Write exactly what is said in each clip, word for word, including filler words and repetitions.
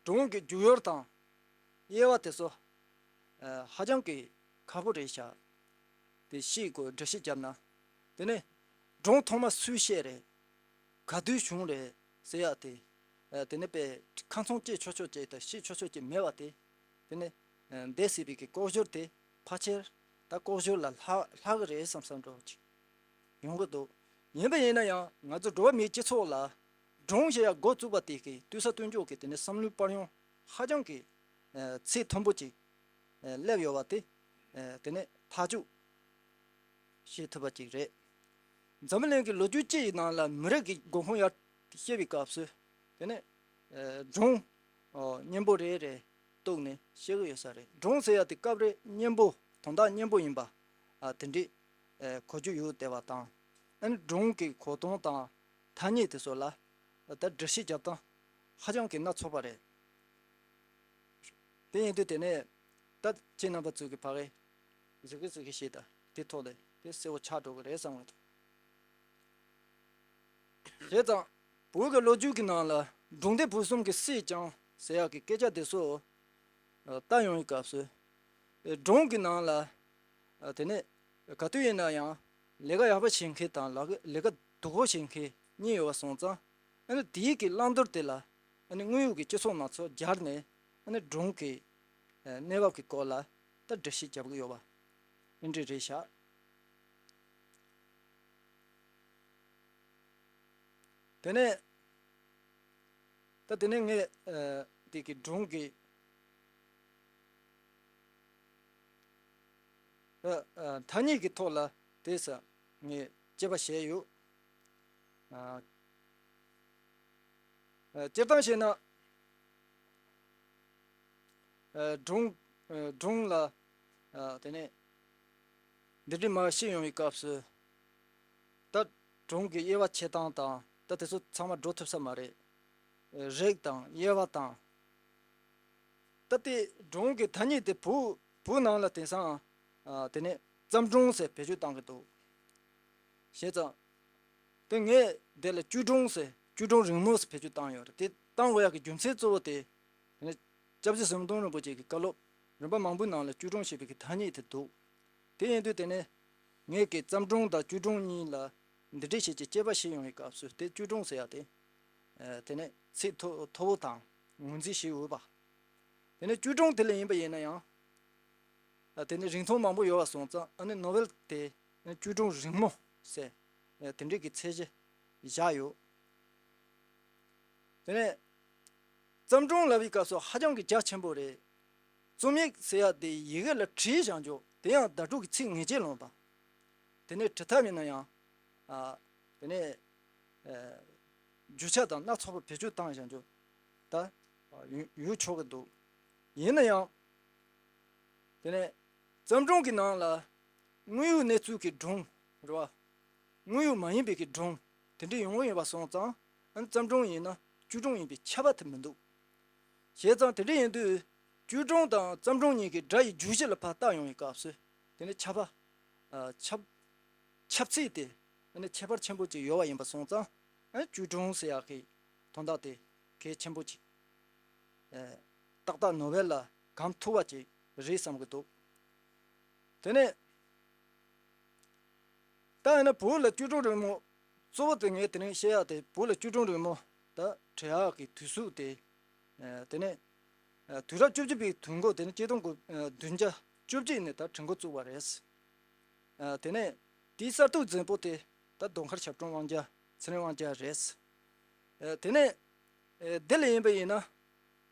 སྒྲུང་གི་རྒྱུགས་ཡོལ་དང་དབྱེ་བ་དེ་ཚོ་ཨ་ཧ་ཅང་གི་ཁག་པོ་རེད་ཤག་དེ་ཤེས་དགོས། འགྲེལ་བཤད་བརྒྱབ་ན། དེ་ནས་སྒྲུང་ཐོག་མ་སུས་བཤད་རེད། ག་དུས་བྱུང་རེད་ཟེར་ཡག་དེ། ཨ་དེ་ནས་པའི་ཁ་ཚོན་བཅད་ཆོག་ཆོག་བཅད་དང་བཤད་ཆོག་ཆོག་བཅད་མེད་པ་དེ། དེ་ནས་ཨ་འདས་ཟིན་པའི་གི་ལྐོག་ཞོར་དེ་ཕལ་ཆེར་ད་ལྐོག་ཞོར་ལ་ལྷག་ལྷག་གི་རེད་བསམ་བསམ་འདྲ་བོ་ཅིག་ཡོང་གི་འདུག་ཡིན་པ་ཡིན་ན་ཡང་ང་ཚོ་འགྲོ་བ་མིའི་སྤྱི་ཚོགས་ལ་སྒྲུང་ཞེས་ཡག་འགོ་བཙུགས་པ་དེ་གི་ལྟོས་ས་ལྟོས་འཇོག་གི་དེ་ནས་བསམ་བློའི་པར་ཡང་ཧ་ཅང་གི་ཨ་ཚད་མཐོན་པོ་ཅིག་ཨ་སླེབས་ཡོད་པ་དེ། ཨ་དེ་ནས་ཐག་གཅོད་བྱེད་ཐུབ་པ་ཅིག་རེད། འཛམ་བུ་གླིང་གི་ལོ་རྒྱུས་སྤྱི་ཡི་ནང་ལ་མི་རིགས་ཀྱི་འགོ་ཁུངས་ཡར་བཤད་པའི་སྐབས་སུ། དེ་ནས་ཨ་སྒྲུང་ཨོ་སྙན་པོ་རེ་རེ་གཏུགས་ནས་བཤད་ཀྱི་ཡོད་ས་རེད། སྒྲུང་ཟེར་ཡག་དེ་སྐབས་རེ་སྙན་པོ་དོན་དག་སྙན་པོ་ཡིན་པ་ཨ་དེ་འདྲའི་ཨ་གོ་རྒྱུ་ཡོད་བསྡད་པ་དང་། ཨ་ནི་སྒྲུང་གི་གོ་དོན་དང་ཐ་སྙད་དེ་ཚོ་ལ་ད་འགྲེལ་བཤད་རྒྱབ་སྟངས་ཧ་ཅང་གི་སྣ་ཚོགས་པ་རེད། དེ་ཡིན་དུས་དེ་ནས་ད་ཁྱེད་རྣམ་པ་ཚོས་ཀྱི་ཕ་གི་ཟིག་གི་ཟིག་གི་ཞེས་ད་དེ་ཐོག་ལས་དེ་གསལ་བོ་ཆགས་འགྲོ་གི་རེད་བསམ་གི་འདུག་བྱས་ཙང་བོད་ཀྱི་ལོ་རྒྱུས་ཀྱི་ནང་ལ་སྒྲུང་ལྡེའུ་བུ་གསུམ་གྱིས་བསད་ཀྱང་ཟེར་ཡག་གི་སྐད་ཆ་དེ་ཚོ་ལྟ་ཡོང་བའི་སྐབས་སུ། སྒྲུང་གི་ནང་ལ་དེ་ནས་ག་དུས་ཡིན་ན་ཡང་ལས་ཀ་ཡག་པོ་བྱེད་མཁན་དང་ལས་ཀ་ལས་ཀ་སྡུག་པོ་བྱེད་མཁན་གཉིས་ཡོད་པ་སོང་ཙང་། ཨ་ནི་དེའི་གི་བླང་དོར་དེ་ལ་ཨ་ནི་དངོས་ཡོད་ཀྱི་སྤྱི་ཚོགས་ནང་ཚོ་སྦྱར་ནས་ཨ་ནི་སྒྲུང་གི་གནས་བབ་ཀྱི་སྐོར་ལ་ད་འགྲེལ་བཤད་རྒྱབ་ཀྱི་ཡོད་པ་ཨེ་འདྲ་རེད་ཤག་དེ་ནས་ད་དེ་ནས་ངས་ཨ་དེ་གི་སྒྲུང་གི་ཨ་ཨ་ཐ་སྙད་ཀྱི་ཐོག་ལ་དེ་ས་ངས་དཔྱད་པ་བྱས་ཡོད། ཨ་ཨ་སྤྱིར་བཏང་བཤད་ན། ཨ་སྒྲུང་ཨ་སྒྲུང་ལ་ཨ་དེ་ནས་འདི་འདྲའི་མར་བཤད་ཡོང་བའི་སྐབས་སུ། ད་སྒྲུང་གི་དབྱེ་བ་ཕྱེ་སྟངས་དང་ད་དེ་ཚོ་ཚང་མ་འགྲོ་ཐུབ་ས་མ་རེད། རིགས་དང་དབྱེ་བ་དང་། ད་ལྟའི་སྒྲུང་གི་ཐ་སྙད་དེ་བོད་བོད་ནང་ལ་དེང་སང་ཨ་དེ་ནས་བརྩམས་སྒྲུང་ཟེར་བེད་སྤྱོད་བཏང་གི་འདུག་བྱས་ཙང་། དེ་ངས་དེ་ལ་བཅོས་སྒྲུང་ཟེར་བཅོས་སྒྲུང་རིང་མོ་ཟེར་བེད་སྤྱོད་བཏང་ཡོད་རེད། དེ་བཏང་དགོས་ཡག་གི་རྒྱུ་མཚན་གཙོ་བོ་དེ། དེ་ནས་སྐྱབས་རྗེ་ཟམ་གདོང་རིན་པོ་ཆེ་གི་བཀའ་སློབ་རིམ་པ་མང་པོའི་ནང་ལ་བཅོས་སྒྲུང་ཞེས་པའི་གི་ཐ་སྙད་དེ་འདུག་དེ་ཡིན་དུས་དེ་ནས་ངས་ཀྱི་བརྩམས་སྒྲུང་དང་བཅོས་སྒྲུང་གཉིས་ལ་འདི་འདྲའི་ཞིག་གི་དཔྱད་པ་བྱེད་ཡོང་བའི་སྐབས་སུ་དེ་བཅོས་སྒྲུང་ཟེར་ཡག་དེ། ཨ་དེ་ནས་ཚིག་མཐོ་མཐོ་བོ་དང་ངོས་འཛིན་བྱེད་འོས་པ། དེ་ནས་བཅོས་སྒྲུང་དེ་ལ་ཡིན་པ་ཡིན་ན་ཡང་། ཨ་དེ་ནས་རིང་ཐུང་མང་པོ་ཡོད་པ་སོང་ཙང་ཨ་ནི་ནོ་བེལ་དེ་བཅོས་སྒྲུང་རིང་མོ་ཟེར་ཨ་དེ་འདྲའི་གི་ཚད་གཞི་བཞག་ཡོད། དེ་ནས་བརྩམས་སྒྲུང་ལབ་པའི་སྐབས་སུ་ཧ་ཅང་གི་རྒྱ་ཆེན་པོ་རེད། རྩོམ་ཡིག་ཟེར་ཡག་དེ་ཡི་གེ་ལ་བྲིས་བཞག་འཇོག་དེ་ཡང་བརྡ་སྤྲོད་ཀྱི་ཚིག་ངེས་ཅན་ལོངས་པ། དེ་ནས་བྲི་ཐབས་ཡིན་ན་ཡང་། ཨ་དེ་ནས་ཨ་རྒྱུ་ཆ་དང་སྣ་ཚོགས་པ་བེད་སྤྱོད་བཏང་བཞག་འཇོག་ད་ཡོད་ཡོད་ཆོག་གི་འདུག་ཡིན་ན་ཡང་། དེ་ནས་བརྩམས་སྒྲུང་གི་ནང་ལ་དངོས་ཡོད་གནས་ཚུལ་གྱི་སྒྲུང་རེད་བ། དངོས་ཡོད་མ་ཡིན་པའི་གི་སྒྲུང་དེ་འདྲ་ཡོང་གི་ཡོད་པ་སོང་ཙང་ཨ་ནི་བརྩམས་སྒྲུང་ཡིན་ན་བཅོས་སྒྲུང་ཡིན་པའི་ཁྱབ་པ་དེ་མི་འདུག་བྱས་ཙང་དེ་འདྲ་ཡིན་དུས་བཅོས་སྒྲུང་དང་བརྩམས་སྒྲུང་གཉིས་ཀྱི་སྒྲ་ཡི་རྒྱུད་གཞི་ལ་ཕར་བལྟ་ཡོང་བའི་སྐབས་སུ་དེ་ནི་ཁྱབ་པ། ཨ་ཁྱབ་ཁྱབ་ཚད་དེ་ཨ་ནི་ཁྱད་པར་ཆེན་པོ་ཅིག་ཡོད་པ་ཡིན་པ་སོང་ཙང་ཨ་ནི་བཅོས་སྒྲུང་ཟེར་ཡག་གི་དོན་དག་དེ་གལ་ཆེན་པོ་ཅིག་ཨ་ཏག་ཏག་ནོ་བེལ་ལ་གང་ཐུབ་པ་ཅིག་རེད་བསམ་གྱི་འདུག་དེ་ནས་ད་ཡིན་ན་བོད་ལ་བཅོས་སྒྲུང་རིང་མོ་གཙོ་བོ་དེ་ངས་དེ་རིང་བཤད་ཡག་དེ་བོད་ལ་བཅོས་སྒྲུང་རིང་མོ་ད་བྲི་ཡག་གི་དུས་ཚོད་དེ་ཨ་དེ་ནས་ཨ་དུས་རབས་བཅུ་གཅིག་པའི་དུས་འགོ་དེ་ནས་ཆིག་སྟོང་དགུ་ཨ་བདུན་བརྒྱ་བཅོ་གཅིག་ནས་ད་བྲི་འགོ་བཙུགས་པ་རེད། ཨ་དེ་ནས་དེའི་གསར་གཏོད་མཛད་པོ་དེ་ད་ཟློས་གར་ཞབས་དྲུང་དབང་རྒྱལ་ཚེ་རིང་དབང་རྒྱལ་རེད། ཨ་དེ་ནས་ཨ་དེ་ལ་ཡིན་པ་ཡིན་ན་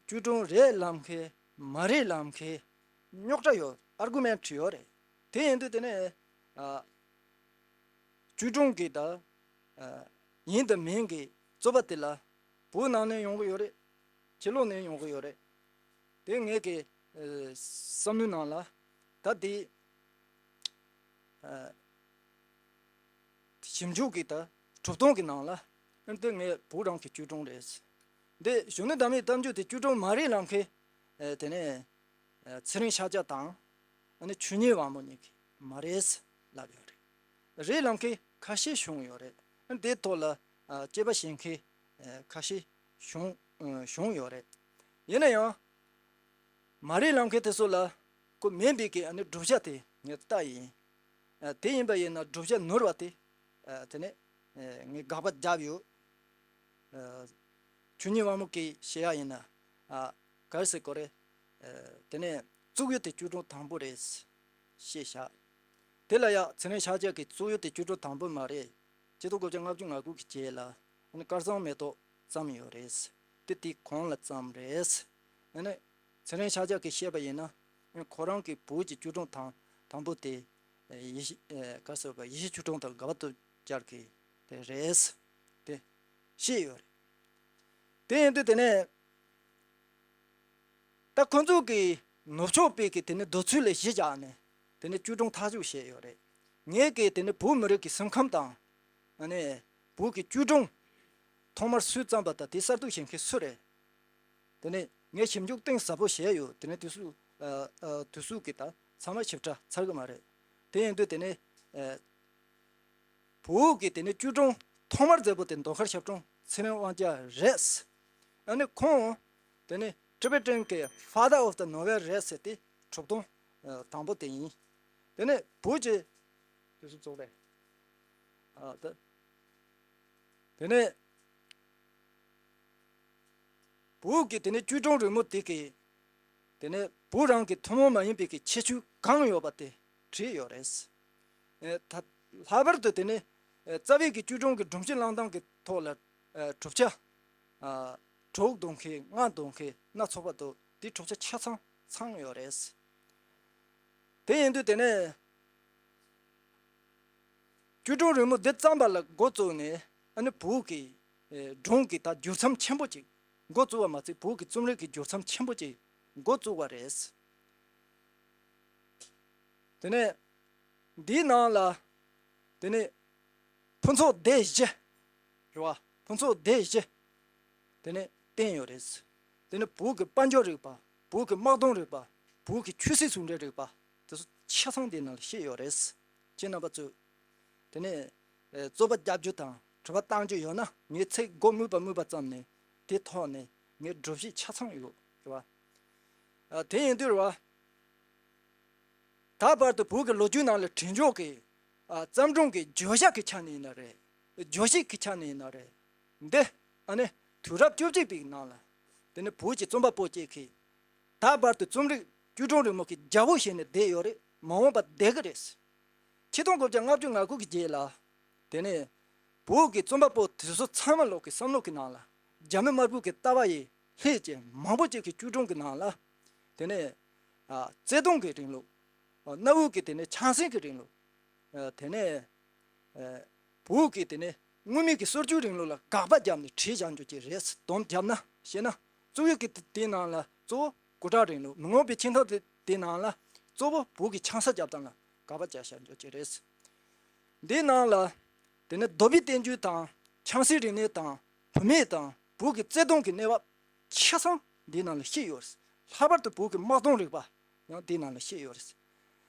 བཅོས་སྒྲུང་རེད་ལབ་མཁན་མ་རེད་ལབ་མཁན་རྙོག་དྲ་ཡོད། ཨར་གུ་མེན་ཊི་ཡོད་རེད། དེ་ཡིན་དུས་དེ་ནས་ཨ་བཅོས་སྒྲུང་གི་ད་ཨ་ཡིན་དང་མིན་གྱི་རྩོད་པ་དེ་ལ་བོད་ནང་ནས་ཡོང་གི་ཡོད་རེད། ཕྱི་ལོགས་ནས་ཡོང་གི་ཡོད་རེད། དེ་ངེད་ཀྱི་ཨ་བསམ་བློའི་ནང་ལ་ད་དེ་ཨ་ཞིབ་འཇུག་གི་ད་གྲུབ་དོན་གྱི་ནང་ལ་ཨ་འདི་ངའི་བུ་རང་གི་བཅོས་སྒྲུང་རེད། འདི་གཞོན་ནུ་བདག་མེད་གཏམ་རྒྱུད་དེ་བཅོས་སྒྲུང་མ་རེད་ལབ་མཁན་ཨ་དེ་ནས་ཨ་ཚེ་རིང་ཤཱཀྱ་དང་ཨ་ནི་ཆོས་ཉིད་དབང་མོ་གཉིས་ཀྱིས་མ་རེད་ལབ་ཡོད་རེད། རེད་ལབ་མཁན་ཁ་ཤས་བྱུང་ཡོད་རེད། ཨ་འདིའི་ཐོག་ལ་ཨ་དཔྱད་པ་བྱེད་མཁན་ཨ་ཁ་ཤས་བྱུང་ཨ་བྱུང་ཡོད་རེད། ཡིན་ན་ཡང་། མ་རིག་ལམ་ཁ་དེ་ཚོ་ལ་ཁོ་མིན་པའི་གི་ཨ་ནི་བསྒྲུབ་བྱ་དེ་ངས་ལྟ་ཡིན། ཨ། དེ་ཡིན་པ་ཡིན་ན་བསྒྲུབ་བྱ་ནོར་བ་དེ། ཨ། དེ་ནས། ཨ། ངས་དགག་པ་བརྒྱབ་ཡོད། ཨ། ཆོས་ཉིད་དབང་མོ་གིས་བཤད་ཡ་ཡིན་ན། ཨ། ག་རེ་ཟེར་དགོས་རེད། ཨ། དེ་ནས་གཙུག་གཡུ་དེ་བཅུ་དྲུག་དང་པོ་རེད། ཞེས་བཞག་དེ་ལ་ཡང་ཚེ་རིང་ཤཱཀྱ་གིས་གཙུག་གཡུ་དེ་བཅུ་དྲུག་དང་པོ་མ་རེད། ཆིག་སྟོང་དགུ་བརྒྱ་ལྔ་བཅུ་ང་དགུ་གི་རྗེས་ལ་ཨ་ནི་དཀར་གཙང་མེ་ཏོག་བརྩམས་ཡོད་རེད། དེ་དེའི་གོང་ལ་བརྩམས་རེད། ཨ་ནི་ཚེ་རིང་ཤཱཀྱ་གིས་བཤད་པ་ཡིན་ན། ཨ་ནི་ཁོ་རང་གི་བོད་ཀྱི་བཅུ་དྲུག་དང་དང་པོ་དེ། ཨ། ཡེ་ཤེས། ཨ། ག་རེ་ཟེར་བ། ཡེ་ཤེས་བཅུ་དྲུག་དང་དགའ་བ་ཐོབ་རྒྱལ་གྱི་དེ་རེད། དེ་བཤད་ཡོད་རེད། དེ་ཡིན་དུས་དེ་ནས། ད་ཁོ་ཚོ་གི་ནུབ་ཕྱོགས་པའི་གི་དེ་ནི་འདོད་ཚུལ་ལ་གཞི་བཞག་ནས། དེ་ནི་བཅུ་དྲུག་ཐག་གཅོད་བྱས་ཡོད་རེད། ངས་གི་དེ་ནི་བོད་མི་རིགས་ཀྱི་སེམས་ཁམས་དང་། ཨ་ནི་བོད་ཀྱི་བཅུ་དྲུག་ཐོག་མར་སུས་བརྩམས་པ་དང་དེ་གསར་གཏོད་བྱེད་མཁན་སུ་རེད། དེ་ནི་ངས་ཞིབ་འཇུག་གཏིང་ཟབ་པོ་བྱས་ཡོད། དེ་ནི་དུས་ཚོད། ཨ། ཨ། དུས་ཚོད་ཀྱི་ད་ཚང་མ་ཞིབ་ཕྲ་ཚར་གི་མ་རེད། དེ་ཡིན་དུས་དེ་ནི། ཨ། བོད་ཀྱི་དེ་ནི་བཅུ་དྲུག་ཐོག་མར་མཛད་པོ་དེ་མདོ་མཁར་ཞབས་དྲུང་ཚེ་རིང་དབང་རྒྱལ་རེད། ཨ་ནི་ཁོང་དེ་ནི་ཊི་བེ་ཊན་གྱི་Father of the Novel རེད་ཟེར་ཏེ་གྲུབ་སྟོན། ཨ། དང་པོ་དེ་ཡིན། དེ་ནི་བོད་ཀྱི། དེ་སུ་ཚོགས་རེད། ཨ། ད་དེ་ནི་བོད་ཀྱི་དེ་ནི་བཅུ་དྲུག་རིང་མོ་དེ་གི། དེ་ནི་བོད་རང་གི་ཐུན་མོང་མ་ཡིན་པའི་གི་ཁྱད་ཆོས་གང་ཡོད་པ་དེ་བྲིས་ཡོད་རེད། ཨེ། ད་ལྷག་པར་དུ་དེ་ནི། ཨེ། རྩ་བའི་གི་བཅུ་དྲུག་གི་སྒྲོམ་གཞི་བསླང་སྟངས་ཀྱི་ཐོག་ལ། ཨེ། གྲུབ་ཆ། ཨ། དྲུག་འདོན་མཁན་ལྔ་འདོན་མཁན་སྣ་ཚོགས་པ་འདུག་དེ་གྲུབ་ཆ་ཆ་ཚང་ཚང་ཡོད་རེད། དེ་ཡིན་དུས་དེ་ནས། བཅུ་དྲུག་རིང་མོ་འདི་བརྩམས་པ་ལ་འགོ་བཙུགས་ནས་ཨ་ནི་བོད་ཀྱི། ཨེ། སྒྲུང་གི་ད་བསྒྱུར་མཚམས་ཆེན་པོ་ཅིག་འགོ་བཙུགས་པ་མ་ཚད་བོད་ཀྱི་རྩོམ་རིག་གི་བསྒྱུར་མཚམས་ཆེན་པོ་ཅིག་འགོ་བཙུགས་པ་རེད། དེ་ནས་འདིའི་ནང་ལ་དེ་ནས་ཕུན་ཚོགས་སྡེ་བཞི་རེད་བ། ཕུན་ཚོགས་སྡེ་བཞི་དེ་ནས་བསྟན་ཡོད་རེད། དེ་ནས་བོད་ཀྱི་དཔལ་འབྱོར་རིག་པ། བོད་ཀྱི་དམག་དོན་རིག་པ། བོད་ཀྱི་ཆོས་སྲིད་ཟུང་འབྲེལ་རིག་པ། དེ་ཚོ་ཆ་ཚང་དེ་ནང་ལ་བཤད་ཡོད་རེད། ཁྱེད་རྣམ་པ་ཚོས་དེ་ནས། ཨེ། རྩོད་པ་རྒྱབ་རྒྱུ་དང་དྲི་བ་བཏང་རྒྱུ་ཡོད་ན་ངས་ཚིག་མགོ་སྨོས་པ་སྨོས་པ་ཙམ་ནས་དེ་ཐོག་ནས་ངས་སྒྲུབ་བྱེད་ཆ་ཚང་ཡོད་རེད་བ། ཨ། དེ་ཡིན་དུས་རེད་བ། ད་བར་དུ་བོད་ཀྱི་ལོ་རྒྱུས་ནང་ལ་བྲིས་འཇོག་གི། ཨ། བརྩམས་སྒྲུང་གི་བརྗོད་བྱ་གི་ཆ་ནས་ཡིན་ན་རེད། བརྗོད་གཞི་གི་ཆ་ནས་ཡིན་ན་རེད། འདི་ཨ་ནི་དུས་རབས་བཅོ་བརྒྱད་པའི་ནང་ལ་དེ་ནི་བོད་ཀྱི་རྩོམ་པ་པོ་གཅིག་གིས་ད་བར་དུ་རྩོམ་རིག་བཅུ་དྲུག་རིང་མོ་གི་རྒྱལ་པོ་བྱས་ནས་བསྡད་ཡོད་རེད། མ་འོངས་པ་བསྡད་ཀྱི་རེད། ཆིག་སྟོང་དགུ་བརྒྱ་ལྔ་བཅུ་ང་དགུ་གི་རྗེས་ལ། དེ་ནས་བོད་ཀྱི་རྩོམ་པ་པོ་དེ་ཚོ་ཚང་མ་ལོག་གི་བསམ་བློ་གི་ནང་ལ་རྒྱ་མི་དམར་པོ་གི་ལྟ་བ་ཡི་ལྷད་ཀྱི་མང་པོ་ཅིག་གི་བཅུ་དྲུག་གི་ནང་ལ། དེ་ནས། ཨ། བརྩེ་དུང་གི་རིང་ལུགས། ཨ། གནའ་བོའི་གི་དེ་ནས་ཆང་སེང་གི་རིང་ལུགས། ཨ། དེ་ནས། ཨ། བོད་ཀྱི་དེ་ནས་སྔོན་མའི་གི་སྲོལ་རྒྱུན་རིང་ལུགས་ལ་དགག་པ་བརྒྱབ་ནས་བྲིས་བཞག་འཇོག་གི་རེད། སྡོམ་བརྒྱབ་ན་བཤད་ན། གཙུག་གཡུ་གི་དེ་ནང་ལ་གཙོ་བོ་སྐུ་དྲག་རིང་ལུགས། མི་མངོན་པའི་ཆིངས་ཐག་དེ་དེ་ནང་ལ་གཙོ་བོ་བོད་ཀྱི་ཆང་ས་རྒྱབ་སྟངས་ལ་དགག་པ་བརྒྱབ་བཞག་འཇོག་གི་རེད། འདིའི་ནང་ལ་དེ་ནས་རྡོ་སྦིས་བསྟན་འགྱུར་དང་ཆང་སའི་རིག་གནས་དང་བུད་མེད་དང་བོད་ཀྱི་བརྩེ་དུང་གི་གནས་བབ་ཆ་ཚང་འདིའི་ནང་ལ་བཤད་ཡོད་རེད། ལྷག་པར་དུ་བོད་ཀྱི་དམག་དོན་རིག་པ་ཡང་འདིའི་ནང་ལ་བཤད་ཡོད་རེད།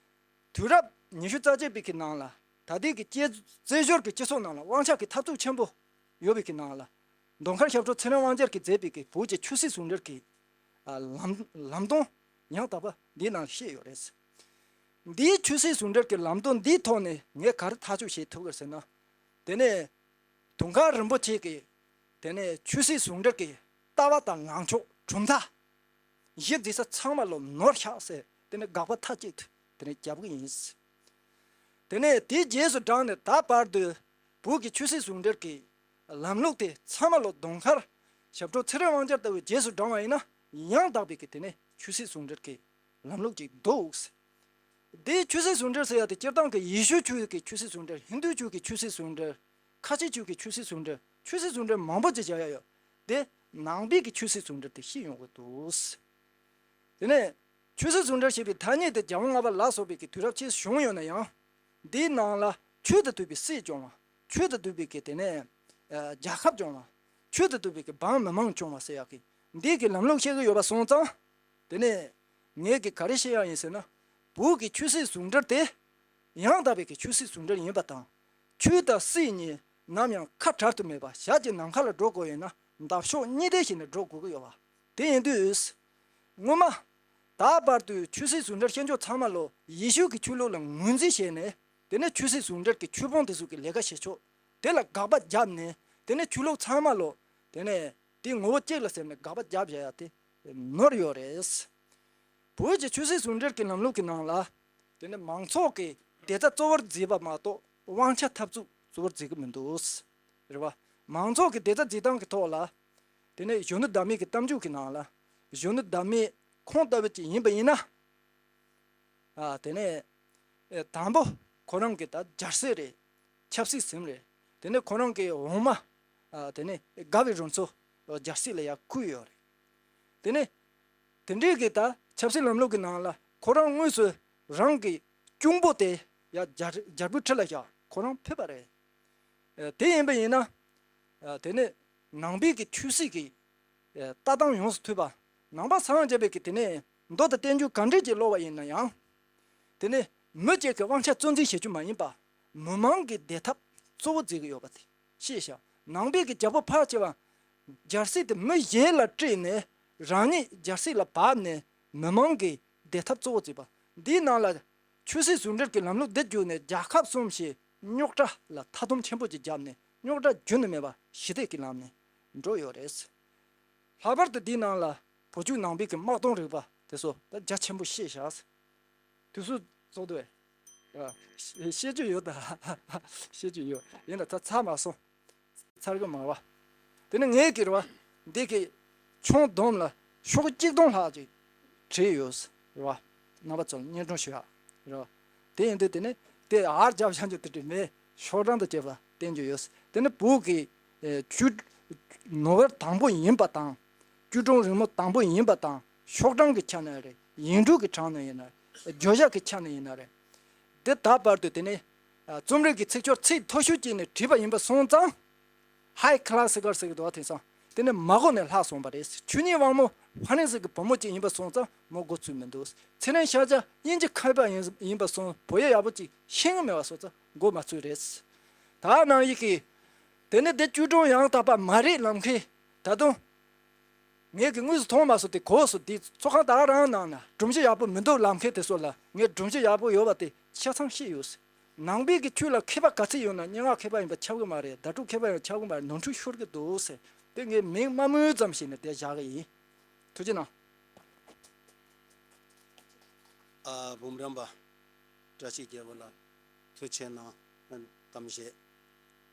དུས་རབས་ཉི་ཤུ་རྩ་གཅིག་པའི་གི་ནང་ལ་ད་ལྟའི་གི་བཙན་བཙན་བྱོལ་གྱི་སྤྱི་ཚོགས་ནང་ལ་དབང་ཆ་གི་འཐབ་རྩོད་ཆེན་པོ་ཡོད་པའི་གི་ནང་ལ་མདོ་མཁར་ཞབས་དྲུང་ཚེ་རིང་དབང་རྒྱལ་གྱིས་མཛད་པའི་གི་བོད་ཀྱི་ཆོས་སྲིད་ཟུང་འབྲེལ་གྱི། ཨ། ལམ་ལམ་སྟོན་ཡང་དག་པ་འདིའི་ནང་ལ་བཤད་ཡོད་རེད། འདིའི་ཆོས་སྲིད་ཟུང་འབྲེལ་གྱི་ལམ་སྟོན་འདིའི་ཐོག་ནས་ངས་ག་རེ་ཐག་གཅོད་བྱེད་ཐུབ་ཀྱི་ཟེར་ན། དེ་ནས་དུང་དཀར་རིན་པོ་ཆེ་གིས་དེ་ནས་ཆོས་སྲིད་ཟུང་འབྲེལ་གྱི་ལྟ་བ་དང་ངང་ཕྱོགས་གྲུབ་མཐའ། གཞི་འཛིན་ས་ཚང་མ་ལོ་ནོར་ཤག་ཟེར་དེ་ནས་དགག་པ་མཐའ་གཅིག་ཏུ་དེ་ནས་བརྒྱབ་གི་ཡིན། དེ་ནས་དེའི་རྗེས་སུ་འབྲངས་ནས་ད་བར་དུ་བོད་ཀྱི་ཆོས་སྲིད་ཟུང་འབྲེལ་གྱི་ལམ་ལུགས་དེ་ཚང་མ་ལོ་མདོ་མཁར་ཞབས་དྲུང་ཚེ་རིང་དབང་རྒྱལ་ལྟ་བུའི་རྗེས་སུ་འབྲང་བ་ཡིན་ན་ཡང་དག་པའི་གི་དེ་ནས་ཆོས་སྲིད་ཟུང་འབྲེལ་གྱི་ལམ་ལུགས་ཅིག་འདུག། དེའི་ཆོས་སྲིད་ཟུང་འབྲེལ་ཟེར་ཡ་དེ་སྤྱིར་བཏང་གི་ཡེ་ཤུ་ཆོས་ཀྱི་ཆོས་སྲིད་ཟུང་འབྲེལ། ཧིན་རྡུ་ཆོས་ཀྱི་ཆོས་སྲིད་ཟུང་འབྲེལ། ཁ་ཆེ་ཆོས་ཀྱི་ཆོས་སྲིད་ཟུང་འབྲེལ། ཆོས་སྲིད་ཟུང་འབྲེལ་མང་པོ་ཅིག་བྱ་ཡ་ཡོད། དེ་ནང་པའི་གི་ཆོས་སྲིད་ཟུང་འབྲེལ་དེ་ཤེས་ཡོང་གི་འདུག། དེ་ནས་ཆོས་སྲིད་ཟུང་འབྲེལ་ཞེས་པའི་ཐ་སྙད་དེ་རྒྱལ་དབང་ལྔ་པ་ལ་སོགས་པའི་གི་དུས་རབས་ཕྱེད་བྱུང་ཡོད་ན་ཡང་། འདིའི་ནང་ལ་ཆོས་དང་མཐུན་པའི་སྲིད་སྐྱོང་བ། ཆོས་དང་མཐུན་པའི་གི་དེ་ནས་ཨ་རྒྱལ་ཁབ་སྐྱོང་བ། ཆོས་དང་མཐུན་པའི་གི་འབངས་མི་མང་སྐྱོང་བ་ཟེར་ཡག་གི་འདི་གི་ལམ་ལུགས་བཤད་གི་ཡོད་པ་སོང་ཙང་། དེ་ནས་ངས་གི་ག་རེ་བཤད་ཡག་ཡིན་ཟེར་ན། བོད་ཀྱི་ཆོས་སྲིད་ཟུང་འབྲེལ་དེ་ཡང་དག་པའི་གི་ཆོས་སྲིད་ཟུང་འབྲེལ་ཡིན་པ་དང་། ཆོས་དང་སྲིད་གཉིས་ནམ་ཡང་ཁ་བྲལ་དུ་མེད་པ། ཞལ་གྱི་ནམ་མཁའ་ལ་འགྲོ་དགོས་ཡོད་ན་འདབ་གཤོག་གཉིས་ལྡན་བྱས་ནས་འགྲོ་དགོས་ཀྱི་ཡོད་པ། དེ་ཡིན་དུས། སྔོན་མ། ད་བར་དུ་ཆོས་སྲིད་ཟུང་འབྲེལ་བྱེད་ཕྱོགས་ཚང་མ་ལོ་ཡེ་ཤུ་གི་ཆོས་ལུགས་ལ་ངོས་འཛིན་བྱས་ནས། དེ་ནས་ཆོས་སྲིད་ཟུང་འབྲེལ་གྱི་ཆོས་དཔོན་དེ་ཚོ་གི་ལས་ཀ་བྱེད་ཕྱོགས་དེ་ལ་དགག་པ་བརྒྱབ་ནས། དེ་ནས་ཆོས་ལུགས་ཚང་མ་ལོ། དེ་ནས་དེ་ངོ་བོ་གཅིག་ལ་ཟེར་ནས་དགག་པ་བརྒྱབ་བཞག་ཡ་དེ་ནོར་ཡོད་རེད། བོད་ཀྱི་ཆོས་སྲིད་ཟུང་འབྲེལ་གྱི་ལམ་ལུགས་ཀྱི་ནང་ལ། དེ་ནས་མང་ཚོགས་ཀྱི་བདེ་རྩ་གཙོ་བོར་འཛིན་པ་མ་གཏོགས། དབང་ཆ་འཐབ་རྩོད་གཙོ་བོར་འཛིན་གྱི་མི་འདུག། རེད་བ། མང་ཚོགས་ཀྱི་བདེ་རྩ་འཛིན་སྟངས་ཀྱི་ཐོག་ལ། དེ་ནས་གཞོན་ནུ་ཟླ་མེད་ཀྱི་གཏམ་རྒྱུད་ཀྱི་ནང་ལ། གཞོན་ནུ་ཟླ་མེད་ཁོང་ལྟ་བུ་ཅིག་ཡིན་པ་ཡིན་ན། ཨ། དེ་ནས། ཨེ། དང་པོ་ཁོ་རང་གི་ད་སྦྱར་སྲིད་རེད། ཆབ་སྲིད་ཟིན་རེད། དེ་ནས་ཁོ་རང་གི་འོག་མ། ཨ། དེ་ནས་དགའ་བའི་རུ་མཚོ་སྦྱར་སྲིད་ལ་ཡར་བསྐུལ་ཡོད་རེད། དེ་ནས། དེ་འདྲའི་གི་ད་ཆབ་སྲིད་ལམ་ལུགས་ཀྱི་ནང་ལ་ཁོ་རང་དངོས་སུ་རང་གི་གཅུང་པོ་དེ་ཡར་རྒྱལ་རྒྱལ་པོའི་ཁྲི་ལ་བཞག་ཁོ་རང་ཕེབས་པ་རེད། ཨ། དེ་ཡིན་པ་ཡིན་ན། ཨ། དེ་ནས་ནང་པའི་གི་ཆོས་སྲིད་ཀྱི། ཨ། ལྟ་སྟངས་ཡོངས་སུ་ཐུབ་པ། ནང་པ་སངས་རྒྱས་པའི་གི་དེ་ནས་མདོ་དང་བསྟན་བཅོས་ག་འདྲས་ཀྱི་ཀློག་པ་ཡིན་ན་ཡང་། དེ་ནས་མི་གཅིག་གི་དབང་ཆ་གཙོ་འཛིན་བྱེད་རྒྱུ་མ་ཡིན་པ། མི་མང་གི་བདེ་ཐབས་གཙོ་བོ་འཛིན་གྱི་ཡོད་པ་དེ་ཤེས་བྱ། ནང་པའི་གི་རྒྱལ་པོ་ཕལ་ཆེ་བ། རྒྱལ་སྲིད་དེ་མི་གཞན་ལ་སྤྲད་ནས། རང་ཉིད་རྒྱལ་སྲིད་ལ་བབས་ནས་མི་མང་གི་བདེ་ཐབས་གཙོ་བོ་བརྩིས་པ། འདིའི་ནང་ལ་ཆོས་སྲིད་ཟུང་འབྲེལ་གྱི་ལམ་ལུགས་འདི་བརྒྱུད་ནས་རྒྱལ་ཁབ་གསུམ་ཞེས་རྙོག་དྲ་ལ་མཐའ་སྡོམ་ཆེན་པོ་ཅིག་བརྒྱབ་ནས། རྙོག་དྲ་རྒྱུན་དུ་མེད་པ་ཞི་བདེ་གི་ལམ་ནས་འགྲོ་ཡོད་རེད། ལྷག་པར་དུ་འདིའི་ནང་ལ་བོད་བརྒྱུད་ནང་པའི་གི་དམག་དོན་རིག་པ་དེ་ཚོ་ད་རྒྱ་ཆེན་པོ་ཤེས་བྱ། དུས་ཚོད་རྫོགས་འདུག་བས། ཨ། ཤེས་རྒྱུ་ཡོད་ད། ཤེས་རྒྱུ་ཡོད། ཡིན་ན་ད་ཚར་མ་སོང་། ཚར་གི་མ་རེད་བ། དེ་ནི་ངས་ཀྱི་རེད་བ། འདི་གི་ཆུང་སྡོམ་ལ་ཤོག་བཅུ་སྟོང་ལྷག་ཅིག་བྲིས་ཡོད་རེད་བ། རྣམ་པ་ཚོར་སྙན་སྒྲོན་ཞུ་ཡག་རེད་བ། དེ་ཡིན་དུས་དེ་ནི་དེ་ཨར་རྒྱབ་བཞག་རྒྱུ་དེ་འདྲ་མེད། ཤོག་གྲངས་དང་བཅས་པ་བསྟན་རྒྱུ་ཡོད། དེ་ནི་བོད་ཀྱི། ཨེ། ཆོས་ནོ་བེལ་དང་པོ་ཡིན་པ་དང་། ཆོས་སྒྲུང་རིང་མོ་དང་པོ་ཡིན་པ་དང་། ཤོག་གྲངས་ཀྱི་ཆ་ནས་རེད། ཡིག་འབྲུ་གི་ཆ་ནས་ཡིན་ན་རེད། བརྗོད་བྱ་གི་ཆ་ནས་ཡིན་ན་རེད། འདི་ད་བར་དུ་དེ་ནི། ཨ། རྩོམ་རིག་གི་ཚིག་སྦྱོར་ཚིག་མཐོ་ཤོས་ཅིག་ནས་བྲིས་པ་ཡིན་པ་སོང་ཙང་། ཧའི་ཁ་ལ་སི་ཀལ་ཟེར་གི་འདུག་བ། དེང་སང་དེ་ནི་མ་གོ་ནས་ལྷག་སོང་བ་རེད། ཆོས་ཉིད་དབང་མོ་ཧྥ་རན་སི་གི་བུ་མོ་ཅིག་ཡིན་པ་སོང་ཙང་མོ་མགོ་ཚོས་མི་འདུག། ཚེ་རིང་ཤཱཀྱ་དབྱིན་ཇི་མཁས་པ་ཡིན་ཡིན་པ་སོང་། བོད་ཡིག་ཡག་པོ་ཅིག་ཤེས་ཀྱི་མེད་པ་སོང་ཙང་མགོ་མ་ཚོས་རེད། ད་ནང་བཞིན་གྱི། དེ་ནི་དེ་བཅུ་སྒྲོམ་ཡང་དག་པ་མ་རེད་ལབ་མཁན་ད་དུང་། ངས་ཀྱི་དངོས་སུ་མཐོང་མ་སོང་། དེ་གོ་སོང་། དེ་ཚོགས་ཁང་ད་ག་རང་ནང་ན་སྒྲོམ་གཞི་ཡག་པོ་མི་འདུག་ལབ་མཁན་དེ་ཚོ་ལ་ངས་སྒྲོམ་གཞི་ཡག་པོ་ཡོད་པ་དེ་ཆ་ཚང་ཤེས་ཡོད། ནང་པའི་གི་ཆོས་ལ་མཁས་པ་ག་ཚད་ཡོད་ན་སྙན་ངག་མཁས་པ་ཡིན་པ་ཁྱབ་གི་མ་རེད། བརྡ་སྤྲོད་མཁས་པ་ཡང་ཁྱབ་གི་མ་རེད། ནོར་འཁྲུལ་ཤོར་གི་འདུག་ཟེར། དེ་ངས་མིང་མ་སྨོས་ཙམ་བྱས་ནས་དེ་བཞག་གི་ཡིན། ཐུགས་རྗེ་གནང་། ཨ། འབུམ་རམས་པ་བཀྲ་ཤིས་རྒྱལ་པོ་ལགས་ཐུགས་རྗེ་གནང་། གཏམ་བཤད་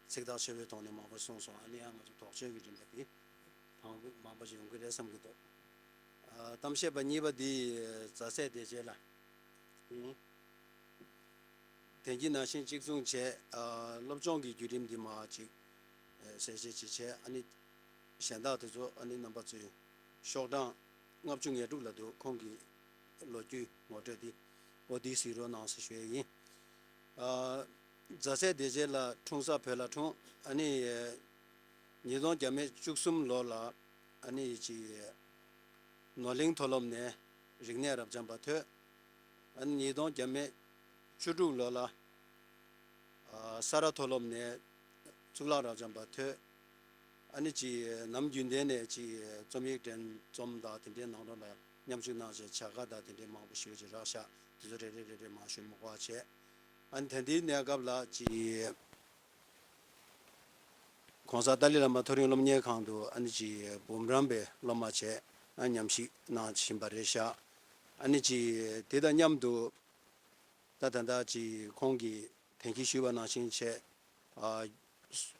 ཚིག་ཐག་ཆོད་པོའི་ཐོག་ནས་མང་པོ་གསུངས་སོང་། ཨ་ནི་ཡང་ང་ཚོ་དོགས་གཅོད་ཀྱི་རིམ་པ་དེ་མང་པོ་མང་པོ་ཞིག་ཡོང་གི་རེད་བསམ་གྱི་འདུག། ཨ། གཏམ་བཤད་པ་གཉིས་པ་འདི་རྫ་སྲས་བདེ་ཆེན་ལགས་ཡིན། དེང་གི་ནང་བཞིན་གཅིག་མཚུངས་བྱས། ཨ། སློབ་སྦྱོང་གི་བརྒྱུད་རིམ་འདི་མར་ཅིག་ཨ། གསལ་བཤད་ཅིག་བྱས། ཨ་ནི་གཞན་དག་དེ་ཚོ་ཨ་ནི་རྣམ་པ་ཚོས་ཤོག་གྲངས་ལྔ་བཅུ་ང་དྲུག་ལ་འདུག། ཁོང་གི་ལོ་རྒྱུས་ངོ་སྤྲོད་འདི། འོ་འདི་གཟིགས་རོགས་གནང་ཟེར་ཞུ་ཡས་ཡིན། ཨ། རྫ་སྲས་བདེ་ཆེན་ལགས་འཁྲུངས་ས་བོད་ལ་འཁྲུངས། ཨ་ནི་ཉིས་སྟོང་བརྒྱ་མེད་བཅུ་གསུམ་ལོ་ལ་ཨ་ནི་ཅིག་ནོར་གླིང་མཐོ་སློབ་ནས་རིག་གནས་རབ་འབྱམས་པ་ཐོན། ཨ་ནི་ཉིས་སྟོང་བརྒྱ་མེད་བཅུ་དྲུག་ལོ་ལ་ཨ། ས་རཱ་མཐོ་སློབ་ནས་གཙུག་ལག་རབ་འབྱམས་པ་ཐོན། ཨ་ནི་ཅིག་ནམ་རྒྱུན་ལྡན་ནས་ཅིག་རྩོམ་ཡིག་འགྲན་རྩོམ་དང་དེ་འདྲའི་ནང་ལོགས་ལ་མཉམ་ཞུགས་གནང་བྱས་བྱ་དགའ་དང་དེ་འདྲའི་མང་པོ་ཞེ་པོ་ཅིག་རག་ཤག། དེ་ཚོ་རེ་རེ་རེ་རེ་མར་ཞུ་མི་དགོས་པ་བྱས། ཨ་ནི་དེ་འདིའི་གནས་སྐབས་ལ་ཅིག་༸གོང་ས་ཏཱ་ལའི་བླ་མ་མཐོ་རིམ་སློབ་གཉེར་ཁང་དུ་ཨ་ནི་ཅིག་འབུམ་རམས་པའི་སློབ་མ་བྱས་ཨ་ཉམས་ཞིབ་གནང་བཞིན་པ་རེད་ཤག། ཨ་ནི་ཅིག་དེ་དང་མཉམ་དུ་ད་ད་ལྟ་ཅིག་ཁོང་གིས་དེང་གི་ཞུས་པ་ནང་བཞིན་བྱས། ཨ།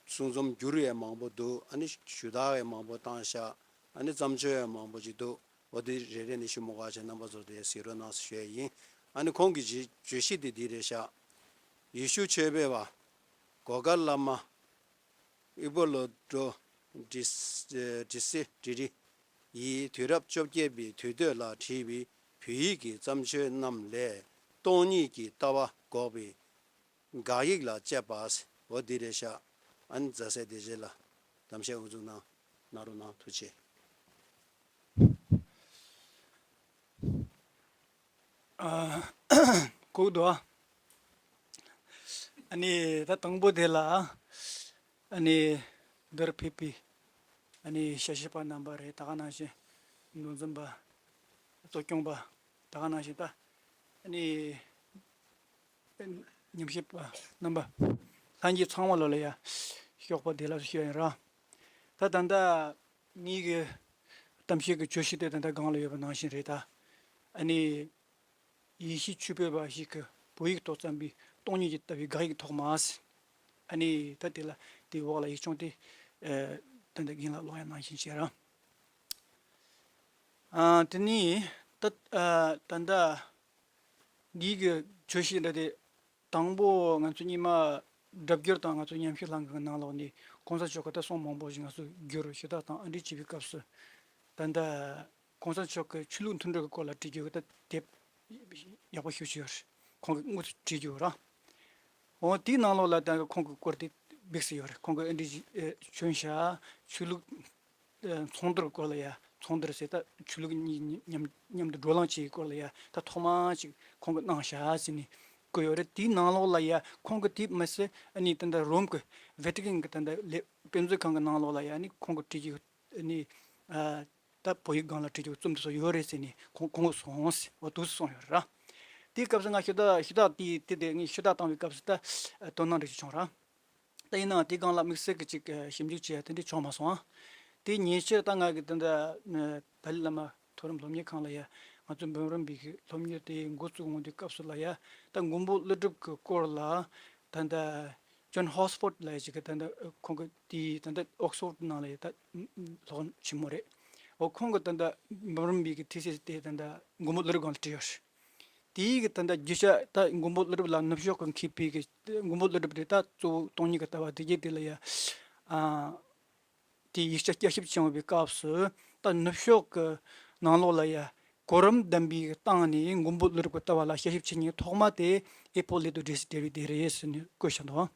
གསུང་རྩོམ་བསྒྱུར་ཡས་མང་པོ་འདུག། ཨ་ནི་ཞུ་དག་ཡས་མང་པོ་བཏང་ཤག། ཨ་ནི་བརྩམས་ཆོས་ཡང་མང་པོ་ཅིག་འདུག། འོ་དེ་རེ་རེ་ནས་ཞུ་མི་དགོས་པ་བྱས་རྣམ་པ་ཚོ་དེ་གཟིགས་རོགས་གནང་ཞུ་ཡས་ཡིན། ཨ་ནི་ཁོང་གི་བརྗོད་བརྗོད་གཞི་དེ་འདི་རེད་ཤག། ཡེ་ཤུ་ཆོས་པའི་བ། གོ་ག་བླ་མ། ཨི་པོ་ལོ་ཏྲོ་ཌི་སི་ཌི་སི་ཌི་རི་ཡིས་དུས་རབས་བཅོ་བརྒྱད་པའི་དུས་སྟོད་ལ་བྲིས་པའི་བོད་ཡིག་གི་བརྩམས་ཆོས་རྣམས་ལས་སྟོང་ཉིད་ཀྱི་ལྟ་བ་འགོག་པའི་དགག་ཡིག་ལ་དཔྱད་པ། འོ་འདི་རེད་ཤག། ཨ་ནི་རྫ་སྲས་བདེ་ཆེན་ལགས་གཏམ་བཤད་དབུ་འཛུགས་གནང་གནང་རོགས་གནང་། ཐུགས་རྗེ་ཆེ། ཨ། གོ་གི་འདུག་ཨ། ཨ་ནི་ད་དང་པོ་དེ་ལ་ཨ་ནི་འདིར་ཕེབས་པའི་ཨ་ནི་ཤ་ཤེས་པ་རྣམ་པ་རེད། ད་ག་ནང་བཞིན་ མདོ་འཛིན་པ། གཙོ་སྐྱོང་པ། ད་ག་ནང་བཞིན་ད། ཨ་ནི། ཉམས་ཞིབ་པ་རྣམ་པ། ལྷན་རྒྱས་ཚང་མ་ལོ་ལ་ཡ། ཞོགས་པ་བདེ་ལེགས་ཞུ་ཡ་ཡིན་ར། ད་ད་ལྟ། ངེད་ཀྱི། གཏམ་བཤད་ཀྱི་བརྗོད་གཞི་དེ་ད་ལྟ་སྒང་ལ་ཡོད་པ་ནང་བཞིན་རེད་ད། ཨ་ནི། ཡེ་ཤུའི་ཆོས་པའི་བ་ཞིག་གིས་བོད་ཡིག་ཐོག་བརྩམས་པའི་སྟོང་ཉིད་ཀྱི་ལྟ་བའི་དགག་ཡིག་ཐོག་མ། ཨ་ནི་ད་དེ་ལ་དེའི་འོག་ལ་ཡིག་ཆུང་དེ། ཨ། ད་ལྟ་རྒན་ལགས་ཀློག་ཡ་ནང་བཞིན་བྱས་ར། ཨ། དེ་ནས་ད། ཨ། ད་ལྟ་འདི་གི་བརྗོད་གཞི་འདྲ་དེ། དང་པོ་ང་ཚོ་སྔོན་མ་སྒྲ་བསྒྱུར་དང་ང་ཚོ་ཉམས་ཞིབ་ལྷན་ཁང་གི་ནང་ལོགས་ནས་གོང་ས་མཆོག་གི་ད་གསུང་མང་པོ་ཞིག་ང་ཚོ་བསྒྱུར་ཞུ་དག་དང་ཨ་འདྲི་བྱེད་པའི་སྐབས་སུ། ད་ལྟ་གོང་ས་མཆོག་གི་ཆོས་ལུགས་མཐུན་སྒྲིལ་གྱི་སྐོར་ལ་བྲིས་རྒྱུ་གི་ད་དེབ་ཡག་པོ་ཞེ་པོ་ཅིག་ཡོད་རེད། ཁོང་གིས་དངོས་སུ་བྲིས་རྒྱུ་ར། འོ་དེའི་ནང་ལོགས་ལ་ད་ཁོང་གི་སྐོར་དེ་བེད་སྤྱོད་ཡོད་རེད། ཁོང་གིས་ཨ་འདྲི་བྱས། ཨེ། བྱོན་ཤག་ཆོས་ལུགས། ཨེ། ཚོགས་འདུར་སྐོར་ལ་ཡ། ཚོགས་འདུར་ཟེར་ད་ཆོས་ལུགས་གཉིས་མཉམ་མཉམ་དུ་བགྲོ་གླེང་བྱེད་ཡའི་སྐོར་ལ་ཡ། ད་ཐོག་མ་ཅིག་ཁོང་གིས་གནང་ཤག་ཟེར་ནས་བཀོད་ཡོད་རེད། དེའི་ནང་ལོགས་ལ་ཡ་ཁོང་གིས་དེ་མི་ཟད་ཨ་ནི་ད་ལྟ་རོམ་གྱི་ཝེ་ཏི་ཀན་གྱི་ད་ལྟ་ལས་དཔེ་མཛོད་ཁང་གི་ནང་ལོགས་ལ་ཡ་ཨ་ནི་ཁོང་གིས་བྲིས་ཀྱི་ཨ་ནི། ཨ། ད་བོད་ཡིག་སྒང་ལ་བྲིས་ཀྱི་རྩོམ་དེ་ཚོ་ཡོད་རེད་ཟེར་ནས་ཁོང་ཁོང་གིས་གསུངས་ཟེར། འོ་འདུག་སེ་གསུངས་ཡོད་རེད་ར། དེའི་སྐབས་སུ་ང་ཞུ་དག་ཞུ་དག་དེ་དེ་དེ་ངས་ཞུ་དག་བཏང་བའི་སྐབས་སུ་ད་དོ་སྣང་འདྲ་ཞིག་བྱུང་ར། ད་ཡིན་ནའང་དེའི་སྒང་ལ་དམིགས་བསལ་གྱི་ཅིག་ཞིབ་འཇུག་བྱེད་ཡ་དེ་འདྲ་བྱུང་མ་སོང་ཨ། དེ་ཉེ་ཆར་ད་ང་གི་དེ་འདྲ་ཏཱ་ལའི་བླ་མ་མཐོ་རིམ་སློབ་གཉེར་ཁང་ལ་ཡ། ང་ཚོ་འབུམ་རམས་པའི་གི་སློབ་གཉེར་དེ་འགོ་བཙུགས་འོང་དུས་སྐབས་སུ་ལ་ཡ། ད་མགོན་པོ་ཀླུ་སྒྲུབ་ཀྱི་སྐོར་ལ་ད་ལྟ་ཇོན་ཧོ་སི་ཕོར་ལ་ཡ་ཅིག་གི་ད་ལྟ་ཁོང་གི་དེའི་ད་ལྟ་ཨོག་སི་ཕོར་ནང་ལ་ཡ་ད་སློབ་ཆེན་མོ་རེད། འོ་ཁོང་གི་ད་ལྟ་འབུམ་རམས་པའི་གི་ཐེ་སིས་དེ་ད་ལྟ་མགོན་པོ་ཀླུ་སྒྲུབ་སྒང་ལ་བྲིས་ཡོད་རེད། དེའི་གི་ད་ལྟ་རྒྱུ་ཆ་ད་མགོན་པོ་ཀླུ་སྒྲུབ་ལ་ནུབ་ཕྱོགས་ཀྱི་མཁས་པའི་གི་མགོན་པོ་ཀླུ་སྒྲུབ་དེ་ད་གཙོ་བོ་སྟོང་ཉིད་ཀྱི་ལྟ་བ་དེ་གྱད་དེ་ལ་ཡ། ཨ། དེ་ཡིག་ཆ་བསྐྱར་ཞིབ་བྱུང་བའི་སྐབས་སུ་ད་ནུབ་ཕྱོགས་ཀྱི་ནང་ལོགས་ལ་ཡ་གོ་རིམ་ལྡན་པའི་སྟེང་ནས་མགོན་པོ་ཀླུ་སྒྲུབ་ཀྱི་ལྟ་བ་ལ་དཔྱད་ཞིབ་བྱེད་མཁན་ཐོག་མ་དེ་ཨི་པོ་ལི་ཏོ་ཌེ་སི་ཏེ་རི་དེ་རེད་ཟེར་ནས་བཀོད་བཞག་འདུག་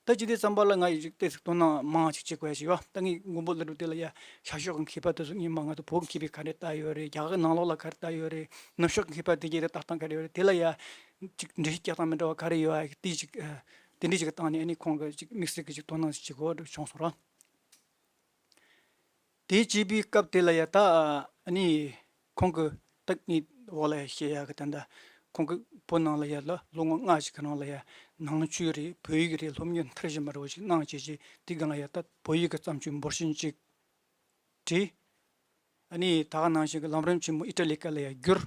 ད་ཅི་དེ་ཙམ་པ་ལ་ང་ཡི་ཅིག་ཏོག་ཙམ་དོ་སྣང་མང་ཅིག་བྱེད་དགོས་ཡ་ཞིག་ཡོད། ད་ངས་མགོན་པོ་ཀླུ་སྒྲུབ་དེ་ལ་ཡ་ཤར་ཕྱོགས་ཀྱི་མཁས་པ་དེ་ཚོ་སྔོན་མ་ང་ཚོ་བོད་ཀྱི་མཁས་པས་ག་རེ་ལྟ་ཡོད་རེད། རྒྱ་གར་ནང་ལོགས་ལ་ག་རེ་ལྟ་ཡོད་རེད། ནུབ་ཕྱོགས་ཀྱི་མཁས་པ་དེ་གྱད་ལ་ལྟ་སྟངས་ག་རེ་ཡོད་རེད། དེ་ལ་ཡ་ཅིག་འགྲེལ་བཤད་རྒྱག་སྟངས་མི་འདྲ་བ་ག་རེ་ཡོད་ཨ། དེ་ཅིག་ཨ། དེ་འདྲ་ཅིག་གི་སྟེང་ནས་ཨ་ནི་ཁོང་གིས་ཅིག་དམིགས་བསལ་གྱི་ཅིག་དོ་སྣང་ཅིག་བྱེད་དགོས་འདྲ་བྱུང་སོང་ར། དེ་བྱས་པའི་སྐབས་དེ་ལ་ཡ་ད་ཨ་ནི་ཁོང་གིས་ད་ངས་འོག་ལ་ཡ་བཤད་ཡ་གི་ད་ལྟ་ཁོང་གིས་བོད་ནང་ལ་ཡ་ལ་ལོ་ངོ་ལྔ་ཞིག་གི་རིང་ལ་ཡ་ནང་ཆོས་རེད། བོད་ཡིག་རེད། སློབ་གཉེར་མཐར་ཕྱིན་པ་འདྲ་བོ་ཞིག་གནང་བྱས་རྗེས་དེའི་སྒང་ལ་ཡ་ད་བོད་ཡིག་གི་བརྩམས་ཆོས་འབོར་ཆེན་ཅིག་བྲིས། ཨ་ནི་ད་ག་ནང་བཞིན་གྱི་ལམ་རིམ་ཆེན་མོ་ཨི་ཊ་ལི་སྐད་ལ་ཡ་བསྒྱུར།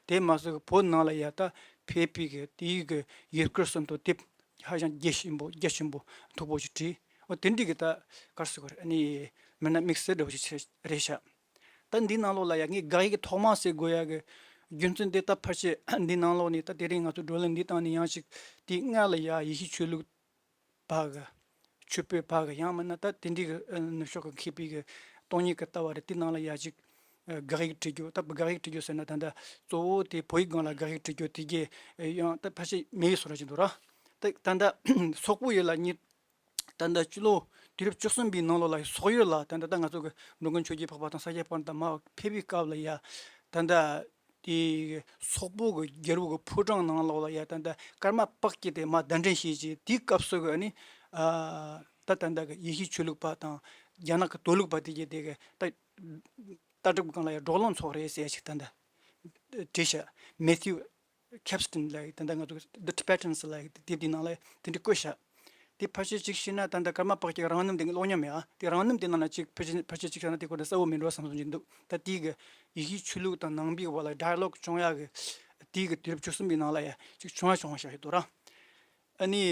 དེ་མ་ཟད་བོད་ནང་ལ་ཡ་ད་ཕེབས་པའི་གི་དེའི་གི་ཡུལ་སྐོར་ཟིན་ཐོ་དེབ་ཧ་ཅང་རྒྱ་ཆེན་པོ་རྒྱ་ཆེན་པོ་མཐུག་པོ་ཞིག་བྲིས། འོ་དེ་འདྲའི་གི་ད་ག་རེ་ཟེར་དགོས་རེད། ཨ་ནི་མི་སྣ་དམིགས་བསལ་འདྲ་བོ་ཞིག་རེད་ཤག་ད་འདི་ནང་ལོགས་ལ་ཡ་ངས་དགག་ཡིག་གི་ཐོག་མ་ཟེར་དགོས་ཡ་གི་རྒྱུ་མཚན་དེ་ད་ཕལ་ཆེར་འདི་ནང་ལོགས་ནས་ད་དེ་རིང་ང་ཚོ་བགྲོ་གླེང་འདི་བཏང་ནས་ཡང་ཅིག་དེའི་སྔ་ལ་ཡ་ཡེ་ཤུའི་ཆོས་ལུགས་པ་གི་ཆོས་པའི་པ་གི་ཡང་མིན་ན་ད་དེ་འདྲའི་གི་ཨ་ནུབ་ཕྱོགས་ཀྱི་མཁས་པའི་གི་སྟོང་ཉིད་ཀྱི་ལྟ་བ་རེད། དེ་ནང་ལ་ཡ་ཅིག་ཨ་དགག་ཡིག་བྲིས་རྒྱུ། ད་དགག་ཡིག་བྲིས་རྒྱུ་ཟེར་ན་ད་ལྟ་གཙོ་བོ་དེ་བོད་ཡིག་སྒང་ལ་དགག་ཡིག་བྲིས་རྒྱུ་དེ་གི་ཨ་ཡང་ད་ཕལ་ཆེར་མེད་བཟོ་འདྲ་ཅིག་འདུག་ར། ད་ད་ལྟ་སོག་པོ་ཡུལ་ལ་ཉིད་ད་ལྟ་སྤྱི་ལོ་དུས་རབས་བཅུ་གསུམ་པའི་ནང་ལོགས་ལ་སོག་ཡུལ་ལ་ད་ལྟ་ད་ང་ཚོ་གི་འགྲོ་མགོན་ཆོས་རྒྱལ་འཕགས་པ་དང་ས་སྐྱ་པཎྜི་ཏ་མར་ཕེབས་པའི་སྐབས་ལ་ཡ་ད་ལྟ་དེ་སོག་པོ་གི་རྒྱལ་པོ་གི་ཕོ་བྲང་ནང་ལོགས་ལ་ཡ་ད་ལྟ་ཀརྨ་པཀྵི་ཏས་མར་གདན་འདྲེན་བྱས་རྗེས་དེའི་སྐབས་སུ་གི་ཨ་ནི་ཨ་ད་ད་ལྟ་གི་ཡེ་ཤུའི་ཆོས་ལུགས་པ་དང་རྒྱ་ནག་གི་གཏོར་ལུགས་པ་དེ་གྱད་དེ་གི་ད་ལྟ་གྲུབ་སྒང་ལ་ཡ་བགྲོ་གླེང་ཚོགས་རེད་ཟེར་ཞིག་ད་ལྟ་བྲིས་ཤག་མེ་ཐིའུ་ཁེབ་སི་ཊིན་ལ་ད་ལྟ་ང་ཚོ་The Tibetans ལ་དེབ་དེའི་ནང་ལ་དེ་འདྲ་བཀོད་ཤག་དེ་ཕལ་ཆེར་ཅིག་བཤད་ན་ད་ལྟ་ཀརྨ་པཀྵི་རང་རྣམ་དེ་ཀློག་མྱོང་མེད་ཨ། དེ་རང་རྣམ་དེ་ནང་ལ་ཅིག་ཕལ་ཆེར་ཕལ་ཆེར་ཅིག་བཤད་ན་དེ་སྐོར་དུ་གསལ་བོ་མིན་འགྲོ་བསམ་སོང་གི་འདུག་ད་དེའི་གི་ཡེ་ཤུའི་ཆོས་ལུགས་དང་ནང་པའི་བར་ལ་ཌའི་ལོག་བྱུང་ཡག་གི་དེའི་གི་དུས་རབས་བཅུ་གསུམ་པའི་ནང་ལ་ཡ་ཅིག་བྱུང་ཡ་བྱུང་བ་ཤག་ཞིག་འདུག་ར། ཨ་ནི།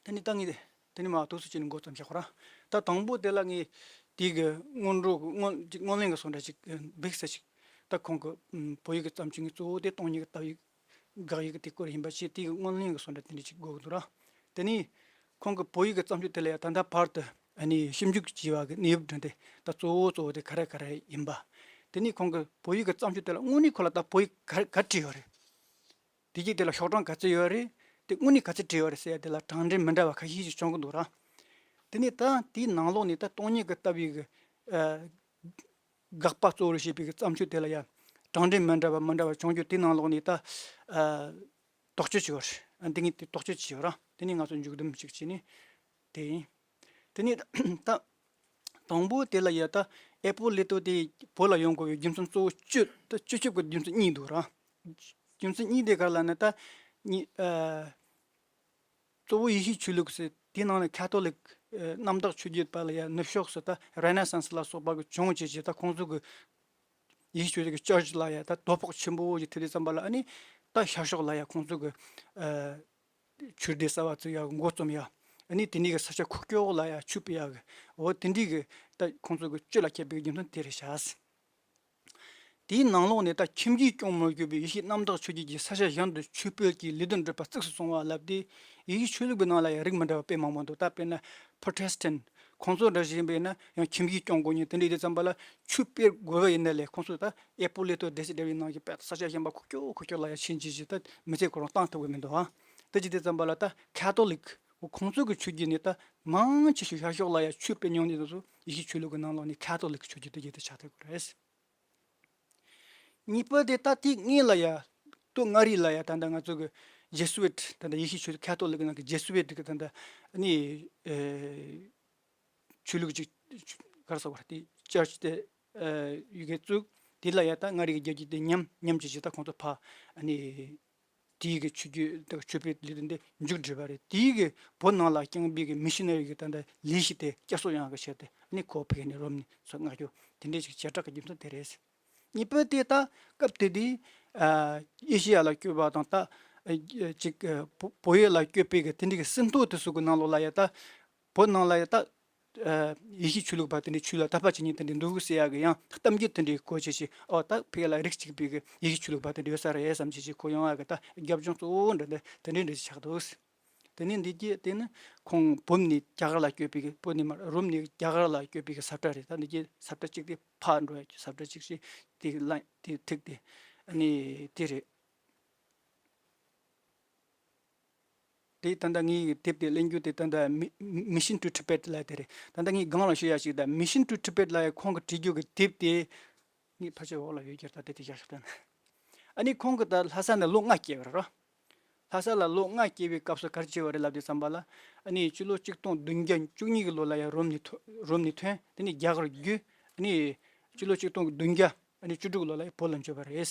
དེ་ནི་ད་ངས་དེ་ནི་མར་ཐུགས་སུ་ཅི་ནས་འགོ་བརྩམས་བཞག་ཁོ་ར། ད་དང་པོ་དེ་ལ་ངས་དེ་གི་སྔོན་འགྲོ་གི་སྔོན་ཅིག་སྔོན་གླེང་གི་བཟོ་འདྲ་ཅིག་འབིགས་ས་ཅིག་ད་ཁོང་གི་བོད་ཡིག་གི་བརྩམས་ཆོས་ངས་གཙོ་བོ་དེ་སྟོང་ཉིད་ཀྱི་ལྟ་བའི་དགག་ཡིག་གི་དེ་སྐོར་ཡིན་པ་བྱས། དེ་གི་སྔོན་གླེང་གི་བཟོ་འདྲ་དེ་འདྲ་ཅིག་དགོས་ཀྱི་འདུག་ར། དེ་ནི་ཁོང་གི་བོད་ཡིག་གི་བརྩམས་ཆོས་དེ་ལ་ཡང་ད་ལྟ་བར་དུ་ཨ་ནི་ཞིབ་འཇུག་བྱས་པ་གི་གནས་བབ་འདྲ་དེ་ད་གཙོ་བོ་གཙོ་བོ་དེ་ག་རེ་ག་རེ་ཡིན་པ། དེ་ནི་ཁོང་གི་བོད་ཡིག་གི་བརྩམས་ཆོས་དེ་ལ་དངོས་གནས་ཁོ་ལ་ད་བོད་ཡིག་ག་རེ་ག་རེ་བྲིས་ཡོད་རེད། དེ་གྱད་དེ་ལ་ཤོག་གྲངས་ག་ཚོད་ཡོད་རེད། དེ་དངོས་གནས་ག་ཚོད་བྲིས་ཡོད་རེད་ཟེར་ཡ་དེ་ལ་གྲངས་འདྲེན་མི་འདྲ་བ་ཁ་ཤས་ཤིག་བྱུང་གི་འདུག་ར། དེ་ནས་ད་དེའི་ནང་ལོགས་ནས་ད་སྟོང་ཉིད་ཀྱི་ལྟ་བའི་གི་ཨ་དགག་པ་གཙོ་བོར་བྱེད་པའི་གི་བརྩམས་ཆོས་དེ་ལ་ཡ་གྲངས་འདྲེན་མི་འདྲ་བ་མི་འདྲ་བ་བྱུང་རྒྱུ་དེའི་ནང་ལོགས་ནས་ད་ཨ་དོགས་གཅོད་བྱས་ཡོད་རེད། ཨ་འདི་ངས་དེ་དོགས་གཅོད་བྱས་ཡོད་ར། དེ་ནས་ང་ཚོ་མཇུག་བསྡོམས་ཅིག་བྱས་ནས་དེ་ཡིན། དེ་ནས་ད་ དང་པོ་དེ་ལ་ཡ་ད་ཨེ་པོ་ལི་ཏོ་དེ་བོད་ལ་ཡོང་དགོས་པའི་རྒྱུ་མཚན་གཙོ་བོ་བཅུ་ད་བཅུ་གཅིག་གི་རྒྱུ་མཚན་གཉིས་འདུག་ར། རྒྱུ་མཚན་གཉིས་དེ་ག་རེ་ལབ་ན་ད་གཉིས་ཨ། གཙོ་བོ་ཡེ་ཤུའི་ཆོས་ལུགས་ཟེར་དེའི་ནང་ནས་ཁ་ཐོ་ལིག་ཨ་རྣམ་དག་ཆོས་བརྒྱུད་པ་ལ་ཡ་ནུབ་ཕྱོགས་སུ་ད་རེ་ནེ་སན་སི་ལ་སོགས་པ་གི་བྱུང་བྱས་བྱས་ད་ཁོང་ཚོ་གི་ཡེ་ཤུའི་ཆོས་ལུགས་ཀྱི་ཅར་ཆི་ལ་ཡ་ད་དོ་ཕོག་ཆེན་པོ་ཞིག་ཐེབས་དུས་ཙམ་པ་ལ་ཨ་ནི་ད་ཤར་ཕྱོགས་ལ་ཡ་ཁོང་ཚོ་གི་ཨ་ཆོས་སྡེ་གསར་པ་བཙུགས་ཡག་འགོ་རྩོམ་ཡག་ཨ་ནི་དེ་འདྲའི་གི་ས་ཆ་ཁུག་ཀྱོག་ལ་ཡ་ཆོས་སྤེལ་ཡག་གི་འོ་དེ་འདྲའི་གི་ད་ཁོང་ཚོ་གི་བཅུ་ལ་ཁྱབ་པའི་རྒྱུ་མཚན་དེ་རེད་ཤག་དེའི་ནང་ལོགས་ནས་ད་ཁྱིམ་རྒྱུད་སྐྱོང་མི་དགོས་པའི་ཡེ་ཤུའི་རྣམ་དག་ཆོས་བརྒྱུད་ཀྱིས་ས་ཆ་གཞན་དུ་ཆོས་སྤེལ་གྱི་ལས་དོན་སྒྲུབ་པ་གཙིགས་སུ་སོང་བ་ལབ་སྟེ། ཡེ་ཤུའི་ཆོས་ལུགས་པའི་ནང་ལ་ཡང་རིགས་མི་འདྲ་བ་དཔེ་མང་པོ་འདུག་ད་དཔེར་ན་Protestant ཁོང་ཚོ་འདྲ་ཞིག་ཡིན་པས་ན་ཡང་ཁྱིམ་རྒྱུད་སྐྱོང་དགོས་ཉེན་དེ་འདྲ་ཡིན་དུས་ཙམ་པ་ལ་ཆོས་སྤེལ་དགོས་པ་ཡིན་ན་ལས་ཁོང་ཚོ་ད་ཨེ་པོ་ལི་ཏོ་སྡེ་སྲིད་སྡེ་བའི་ནང་གི་དཔེ་ས་ཆ་གཞན་པ་ཁུག་ཀྱོག་ཁུག་ཀྱོག་ལ་ཡང་ཕྱིན་ཅི་ཅི་ད་མི་ཚེ་ཁོ་རང་བཏང་ཐུབ་ཀྱི་མི་འདུག་ཨ། དེ་ཅི་དུས་ཙམ་པ་ལ་ད་ཁ་ཐོ་ལིག་ཁོང་ཚོ་གི་ཆོས་བརྒྱུད་ནས་ད་མང་ཆེ་ཤོས་ཤར་ཕྱོགས་ལ་ཡང་ཆོས་སྤེལ་མྱོང་ནས་དེ་ཚོ་ཡེ་ཤུའི་ཆོས་ལུགས་ཀྱི་ནང་ལོགས་ནས་ཁ་ཐོ་ལིག་ཆོས་བརྒྱུད་དེ་ཡིན་དུ་ཆགས་ཐུབ་ཀྱི་རེད། གཉིས་པ་དེ་ད་དེའི་སྔོན་ལ་ཡ། སྟོད་མངའ་རིས་ལ་ཡ་ད་ལྟ་ང་ཚོ་གི་ཇེ་སུ་ཝིད་ད་ལྟ་ཡེ་ཤུའི་ཆོས་ཁ་ཐོ་ལིག་ནང་གི་ཇེ་སུ་ཝིད་གི་ད་ལྟ་ནི་ཨེ་ཆོས་ལུགས་ཅིག་ག་རེ་ཟེར་བ་དེ་ཅར་ཆི་དེ་ཨེ་ཡི་གེ་བཙུགས། དེ་ལ་ཡ་ད་མངའ་རིས་ཀྱི་རྒྱལ་རྒྱུད་དེ་ཉམས་ཉམས་ཀྱི་ཅི་ད་ཁོང་ཚོ་ཕ་ཨ་ནི། དེའི་གི་ཆོས་བརྒྱུད་དང་ཆོས་པའི་ལས་དོན་དེ་མཇུག་བསྒྲིལ་བ་རེད། དེའི་གི་བོད་ནང་ལ་རྐྱང་པའི་གི་མི་ཤི་ན་རི་གི་ད་ལྟ་ལས་གཞི་དེ་བསྐྱར་གསོ་ཡོང་གི་ཆེད་དུ་ཨ་ནི་ཁོ་ཕ་གི་ནས་རོམ་ནས་ཚུར་མངགས་རྒྱུ་དེ་འདྲའི་ཞིག་བྱེ་བྲག་གི་རྒྱུ་མཚན་དེ་རེད། གཉིས་པ་དེ་ད་སྐབས་དེ་དུས་ཨ་ཨེ་ཤི་ཡ་ལ་བསྐྱོད་པ་དང་ད་ཨ་ཅིག་ཨ་བོ་བོད་ཡུལ་ལ་བསྐྱོད་པའི་གི་དེ་འདྲའི་གི་ཟིན་ཐོ་དེ་ཚོ་གི་ནང་ལོགས་ལ་ཡ་ད་བོད་ནང་ལ་ཡ་ད། ཨ་ཡེ་ཤུའི་ཆོས་ལུགས་པ་དེ་འདྲའི་ཆོས་ལ་དད་པ་བྱེད་མཁན་དེ་འདྲའི་འདུག་ཟེར་ཡག་གི་ཡང་གཏམ་རྒྱུད་དེ་འདྲའི་གོ་ཆེ་ཆེ་ཨོ་ད་ཕ་གི་ལ་རིགས་གཅིག་པའི་གི་ཡེ་ཤུའི་ཆོས་ལུགས་པ་དེ་འདྲ་ཡོད་ས་རེད་བསམ་ཆེ་ཆེ་གོ་ཡོང་ཡག་གི་ད་རྒྱབ་ལྗོངས་གཙོ་བོ་འདྲ་འདྲ་དེ་འདྲའི་འདྲ་ཆགས་འདུག་དེ་ནས་འདི་རྗེས་དེ་ནི་ཁོང་བོད་ནས་རྒྱ་གར་ལ་བསྐྱོད་པའི་གི་བོད་ནས་མ་རོམ་ནས་རྒྱ་གར་ལ་བསྐྱོད་པའི་གི་ས་བཀྲ་རེད། ད་འདི་རྗེས་ས་བཀྲ་གཅིག་དེ་ཕར་འགྲོ་ཡག་གི་ས་བཀྲ་གཅིག་ཞིག་དེ་གི་ལ་དེ་ཐིག་དེ་ཨ་ནི་དེ་རེད། དེ་ད་ལྟ་ངའི་དེབ་དེ་གླེང་རྒྱུ་དེ་ད་ལྟ་མི་Mission to Tibet ལབ་དེ་རེད། ད་ལྟ་ངས་སྒང་ལ་ཞུ་ཡག་ཞིག་ད་Mission to Tibet ལབ་ཡག་ཁོང་གི་བྲིས་རྒྱུ་གི་དེབ་དེ་ངས་ཕལ་ཆེར་འོག་ལ་ཡོད་ཀྱི་རེད། ད་དེ་དེ་བཞག་ཤོག་ད་ནི། ཨ་ནི་ཁོང་གི་ད་ལྷ་ས་ནས་ལོ་ལྔ་བསྐྱལ་བ་རེད་རོ། ལྷ་ས་ལ་ལོ་ལྔ་བསྐྱལ་བའི་སྐབས་སུ་ག་རེ་བྱས་པ་རེད་ལབ་དུས་ཙམ་པ་ལ་ཨ་ནི་སྤྱི་ལོ་གཅིག་སྟོང་བདུན་བརྒྱ་བཅུ་གཉིས་ཀྱི་ལོ་ལ་ཡང་རོམ་ནས་ཐོ་རོམ་ནས་ཐོན། དེ་ནས་རྒྱ་གར་བརྒྱུད་ཨ་ནི་སྤྱི་ལོ་གཅིག་སྟོང་བདུན་བརྒྱ་ཨ་ནི་བཅུ་དྲུག་ལོ་ལ་བོད་ལ་འབྱོར་བ་རེད།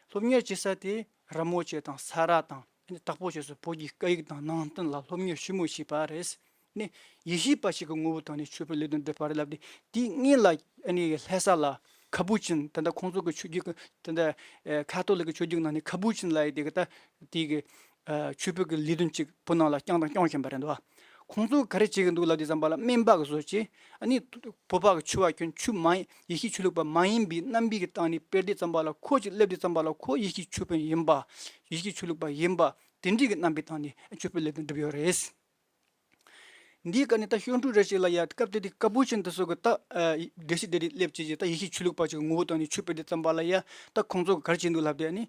སློབ་གཉེར་བྱེད་ས་དེ་ར་མོ་ཆེ་དང་ས་ར་དང་ཨ་ནི་དྭགས་པོ་ཆེ་སོགས་བོད་ཀྱི་སྐད་ཡིག་དང་ནང་བསྟན་ལ་སློབ་གཉེར་ཞིབ་མོ་བྱས་པ་རེད། ཨ་ནི་ཡེ་ཤུའི་པ་ཞིག་གི་ངོ་བོ་དང་ནི་ཆོས་པའི་ལས་དོན་སྒྲུབ་པ་རེད་ལབ་སྟེ། དེའི་སྔོན་ལ་ཨ་ནི་ལྷ་ས་ལ་ཁ་པུ་ཅིན་ད་ལྟ་ཁོང་ཚོ་གི་ཆོས་བརྒྱུད་ཀྱི་ད་ལྟ་ཨེ་ཁ་ཐོ་ལིག་གི་ཆོས་བརྒྱུད་ནང་ནས་ཁ་པུ་ཅིན་ལབ་ཡག་དེ་གི་ད་དེ་གི་ཨ་ཆོས་པའི་གི་ལས་དོན་ཅིག་བོད་ནང་ལ་བསྐྱངས་དང་སྐྱོང་བཞིན་པ་རེད་འདུག་ཁོང་ཚོ་ག་རེ་བྱེད་ཀྱི་འདུག་ལབ་དུས་ཙམ་པ་ལ་སྨན་པ་གི་བཟོ་བྱས། ཨ་ནི་བོད་པ་གི་ཆོས་པ་ཁྱོད་ཆོས་མ་ཡིན་ཡེ་ཤུའི་ཆོས་ལུགས་པ་མ་ཡིན་པའི་རྣམ་པའི་གི་སྟེང་ནས་སྤེལ་དུས་ཙམ་པ་ལ་ཁོ་ཅིག་སླེབས་དུས་ཙམ་པ་ལ་ཁོ་ཡེ་ཤུའི་ཆོས་དཔོན་ཡིན་པ། ཡེ་ཤུའི་ཆོས་ལུགས་པ་ཡིན་པ། དེ་འདྲའི་གི་རྣམ་པའི་སྟེང་ནས་ཆོས་པའི་ལས་དོན་སྒྲུབ་ཡོད་རེད། འདིའི་སྐབས་ནས་ད་ཤོར་འཕྲུལ་རེ་ཞིག་ལ་ཡ་སྐབས་དེ་དུས་ཀ་པུ་ཅིན་དེ་ཚོ་གི་ད་ཨ་སྡེ་སྲིད་སྡེ་རིགས་སླེབས་བྱས་ཀྱི་ད་ཡེ་ཤུའི་ཆོས་ལུགས་པ་ཅིག་གི་ངོ་བོ་སྟེང་ནས་ཆོས་སྤེལ་དུས་ཙམ་པ་ལ་ཡ་ད་ཁོང་ཚོ་གི་ག་རེ་བྱས་འདུག་ལབ་དུས་ཨ་ནི་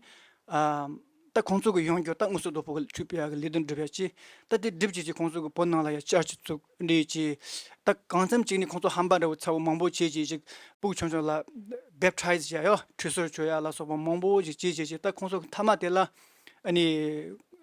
ཨ་ད་ཁོང་ཚོ་གི་ཡོང་རྒྱུ་ད་དངོས་སུ་རྡོ་ཕོ་གི་ཆོས་སྤེལ་ཡག་གི་ལས་དོན་སྒྲུབ་ཡག་ཅིག་ད་དེ་སྒྲུབ་བྱས་ཀྱི་ཁོང་ཚོ་གི་བོད་ནང་ལ་ཡ་ཅར་ཆི་བཙུགས་འདྲ་ཅིག་ད་གང་འཚམ་ཅིག་ནས་ཁོང་ཚོ་ཧམ་པ་འདྲ་བོ་ཚ་བོ་མང་པོ་བྱས་ཀྱི་ཅིག་སྤུ་གུ་ཆུང་ཆུང་ལ་བེབ་ཊའི་ཛི་བྱས་ཡོད་ཁྲུས་གསོལ་བྱོས་ཡག་ལ་སོགས་པ་མང་པོ་ཅིག་བྱས་བྱས་ཅིག་ད་ཁོང་ཚོ་གི་མཐའ་མ་དེ་ལ་ཨ་ནི།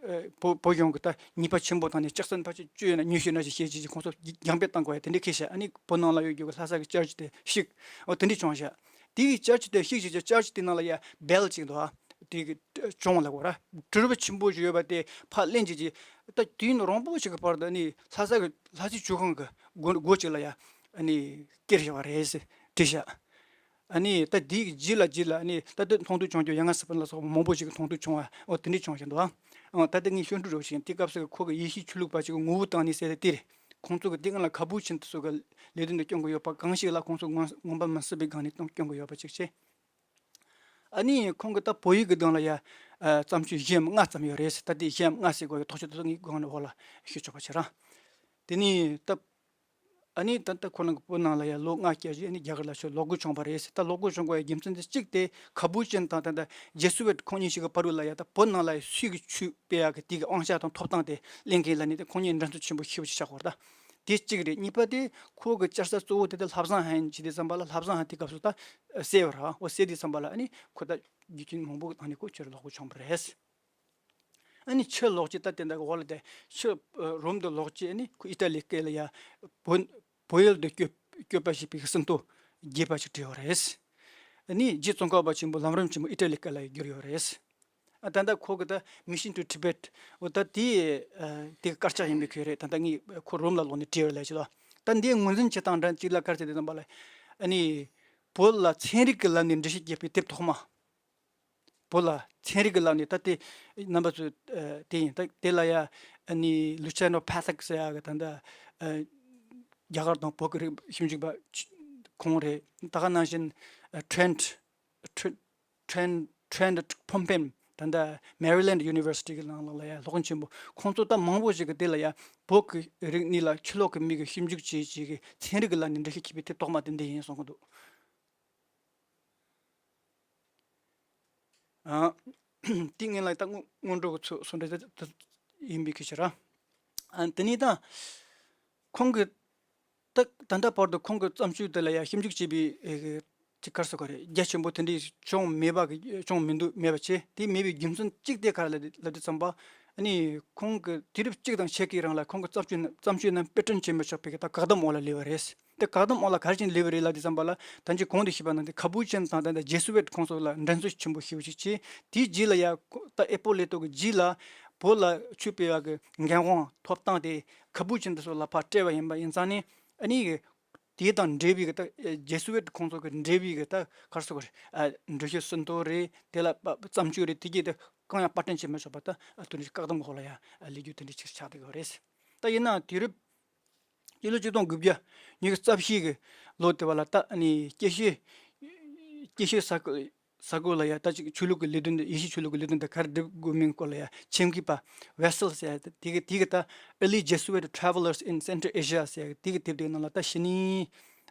ཨ་བོད་བོད་གཞུང་གི་ད་ཉེས་པ་ཆེན་པོ་དང་ནི་ལྕགས་སྲན་ཕར་ཕྱིན་བཅོས་ན་ཉེས་ཤོས་ན་ཞིག་བཤད་ཅིག་ཅིག་ཁོང་ཚོ་རྒྱང་འབེབས་བཏང་དགོས་ཡ་དེ་འདྲ་ཁེལ་ཤག་ཨ་ནི་བོད་ནང་ལ་ཡོད་རྒྱུ་གི་ལྷ་ས་གི་ཅར་ཆི་དེ་བཤིག་འོ་དེ་འདྲ་བྱུང་ཤག་དེ་གི་ཅར་ཆི་དེ་བཤིག་ཅིག་ཅིག་ཅར་ཆི་དེ་ནང་ལ་ཡ་བེལ་ཅིག་འདུག་ཨ། དེ་གི་གྱོང་ལ་གོ་ར་གྲུ་རུབ་ཆེན་པོ་ཞིག་ཡོད་པ་དེ་ཕར་ལེན་ཅིག་ཅིག་ད་དུས་ཡུན་རིང་པོ་ཞིག་གི་བར་དུ་ཨ་ནི་ལྷ་ས་གི་ལྷ་སའི་ཇོ་ཁང་གི་སྒོ་སྒོ་ཅིག་ལ་ཡ་ཨ་ནི་བསྐྱུར་བཞག་པ་རེད་ཟེར་བྲིས་ཤག་ཨ་ནི་ད་དེའི་རྗེས་ལ་རྗེས་ལ་ཨ་ནི་ད་ལྟ་མཐོང་ཐོས་བྱུང་རྒྱུ་ཡ་ང་སི་ཕན་ལ་སོགས་པ་མང་པོ་ཞིག་གི་མཐོང་ཐོས་བྱུང་བ་འོ་དེ་འདྲས་བྱུང་བཞིན་འདུག་ཨ། ད་ལྟ་ངས་ཤོད་འཕྲུལ་རོབ་ཞིག་དེ་སྐབས་སུ་ཁོ་གི་ཡེ་ཤུའི་ཆོས་ལུགས་པ་ཞིག་གི་ངོ་བོ་བཏང་ནས་ཟེར་ཏེ་དེ་རེད། ཁོང་ཚོ་གི་དེ་སྔ་ལ་ཁ་བུ་ཆིན་དེ་ཚོ་གི་ལས་དོན་དུ་སྐྱོང་གི་ཡོད་པ་གང་ཞིག་ལ་ཁོང་ཚོ་ངོ་ངོམ་པ་མི་སྲིད་པའི་སྒང་ནས་གཏོང་སྐྱོང་གི་ཡོད་པ་ཅིག་བྱས། ཨ་ནི་ཁོང་གི་ད་བོད་ཡིག་གི་སྒང་ལ་ཡ་བརྩམས་ཆོས་བཞི་འམ་ལྔ་ཙམ་ཡོད་རེད་ཟེར། ད་དེ་བཞི་འམ་ལྔ་ཟེར་དགོས་ཡོད་ཐག་ཆོད་དེ་ཚོ་ངས་སྒང་ནས་འོག་ལ་ཞུ་ཆོག་པ་བྱེད་ར། དེ་ནས་ད། ཨ་ནི་ད་ལྟ་ཁོ་རང་གི་བོད་ནང་ལ་ཡང་ལོ་ལྔ་བསྐྱལ་རྗེས་ཨ་ནི་རྒྱ་གར་ལ་ཆོས་ལོག་དགོས་བྱུང་བ་རེད་ཟེར། ད་ལོག་དགོས་བྱུང་བའི་རྒྱུ་མཚན་དེ་གཅིག་དེ་ཁ་བུ་ཅན་དང་ད་ལྟ་ཇེ་སུ་ཝེད་ཁོང་གཉིས་ཤིག་གི་བར་དུ་ལ་ཡ་ད་བོད་ནང་ལ་ཡ་སུས་ཀྱི་ཆོས་སྤེལ་ཡག་གི་དེ་གི་དབང་ཆ་དང་ཐོབ་ཐང་དེ་ལེན་མཁན་ལ་ནི་དེ་ཁོང་གཉིས་འགྲན་རྩོད་ཆེན་པོ་ཞེ་པོ་ཅིག་ཆགས་པ་རེད། ད་དེ་གཅིག་རེད། གཉིས་པ་དེ་ཁོ་གི་བཅར་ས་གཙོ་བོ་དེ་དེ་ལྷ་བཟང་ཧན་བྱས་དུས་ཙམ་པ་ལ་ལྷ་བཟང་ཧན་དེ་སྐབས་སུ་ད་བསད་པ་རེད། འོ་བསད་དུས་ཙམ་པ་ལ་ཨ་ནི་ཁོ་ད་རྒྱུ་རྐྱེན་མང་པོ་གི་ཐོག་ནས་ཁོ་ཕྱིར་ལོག་དགོས་བྱུང་བ་རེད། ཨ་ནི་ཕྱིར་ལོག་ཅིག་ད་དེ་འདྲ་གི་འོག་ལ་དེ་ཕྱིར་རོམ་དུ་ལོག་ཅིག་ཨ་ནི་ཁོ་ཨི་ཏ་ལི་སྐད་ལ་ཡ་བོད་བོད་ཡུལ་དུ་བསྐྱོད་ བཀོད་པ་ཞེས་པའི་ཟིན་ཐོ་རྒྱས་པ་ཞིག་བྲིས་ཡོད་རེད། ཨ་ནི་རྗེ་ཙོང་ཁ་པ་ཆེན་པོ་ལམ་རིམ་ཆེན་པོ་ཨི་ཊ་ལི་སྐད་ལ་བསྒྱུར་ཡོད་རེད། ཨ་ད་ལྟ་ཁོ་གི་ད་Mission to Tibet འོ་ད་དེ་ཨ་དེ་གི་དཀར་ཆག་ཡིན་པའི་ཁུལ་རེད། ད་ལྟ་ངས་ཁོ་རོམ་ལ་ལོག་ནས་བྲིས་ཡོད་ལ་ཅི་ལ། ད་འདིའི་ངོས་འཛིན་བྱེད་སྟངས་འདྲ་གཅིག་ལ་ག་རེ་བྱས་ཏེ་བསམ་པ་ལ། ཨ་ནི་བོད་ལ་ཚན་རིག་གི་ལམ་ནས་འགྲེལ་བཤད་བརྒྱབ་པའི་དེབ་ཐོག་མ། བོད་ལ་ཚན་རིག་གི་ལམ་ནས་ད་ལྟའི་རྣམ་པ་ཚོས་ཨ་དེ་ཡིན། ད་དེ་ལ་ཡ་ཨ་ནི་Luciano Patrick ཟེར་ཡ་གི་ད་ལྟ་ཨ་རྒྱ་གར་དང་བོད་ཀྱི་རིག་ཞིབ་འཇུག་པ་ཁོང་རེད། ད་ག་ནང་བཞིན་ཨ་Trent Trent Trent Trent Pompey ད་ལྟ་Maryland University གི་ནང་ལོགས་ལ་ཡ་སློབ་དཔོན་ཆེན་པོ་ཁོང་ཚོ་ད་མང་པོ་ཞིག་གི་དེ་ལ་ཡ་བོད་ཀྱི་རིག་གནས་ལ་ཕྱི་ལོགས་ཀྱི་མི་གིས་ཞིབ་འཇུག་བྱས་བྱས་ཀྱི་ཚན་རིག་གི་ལམ་ནས་འགྲེལ་བཤད་བྱས་པའི་དེབ་ཐོག་མ་དེ་འདི་ཡིན་གསུང་གི་འདུག་ཨ། དེ་ངེད་ལ་ད་སྔོན་སྔོན་འགྲོ་གི་ཚོ་སོ་འདྲ་དེ་ཡིན་པའི་ཁུལ་བྱེད་ར། ཨ་དེ་ནས་ད་ཁོང་གི་ད་ད་ལྟ་བར་དུ་ཁོང་གི་བརྩམས་ཆོས་དེ་ལ་ཡང་ཞིབ་འཇུག་བྱས་པའི་ཨེ་གི་ཅིག་ག་རེ་ཟེར་དགོས་རེད། རྒྱ་ཆེན་པོ་དེ་འདྲའི་བྱུང་མེད་པ་གི་བྱུང་མི་འདུག་མེད་པ་བྱས། དེ་མེད་པའི་རྒྱུ་མཚན་གཅིག་དེ་ག་རེ་ལབ་ལབ་དུས་ཙམ་པ། ཨ་ནི་ཁོང་གི་དུས་རབས་གཅིག་དང་ཕྱེད་ཀའི་རིང་ལ་ཁོང་གི་བརྩམས་ཆོས་རྣམས་བརྩམས་ཆོས་རྣམས་དཔེ་སྐྲུན་བྱེད་མི་ཆོག་པའི་གི་ད་བཀག་སྡོམ་འོག་ལ་སླེབས་པ་རེད། དེ་བཀག་སྡོམ་འོག་ལ་ག་རེ་བྱས་ནས་སླེབས་པ་རེད་ལབ་དུས་ཙམ་པ་ལ། ད་ཅི་གོང་དུ་ཞུས་པ་ནང་བཞིན་ཁ་པུ་ཅན་དང་ད་ལྟ་ཇེ་སུ་ཝེད་ཁོང་ཚོ་ལ་འགྲན་རྩོད་ཆེན་པོ་ཞེ་པོ་ཞིག་བྱས། དེའི་རྗེས་ལ་ཡ་ཁོ་ད་ཨེ་པོ་ལེ་ཏོ་གི་རྗེས་ལ་བོད་ལ་ཆོས་སྤེལ་བ་གི་འགན་དབང་ཐོབ་སྟངས་དེ་ཁ་པུ་ཅན་དེ་ཚོ་ལ་ཕར་སྤྲད་པ་ཡིན་པ་ཡིན་ཙང་ནས། ཨ་ནི་དེ་དང་འབྲེལ་བའི་གི་ད་ཇེ་སུ་ཝེད་ཁོང་ཚོ་གི་འབྲེལ་བའི་གི་ད་ག་རེ་ཟེར་དགོས་རེད། ཨ་འགྲེལ་བཤད་ཟིན་ཐོ་རེད། དེ་ལ་པ་བརྩམས་ཆོས་རེད། དེ་གྱད་དེ་གང་ཡང་པར་སྐྲུན་བྱེད་མི་ཆོག་པ་ད་ཨ་དེ་འདྲའི་བཀག་སྡོམ་འོག་ལ་ཡ་ཨ་སླེབས་རྒྱུ་དེ་འདྲའི་ཅིག་ཆགས་བསྡད་ཡོད་རེད། ད་ཡིན་ནའང་དུས་རབས་སྤྱི་ལོ་ཆིག་སྟོང་དགུ་བརྒྱ་ཉི་ཤུ་རྩ་བཞི་གི་ལོ་དེ་བ་ལ་ད་ཨ་ནི་སྐྱེད་བྱེད་སྐྱེད་བྱེད་ས་ཁུལ་ས་ཁུལ་ལ་ཡ་ད་ཅིག་ཆོས་ལུགས་ཀྱི་ལས་དོན་དེ། ཡེ་ཤུའི་ཆོས་ལུགས་ཀྱི་ལས་དོན་དེ་ག་རེ་སྒྲུབ་དགོས་མིན་སྐོར་ལ་ཡ་ཆེད་མཁས་པ་ཝེ་སེལ་ཟེར་ཡ་དེ་གི་དེ་གི་ད་Early Jesuit Travelers in Central Asia ཟེར་ཡ་དེ་གི་དེབ་དེ་ནང་ལ་ད་གཞི་ནས་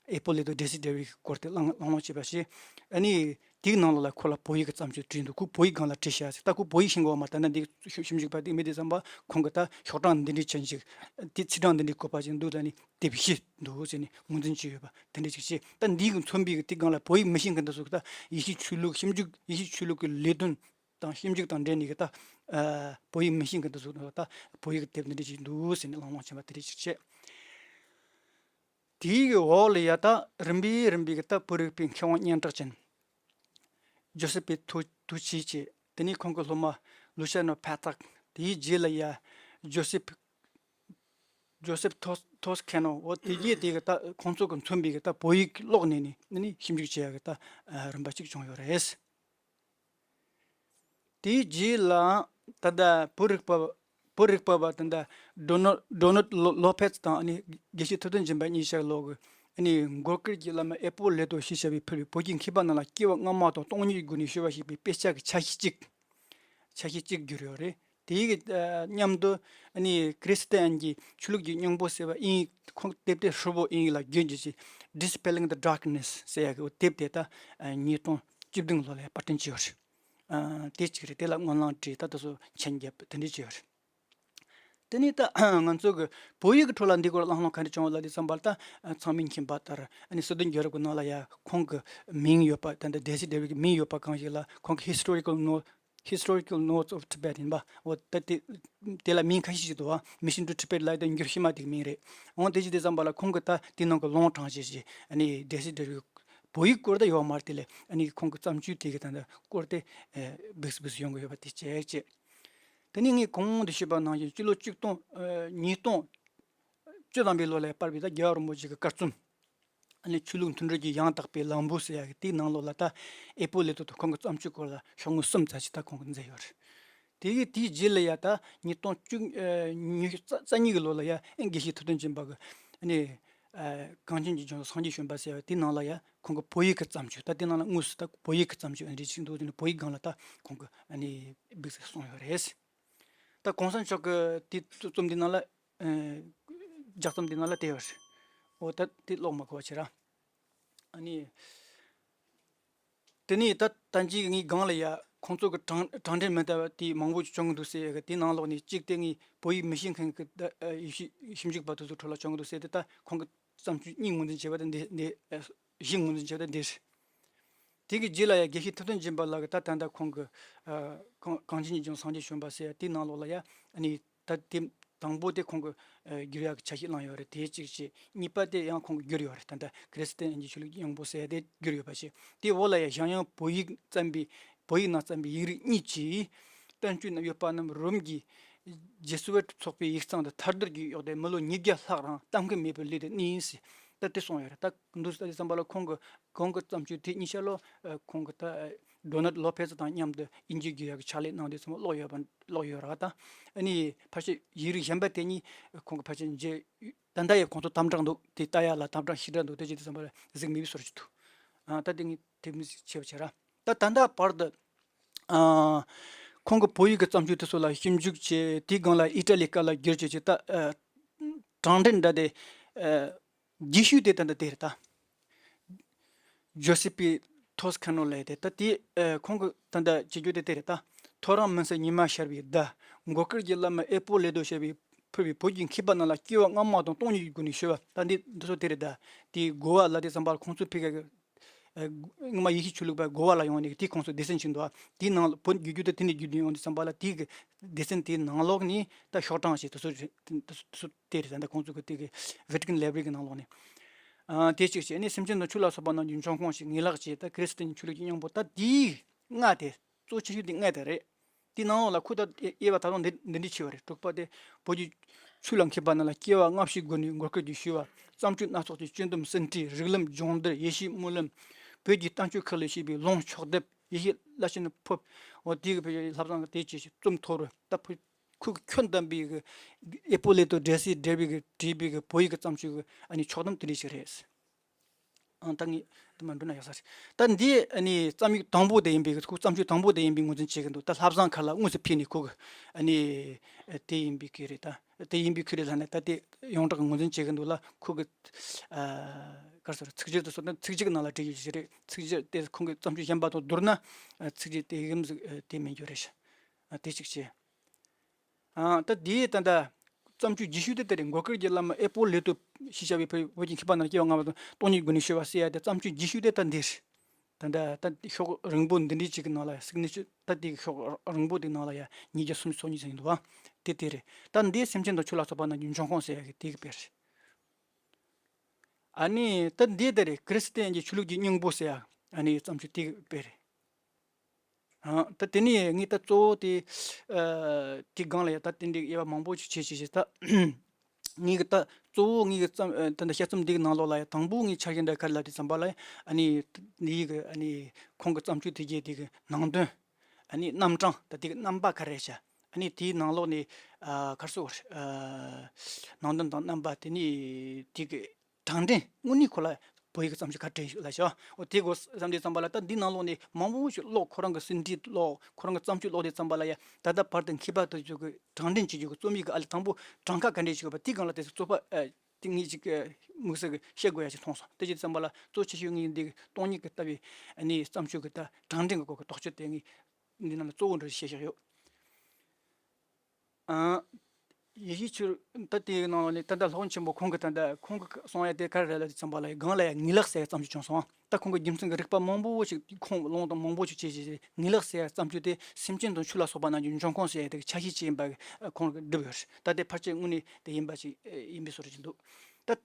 ཨེ་པོ་ལེ་ཏོ་ཌེ་སི་ཌེ་བི་གི་སྐོར་དེ་གླེང་གླེང་སློང་བྱས་པ་ཞིག་ཨ་ནི་དེའི་ནང་ལོགས་ལ་ཁོ་ལ་བོད་ཡིག་གི་བརྩམས་ཆོས་བྲིས་འདུག་ཁོ་བོད་ཡིག་སྒང་ལ་བྲིས་ཤག་ཟེར། ད་ཁོ་བོད་ཡིག་ཤེས་ཀྱི་ཡོད་མ་རེད། ད་ལྟ་འདི་ཞིབ་ཞིབ་འཇུག་པ་དེ་མེད་དུས་ཙམ་པ་ཁོང་གི་ད་ཤོག་གྲངས་འདི་འདྲའི་ཅན་ཞིག་དེ་ཚིག་གྲངས་འདི་འདྲའི་བཀོད་པ་ཞིག་འདུག་ད་ནི་དེབ་བཞི་འདུག་ཟེར་ནས་ངོས་འཛིན་བྱས་ཡོད་པ་དེ་འདྲ་ཞིག་བྱས། ད་འདི་གི་མཚོན་པའི་གི་དེ་སྒང་ལ་བོད་ཡིག་མི་ཤེས་མཁན་དེ་ཚོ་གི་ད་ཡེ་ཤུའི་ཆོས་ལུགས་ཞིབ་འཇུག་ཡེ་ཤུའི་ཆོས་ལུགས་ཀྱི་ལས་དོན་དང་ཞིབ་འཇུག་དང་འབྲེལ་ནས་གི་ད་ཨ་བོད་ཡིག་མི་ཤེས་མཁན་དེ་ཚོ་གི་ད་བོད་ཡིག་གི་དེབ་འདི་འདྲ་ཞིག་འདུག་ཟེར་ནས་གླེང་སློང་བྱས་པ་དེ་འདྲ་ཞིག་བྱས། དེའི་གི་འོག་ལ་ཡ་ད་རིམ་པས་རིམ་པས་གི་ད་བོད་རིག་པའི་མཁས་དབང་སྙན་གྲགས་ཅན་ཇོ་སེབ་པི་ཐུ་ཐུ་ཆི་བྱས། དེ་ནས་ཁོང་གི་སློབ་མ་ལུ་ཤ་ནོ་ཕ་ཐག་དེའི་རྗེས་ལ་ཡ་ཇོ་སེབ་ཇོ་སེབ་ཐོས་ཐོས་ཁེ་ནོ། འོ་དེ་རྗེས་དེ་གི་ད་ཁོང་ཚོ་གི་མཚོན་པའི་གི་ད་བོད་ཡིག་ཀློག་ནས་ནི་ནི་ཞིབ་འཇུག་བྱེད་ཡ་གི་ད་རིམ་པ་གཅིག་བྱུང་ཡོད་རེད། དེའི་རྗེས་ལ་ད་ལྟ་བོད་རིག་པ་བོད་རིག་པ་བ་ད་ལྟ་ཌོ་ནལ་ཌོ་ནལ་ལོ་ལོ་ཕེ་ཛི་དང་ཨ་ནི་དགེ་བཤེས་ཐུབ་བསྟན་སྦྱིན་པ་གཉིས་ཆར་ལོག་གི་ཨ་ནི་མགོ་དཀར་གྱི་བླ་མ་ཨེ་པོ་ལེ་ཏོ་ཞེས་བྱ་བས་ཕུལ་བའི་བོད་ཀྱི་མཁས་པ་རྣམས་ལ་སྐྱེ་བ་སྔ་མ་དང་སྟོང་ཉིད་སྒོ་ནས་ཞུ་བ་ཞེས་པའི་དཔེ་ཆ་གི་ཆ་ཤས་གཅིག་ཆ་ཤས་གཅིག་བསྒྱུར་ཡོད་རེད། དེའི་གི་ཨ་མཉམ་དུ་ཨ་ནི་ཁྲི་སི་ཏན་གྱི་ཆོས་ལུགས་ཀྱི་སྙིང་པོ་ཟེར་བ་དབྱིན་ཡིག་ཁོང་དེབ་དེ་ཧྲིལ་པོ་དབྱིན་ཡིག་ལ་བསྒྱུར་རྒྱུ་ཞིག Dispelling the Darkness ཟེར་ཡ་གི་དེབ་དེ་ད་ཨ་ཉིས་སྟོང་བཅུ་བདུན་ལོ་ལ་ཡ་པར་སྐྲུན་བྱས་ཡོད་རེད། ཨ་དེ་གཅིག་རེད། དེ་ལ་སྔོན་གླེང་བྲིས། ད་དེ་ཚོ་མཆན་རྒྱབ་དེ་འདྲས་བྱས་ཡོད་རེད། དེ་ནས་ད་ང་ཚོ་གི་བོད་ཡིག་གི་ཁྲོད་ལ་འདི་སྐོར་གླེང་སློང་ག་འདྲ་བྱུང་བ་ལབ་དུས་ཙམ་པར་ད་ཚང་མས་མཁྱེན་པ་ལྟར་ཨ་ནི་སི་ཏུ་རྒྱལ་རབས་ཀྱི་ནང་ལ་ཡ་ཁོང་གི་མིང་ཡོད་པ། ད་ལྟ་ཌེ་སི་ཌེ་བི་གི་མིང་ཡོད་པ་གང་ཞིག་ལ་ཁོང་གི་Historical Note Historical Notes of Tibet ཡིན་པ། འོ་ད་དེ་དེ་ལ་མིང་ཁ་ཤས་ཤིག་འདུག་བ། Mission to Tibet ལབ་དེ་འགྱུར་ཕྱི་མ་དེ་གི་མིང་རེད། འོ་དེ་ཅི་དེ་ཙམ་པ་ལ་ཁོང་གི་ད་དེ་ནང་གི་ལུང་དྲངས་བྱས་ཤིག་ཨ་ནི་ཌེ་སི་ཌེ་བི་བོད་ཡིག་སྐོར་ད་ཡོད་མ་རེད། དེ་ལས་ཨ་ནི་ཁོང་གི་བརྩམས་ཆོས་དེ་གི་ད་ལྟ་སྐོར་དེ་ཨེ་སྦུག་སྦུག་ཡོང་གི་ཡོད་པ་དེ་བྱས་བྱས། དེ་ནས་ངས་གོང་དུ་ཞུས་པ་ནང་བཞིན་སྤྱི་ལོ་ཆིག་སྟོང་ཨ་ཉིས་སྟོང་བཅུ་ཐམ་པའི་ལོ་ལ་སྤར་བའི་ད་རྒྱལ་བ་རིན་པོ་ཆེ་གི་བཀའ་བརྩམས། ཨ་ནི་ཆོས་ལུགས་མཐུན་སྒྲིལ་གྱི་ཡང་དག་པའི་ལམ་བུ་ཟེར་ཡ་གི་དེའི་ནང་ལོགས་ལ་ད་ཨེ་པོ་ལེ་ཏོ་དང་ཁོང་གི་བརྩམས་ཆོས་སྐོར་ལ་ཤོག་ངོས་གསུམ་ཙམ་ཞིག་ད་ཁོང་གིས་མཛད་ཡོད་རེད། དེ་གི་དེའི་རྗེས་ལ་ཡ་ད་ཉིས་སྟོང་བཅུ་ཨ་ཉི་ཤུ་རྩ་རྩ་གཉིས་ཀྱི་ལོ་ལ་ཡ་ཨེ་དགེ་བཤེས་ཐུབ་བསྟན་སྦྱིན་པ་གི་ཨ་ནི་ཨ་གངས་ཅན་གྱི་ལྗོངས་སུ་སངས་རྒྱས་བྱོན་པ་ཟེར་བ་དེའི་ནང་ལ་ཡ་ཁོང་གི་བོད་ཡིག་གི་བརྩམས་ཆོས། ད་དེ་ནང་ལ་དངོས་སུ་ད་བོད་ཡིག་གི་བརྩམས་ཆོས་འདི་ཞིག་འདུག་དེ་ནི་བོད་ཡིག་སྒང་ལ་ད་ཁོང་གི་ཨ་ནི་སྦུག་ཙམ་གསུངས་ཡོད་རེད། ད་གོང་ས་མཆོག་གི་དེ་རྩོམ་འདི་ནང་ལ་ཨ་ལྗགས་རྩོམ་འདི་ནང་ལ་དེ་ཡོད་རེད། འོ་ད་དེ་ཀློག་མ་དགོས་པ་བྱེད་ར། ཨ་ནི། དེ་ནས་ད་ད་ཅི་ངའི་སྒང་ལ་ཡ་ཁོང་ཚོ་གི་དྲང་དྲང་འབྲེལ་མི་ལྟ་བ་དེ་མང་པོ་བྱུང་གི་འདུག་ཟེར་ཡ་གི་དེ་ནང་ལོགས་ནས་གཅིག་དེ་ངས་བོད་ཡིག་མི་ཤེས་མཁན་གི་ད་ཨ་ཡེ་ཤུ་ཞིབ་འཇུག་པ་དེ་ཚོ་ཁྲོད་ལ་བྱུང་གི་འདུག་ཟེར་དེ། ད་ཁོང་གི་བརྩམས་ཆོས་གཉིས་ངོས་འཛིན་བྱས་པ་དེ་འདི་འདི་ཨ་བཞི་ངོས་འཛིན་བྱས་པ་དེ་འདི་རེད། དེ་གི་རྗེས་ལ་ཡ་དགེ་བཤེས་ཐུབ་བསྟན་སྦྱིན་པ་ལགས་ཀྱིས་ད་ད་ལྟ་ཁོང་གི་ཨ་གངས་གངས་ཅན་གྱི་ལྗོངས་སངས་རྒྱས་བྱོན་པ་ཟེར་ཡ་དེའི་ནང་ལོགས་ལ་ཡ་ཨ་ནི་ད་དེ་ དང་པོ་དེ་ཁོང་གིས་ཨ་བསྒྱུར་ཡག་གི་འཆར་གཞི་བླངས་ཡོད་རེད། དེ་གཅིག་བྱས། གཉིས་པ་དེ་ཡང་ཁོང་གིས་བསྒྱུར་ཡོད་རེད། ད་ལྟ་ཁ་རི་སི་ཏན་གྱི་ཆོས་ལུགས་ཀྱི་སྙིང་པོ་ཟེར་ཡ་དེ་བསྒྱུར་ཡོད་པ་བྱས། དེའི་འོག་ལ་ཡང་གཞན་ཡང་བོད་ཡིག་བརྩམས་པའི། བོད་ཡིག་ནང་བརྩམས་པའི་ཡིག་རིགས་གཉིས་ཀྱི་བསྟན་བཅོས་རྣམས་ཡོད་པ་རྣམས་རོམ་གྱི་ཇེ་སུ་ཝིཊ་ཚོགས་པའི་ཡིག་ཚང་དུ་ཐལ་རྡུལ་གྱིས་གཡོགས་ཏེ་མི་ལོ་ཉིས་བརྒྱ་ལྷག་རིང་གཏན་འཁེལ་མེད་པར་ལུས་ཏེ་གནས་ཡིན་ཟེར། ད་དེ་གསུངས་ཡོད་རེད། ད་འདུག་ཟེར་དུས་ཙམ་པ་ལ་ཁོང་གི་གོང་གི་བརྩམས་ཆོས་དེ་གཉིས་ཆ་ལོ། ཨ་ཁོང་གི་ད་ཨ་ཌོ་ནལ་ལོ་ཕེ་ཛི་དང་མཉམ་དུ་དབྱིན་ཇིའི་བསྒྱུར་ཡག་གི་ཕྱག་ལས་གནང་དུས་ཙམ་པ་ཀློག་ཡོད་པ་ཀློག་ཡོད་རེད། ད་ཨ་ནི་ཕལ་ཆེར་ཡིག་རིགས་གཞན་པ་དེ་གཉིས་ཁོང་གི་ཕལ་ཆེར་མཇལ། ད་ལྟ་ཡང་ཁོང་ཚོ་དམ་དྲག་འདུག་དེ་ལྟ་ཡག་ལ་དམ་དྲག་ཞེ་དྲག་འདུག་དེ་བྱེད་དུས་ཙམ་པ་ལ་གཟིགས་མི་བཟོ་འདྲ་ཅིག་འདུག་ཨ་ད་དེ་ངས་དེ་མི་ཟིག་བྱས་པ་བྱས་ར། ད་ད་ལྟ་བར་དུ་ཨ་ཁོང་གི་བོད་ཡིག་གི་བརྩམས་ཆོས་དེ་ཚོ་ལ་ཞིབ་འཇུག་བྱས། དེའི་སྒང་ལ་ཨི་ཊ་ལིའི་སྐད་ལ་བསྒྱུར་བྱས་བྱས། ད་ཨ་དྲང་འདྲེན་འདྲ་དེ་ཨ་རྒྱས་ཤོས་དེ་ད་ལྟ་དེ་རེད། ད་ཇོ་སེ་པི་ཐོ་སི་ཁ་ནོ་ལབ་དེ། ད་དེ་ཨ་ཁོང་གི་ད་ལྟ་བྱེད་རྒྱུ་དེ་དེ་རེད། ད་ཐོ་རངས་མུན་སེལ་ཉི་མ་ཤར་བའི་ཟླ། མགོ་དཀར་གྱི་བླ་མ་ཨེ་པོ་ལེ་ཏོ་ཞེས་པའི་ཕུལ་བའི་བོད་ཀྱི་མཁས་པ་རྣམས་ལ་སྐྱེ་བ་སྔ་མ་དང་སྟོང་ཉིད་ཀྱི་སྒོ་ནས་ཞུ་བ། ད་འདི་འདི་ཚོ་དེ་རེད། ད་དེ་གོ་བ་ལ་དེ་ཙམ་པར་ཁོང་ཚོའི་ཕ་གི་ཨ་སྔོན་མ་ཡེ་ཤུའི་ཆོས་ལུགས་པ་གོ་བ་ལ་ཡོང་ནས་དེ་ཁོང་ཚོ་སྡེ་ཚན་ཆེན་འདུག་དེའི་ནང་ལ་བོད་བསྒྱུར་རྒྱུ་དེ་དེ་ནས་བསྒྱུར་ནས་ཡོང་དུས་ཙམ་པ་ལ་དེ་གི་སྡེ་ཚན་དེའི་ནང་ལོགས་ནས་ད་ཤོག་གྲངས་ཤིག་དེ་ཚོ་དེ་ཚོ་དེ་རེད། ད་ཁོང་ཚོ་གི་དེ་གི་ཝེ་ཊི་ཀན་ལའི་བྷ་རི་གི་ནང་ལོགས་ནས། ཨ་དེ་གཅིག་བྱས་ནས་སེམས་ཅན་དང་ཆོས་ལ་སོགས་པ་རྣམས་ཀྱི་འབྱུང་ཁུངས་ཤིག་ངེས་ལེགས་བྱས། ད་ཁ་རི་སི་ཏན་ཆོས་ལུགས་ཀྱི་སྙིང་པོ་ད་དེའི་ལྔ་དེ་གཙོ་ཆེ་ཤོས་དེ་ལྔ་དེ་རེད། དེའི་ནང་ལོགས་ལ་ཁོ་ད་དབྱེ་བ་ད་དུང་འདི་འདི་འདྲ་ཕྱེ་བ་རེད། དྲུག་པ་དེ་བོད་ཀྱི་ཆོས་ལ་མཁས་པ་རྣམས་ལ་སྐྱེ་བ་སྔ་ཕྱིའི་སྒོ་ནས་མགོ་སྐོར་གྱིས་ཞུས་པ། བརྩམས་ཆོས་སྣ་ཚོགས་ཀྱི་སྤྱི་འདོམས་ཟིན་བྲིས། རིགས་ལམ་སྦྱོང་བརྡར། ཡེ་ཤུའི་སྨོན་ལམ། བོད་ཀྱི་བསྟན་བཅོས་ཁག་ལས་བཤད་པའི་ལུང་ཕྱོགས་བསྡེབས། ཡེ་ཤེས་བླ་ཆེན་ཕུབ། འོ་དེ་གི་བོད་ཀྱི་བསླབ་བཟང་གི་དེ་བཅས་ཀྱི་རྩོམ་ཐོར་བུ། ད་བོད་ཁོས་ཁྱོན་བསྡོམས་པའི་གི་ཨེ་པོ་ལེ་ཏོ་ཌེ་སི་ཌེ་བི་གི་བྲིས་པའི་གི་བོད་ཡིག་གི་བརྩམས་ཆོས་ཀྱི་ཨ་ནི་ཕྱོགས་བསྡོམས་དེ་འདྲ་ཞིག་རེད། ཨང་ད་ངས་དེ་མ་འགྲོ་ན་ཡག་ས་རེད། ད་འདི་ཨ་ནི་རྩོམ་ཡིག་དང་པོ་དེ་ཡིན་པའི་གི་ཁོའི་བརྩམས་ཆོས་དང་པོ་དེ་ཡིན་པའི་ངོས་འཛིན་བྱེད་ཀྱི་འདུག་ད་བསླབ་བཟང་ཁག་ལ་དངོས་སུ་ཕེབས་ནས་ཁོ་གི་ཨ་ནི་དེ་ཡིན་པའི་གི་རེད། ད་དེ་ཡིན་པའི་གི་རེད་ལབ་ནས་ད་དེ་ཡོངས་གྲགས་ཀྱི་ངོས་འཛིན་བྱེད་ཀྱི་འདུག་ལ། ཁོ་གི་ཨ་ག་རེ་ཟེར། ཚིག་སྦྱོར་དེ་ཚོ་ད་ཚིག་གཅིག་ནང་ལ་བྲིས་ཡོད་ཀྱི་རེད། ཚིག་སྦྱོར་དེ་ཁོང་གི་བརྩམས་ཆོས་གཞན་པ་དང་བསྡུར་ན་ཨ་ཚིག་སྦྱོར་དེ་གི་མི་ཟིག་ཨ་དེ་མེད་རྒྱུ་རེད་ཤག་ཨ་དེ་གཅིག་བྱས། ཨ་ད་དེའི་ད་ལྟ་བརྩམས་ཆོས་རྒྱས་ཤོས་དེ་དེ་རེད། མགོ་དཀར་གྱི་བླ་མ་ཨེ་པོ་ལེ་ཏོ་ཞེས་བྱ་བའི་བོད་བོད་ཀྱི་མཁས་པ་རྣམས་སྐྱེ་བ་སྔ་མ་དང་སྟོང་ཉིད་སྒོ་ནས་ཞུ་བ་ཟེར་ཡ་དེ་བརྩམས་ཆོས་རྒྱས་ཤོས་དེ་ད་འདི་རེད། ད་ལྟ་ད་ཤོག་རིང་པོ་འདི་འདྲའི་གཅིག་གི་ནང་ལ་ཡ་སིག་ནེ་ཅར་ད་དེ་ཤོག་རིང་པོ་དེའི་ནང་ལ་ཡ་ཉིས་བརྒྱ་སུམ་ཅུ་སོ་གཉིས་ཟིན་འདུག་བ། དེ་དེ་རེད། ད་འདི་སེམས་ཅན་དང་ཆོས་ལ་སོགས་པ་རྣམས་ཀྱི་འབྱུང་ཁུངས་ཟེར་ཡ་གི་དེ་གི་དཔེ་རེད། ཨ་ནི་ད་འདི་དེ་རེད། ཁ་རི་སི་ཏན་གྱི་ཆོས་ལུགས་ཀྱི་སྙིང་པོ་ཟེར་ཡ་ཨ་ནི་བརྩམས་ཆོས་དེ་གི་དཔེ་རེད། ཨ་ད་དེ་ནས་ངས་ད་གཙོ་བོ་དེ་ཨ་དེ་སྒང་ལ་ཡ་ད་དེ་འདྲའི་དབྱེ་བ་མང་པོ་ཞིག་ཕྱེ་ཕྱེ་ཕྱེ། ད་ངས་གི་ད་གཙོ་བོ་ངས་གི་བརྩམས་ཨ་ད་ད་དཔྱད་རྩོམ་འདི་གི་ནང་ལོགས་ལ་ཡ་དང་པོ་ངས་འཆར་གཞི་འདྲ་ག་རེ་ལབ་དུས་ཙམ་པ་ལ་ཡ་ཨ་ནི་འདིའི་གི་ཨ་ནི་ཁོང་གི་བརྩམས་ཆོས་དེ་གའི་དེ་གི་ནང་དོན། ཨ་ནི་རྣམ་གྲངས་ད་དེ་གི་རྣམ་པ་ག་རེ་བྱ། ཨ་ནི་དེའི་ནང་ལོགས་ནས་ཨ་ག་རེ་ཟེར་དགོས་རེད། ཨ་ནང་དོན་དང་རྣམ་པ་དེ་ནས་དེ་གི་དྲང་འདྲེན་དངོས་གནས་ཁོ་ལ་བོད་ཡིག་གི་བརྩམས་ཆོས་ག་རེ་བྲིས་ཡོད་ལ་བྱ། འོ་དེ་དགོས་བསམ་དུས་ཙམ་པ་ལ་ད་འདི་ནང་ལོགས་ནས་མང་པོ་ཞིག་ཀློག་ཁོ་རང་གི་ཟིན་བྲིས་ཀློག་ཁོ་རང་གི་བརྩམས་ཆོས་ཀློག་དུས་ཙམ་པ་ལ་ཡ་ད་ལྟ་བར་དུ་མཁས་པ་དེ་ཚོ་གི་དྲང་འདྲེན་བྱེད་རྒྱུ་གི་རྩོམ་ཡིག་གི་ཨ་ལས་དང་པོ་གྲངས་ཀ་ག་འདྲས་ཞིག་ཡོད་པ་དེའི་སྒང་ལ་དེ་ཚོ་རྩོད་པ་ཨ་དེ་ངས་ཅིག་ཨ་དམིགས་བསལ་གི་བཤད་དགོས་ཡ་ཞིག་མཐོང་སོང་། དེ་བྱེད་དུས་ཙམ་པ་ལ་གཙོ་ཆེ་ཤོས་ངས་འདི་གི་སྟོང་ཉིད་ཀྱི་ལྟ་བའི་ཨ་ནི་བརྩམས་ཆོས་ཀྱི་ད་དྲང་འདྲེན་གྱི་སྐོར་གྱི་དོགས་གཅོད་དེ་ངས་འདི་ནང་ལ་གཙོ་བོ་འདྲ་བཤད་བཞག་ཡོད། ཨ། ཡེ་ཤུའི་ཆོས་ད་ལྟའི་ནང་ནས་ད་ལྟ་སློབ་དཔོན་ཆེན་པོ་ཁོང་གིས་ད་ལྟ་ཁོང་གིས་གསུང་ཡ་དེ་ག་རེ་རེད་ལབ་དུས་ཙམ་པ་ལ་སྒང་ལ་ཡ་ངེས་ལེགས་ཟེར་ཡ་བརྩམས་ཆོས་བྱུང་སོང་། ད་ཁོང་གིས་རྒྱུ་མཚན་གྱི་རིགས་པ་མང་པོ་ཞིག་ཁུངས་ལུང་དང་མང་པོ་ཞིག་བྱས་བྱས་བྱས་ངེས་ལེགས་ཟེར་ཡ་བརྩམས་ཆོས་དེ་སེམས་ཅན་དང་ཆོས་ལ་སོགས་པ་རྣམས་ཀྱི་འབྱུང་ཁུངས་ཟེར་ཡ་དེ་གི་ཆ་ཤས་ཅིག་ཡིན་པ་ཁོང་གིས་བསྒྲུབས་ཡོད་རེད། ད་དེ་ཕལ་ཆེར་དངོས་གནས་དེ་ཡིན་པ་ཞིག་ཡིན་པའི་བཟོ་འདྲ་ཞིག་འདུག་ད།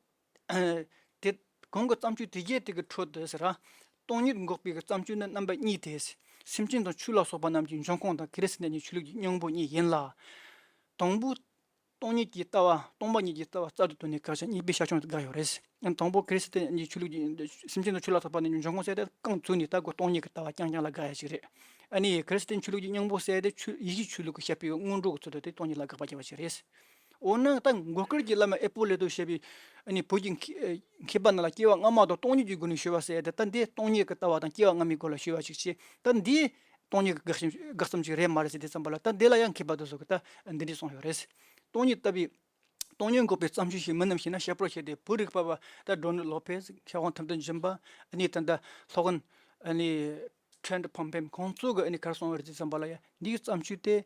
དེ་གོང་གི་བརྩམས་ཆོས་དེ་གྱད་དེ་གི་ཁྲོད་དུ་ཟེར་ར། སྟོང་ཉིད་འགོག་པའི་གི་བརྩམས་ཆོས་ནི་རྣམ་པ་གཉིས་ཏེ། སེམས་ཅན་དང་ཆོས་ལ་སོགས་པ་རྣམས་ཀྱི་འབྱུང་ཁུངས་དང་ཁ་རི་སི་ཏན་གྱི་ཆོས་ལུགས་ཀྱི་སྙིང་པོ་གཉིས་ཡིན་ལ། དང་པོ། སྟོང་ཉིད་ཀྱི་ལྟ་བ་སྟོང་པ་ཉིད་ཀྱི་ལྟ་བ་རྩལ་དུ་བཏོན་ནས་དགག་བྱ་གཉིས་པའི་ཤར་བྱུང་དུ་དགག་ཡོད་རེད། དང་པོ་ཁ་རི་སི་ཏན་གྱི་ཆོས་ལུགས་ཀྱི་སེམས་ཅན་དང་ཆོས་ལ་སོགས་པ་རྣམས་ཀྱི་འབྱུང་ཁུངས་ཟེར་ཏེ་རྐང་བཙུགས་ནས་ད་གོ་སྟོང་ཉིད་ཀྱི་ལྟ་བ་རྐྱང་རྐྱང་ལ་དགག་ཡ་ཞིག་རེད། ཨ་ནི་ཁ་རི་སི་ཏན་ཆོས་ལུགས་ཀྱི་སྙིང་པོ་ཟེར་ཏེ་ཆོས་ཡེ་ཤུའི་ཆོས་ལུགས་ཀྱི་བཤད་པའི་སྔོན་འགྲོ་གི་ཚུལ་དུ་དེ་སྟོང་ཉིད་ལ་དགག་པ་བརྒྱབ་པ་ཞིག་རེད། འོ་ན་ད་མགོ་དཀར་གྱི་བླ་མ་ཨེ་པོ་ལེ་ཏོ་ཞེས་པའི་ཨ་ནི་བོད་ཀྱི་མཁས་མཁས་པ་རྣམས་ལ་སྐྱེ་བ་སྔ་མ་དང་སྟོང་ཉིད་ཀྱི་སྒོ་ནས་ཞུ་བ་ཟེར་ཡ་དེ་ད་འདི་སྟོང་ཉིད་ཀྱི་ལྟ་བ་དང་སྐྱེ་བ་སྔ་མའི་སྐོར་ལ་ཞུ་བ་ཞིག་བྱས། ད་འདི་སྟོང་ཉིད་ཀྱི་དགག་བྱ་དགག་བྱ་ཞིག་རེད་མ་རེད་ཟེར་དུས་ཙམ་པ་ལ་ད་འདི་ལ་ཡང་མཁས་པ་དེ་ཚོ་གིས་ད་འདི་འདྲས་གསུངས་ཡོད་རེད། སྟོང་ཉིད་ལྟ་བུའི་སྟོང་ཉིད་འགོག་པའི་བརྩམས་ཆོས་ཤིག་མིན་ནམ་ཞེ་ན། དཔྱད་པར་བྱས་ཏེ་བོད་རིག་པ་བ་ད་ཌོ་ནལ་ལོ་ཕེ་སི། མཁས་དབང་ཐུབ་བསྟན་སྦྱིན་པ། ཨ་ནི་ད་ལྟ་སློབ་དཔོན་ཨ་ནི་ཁྲེན་ཕོམ་ཕེམ་ཁོང་ཚོ་གིས་ཨ་ནི་ག་རེ་གསུངས་ཡོད་རེད་ཟེར་དུས་ཙམ་པ་ལ་ཡ་འདིའི་བརྩམས་ཆོས་དེ་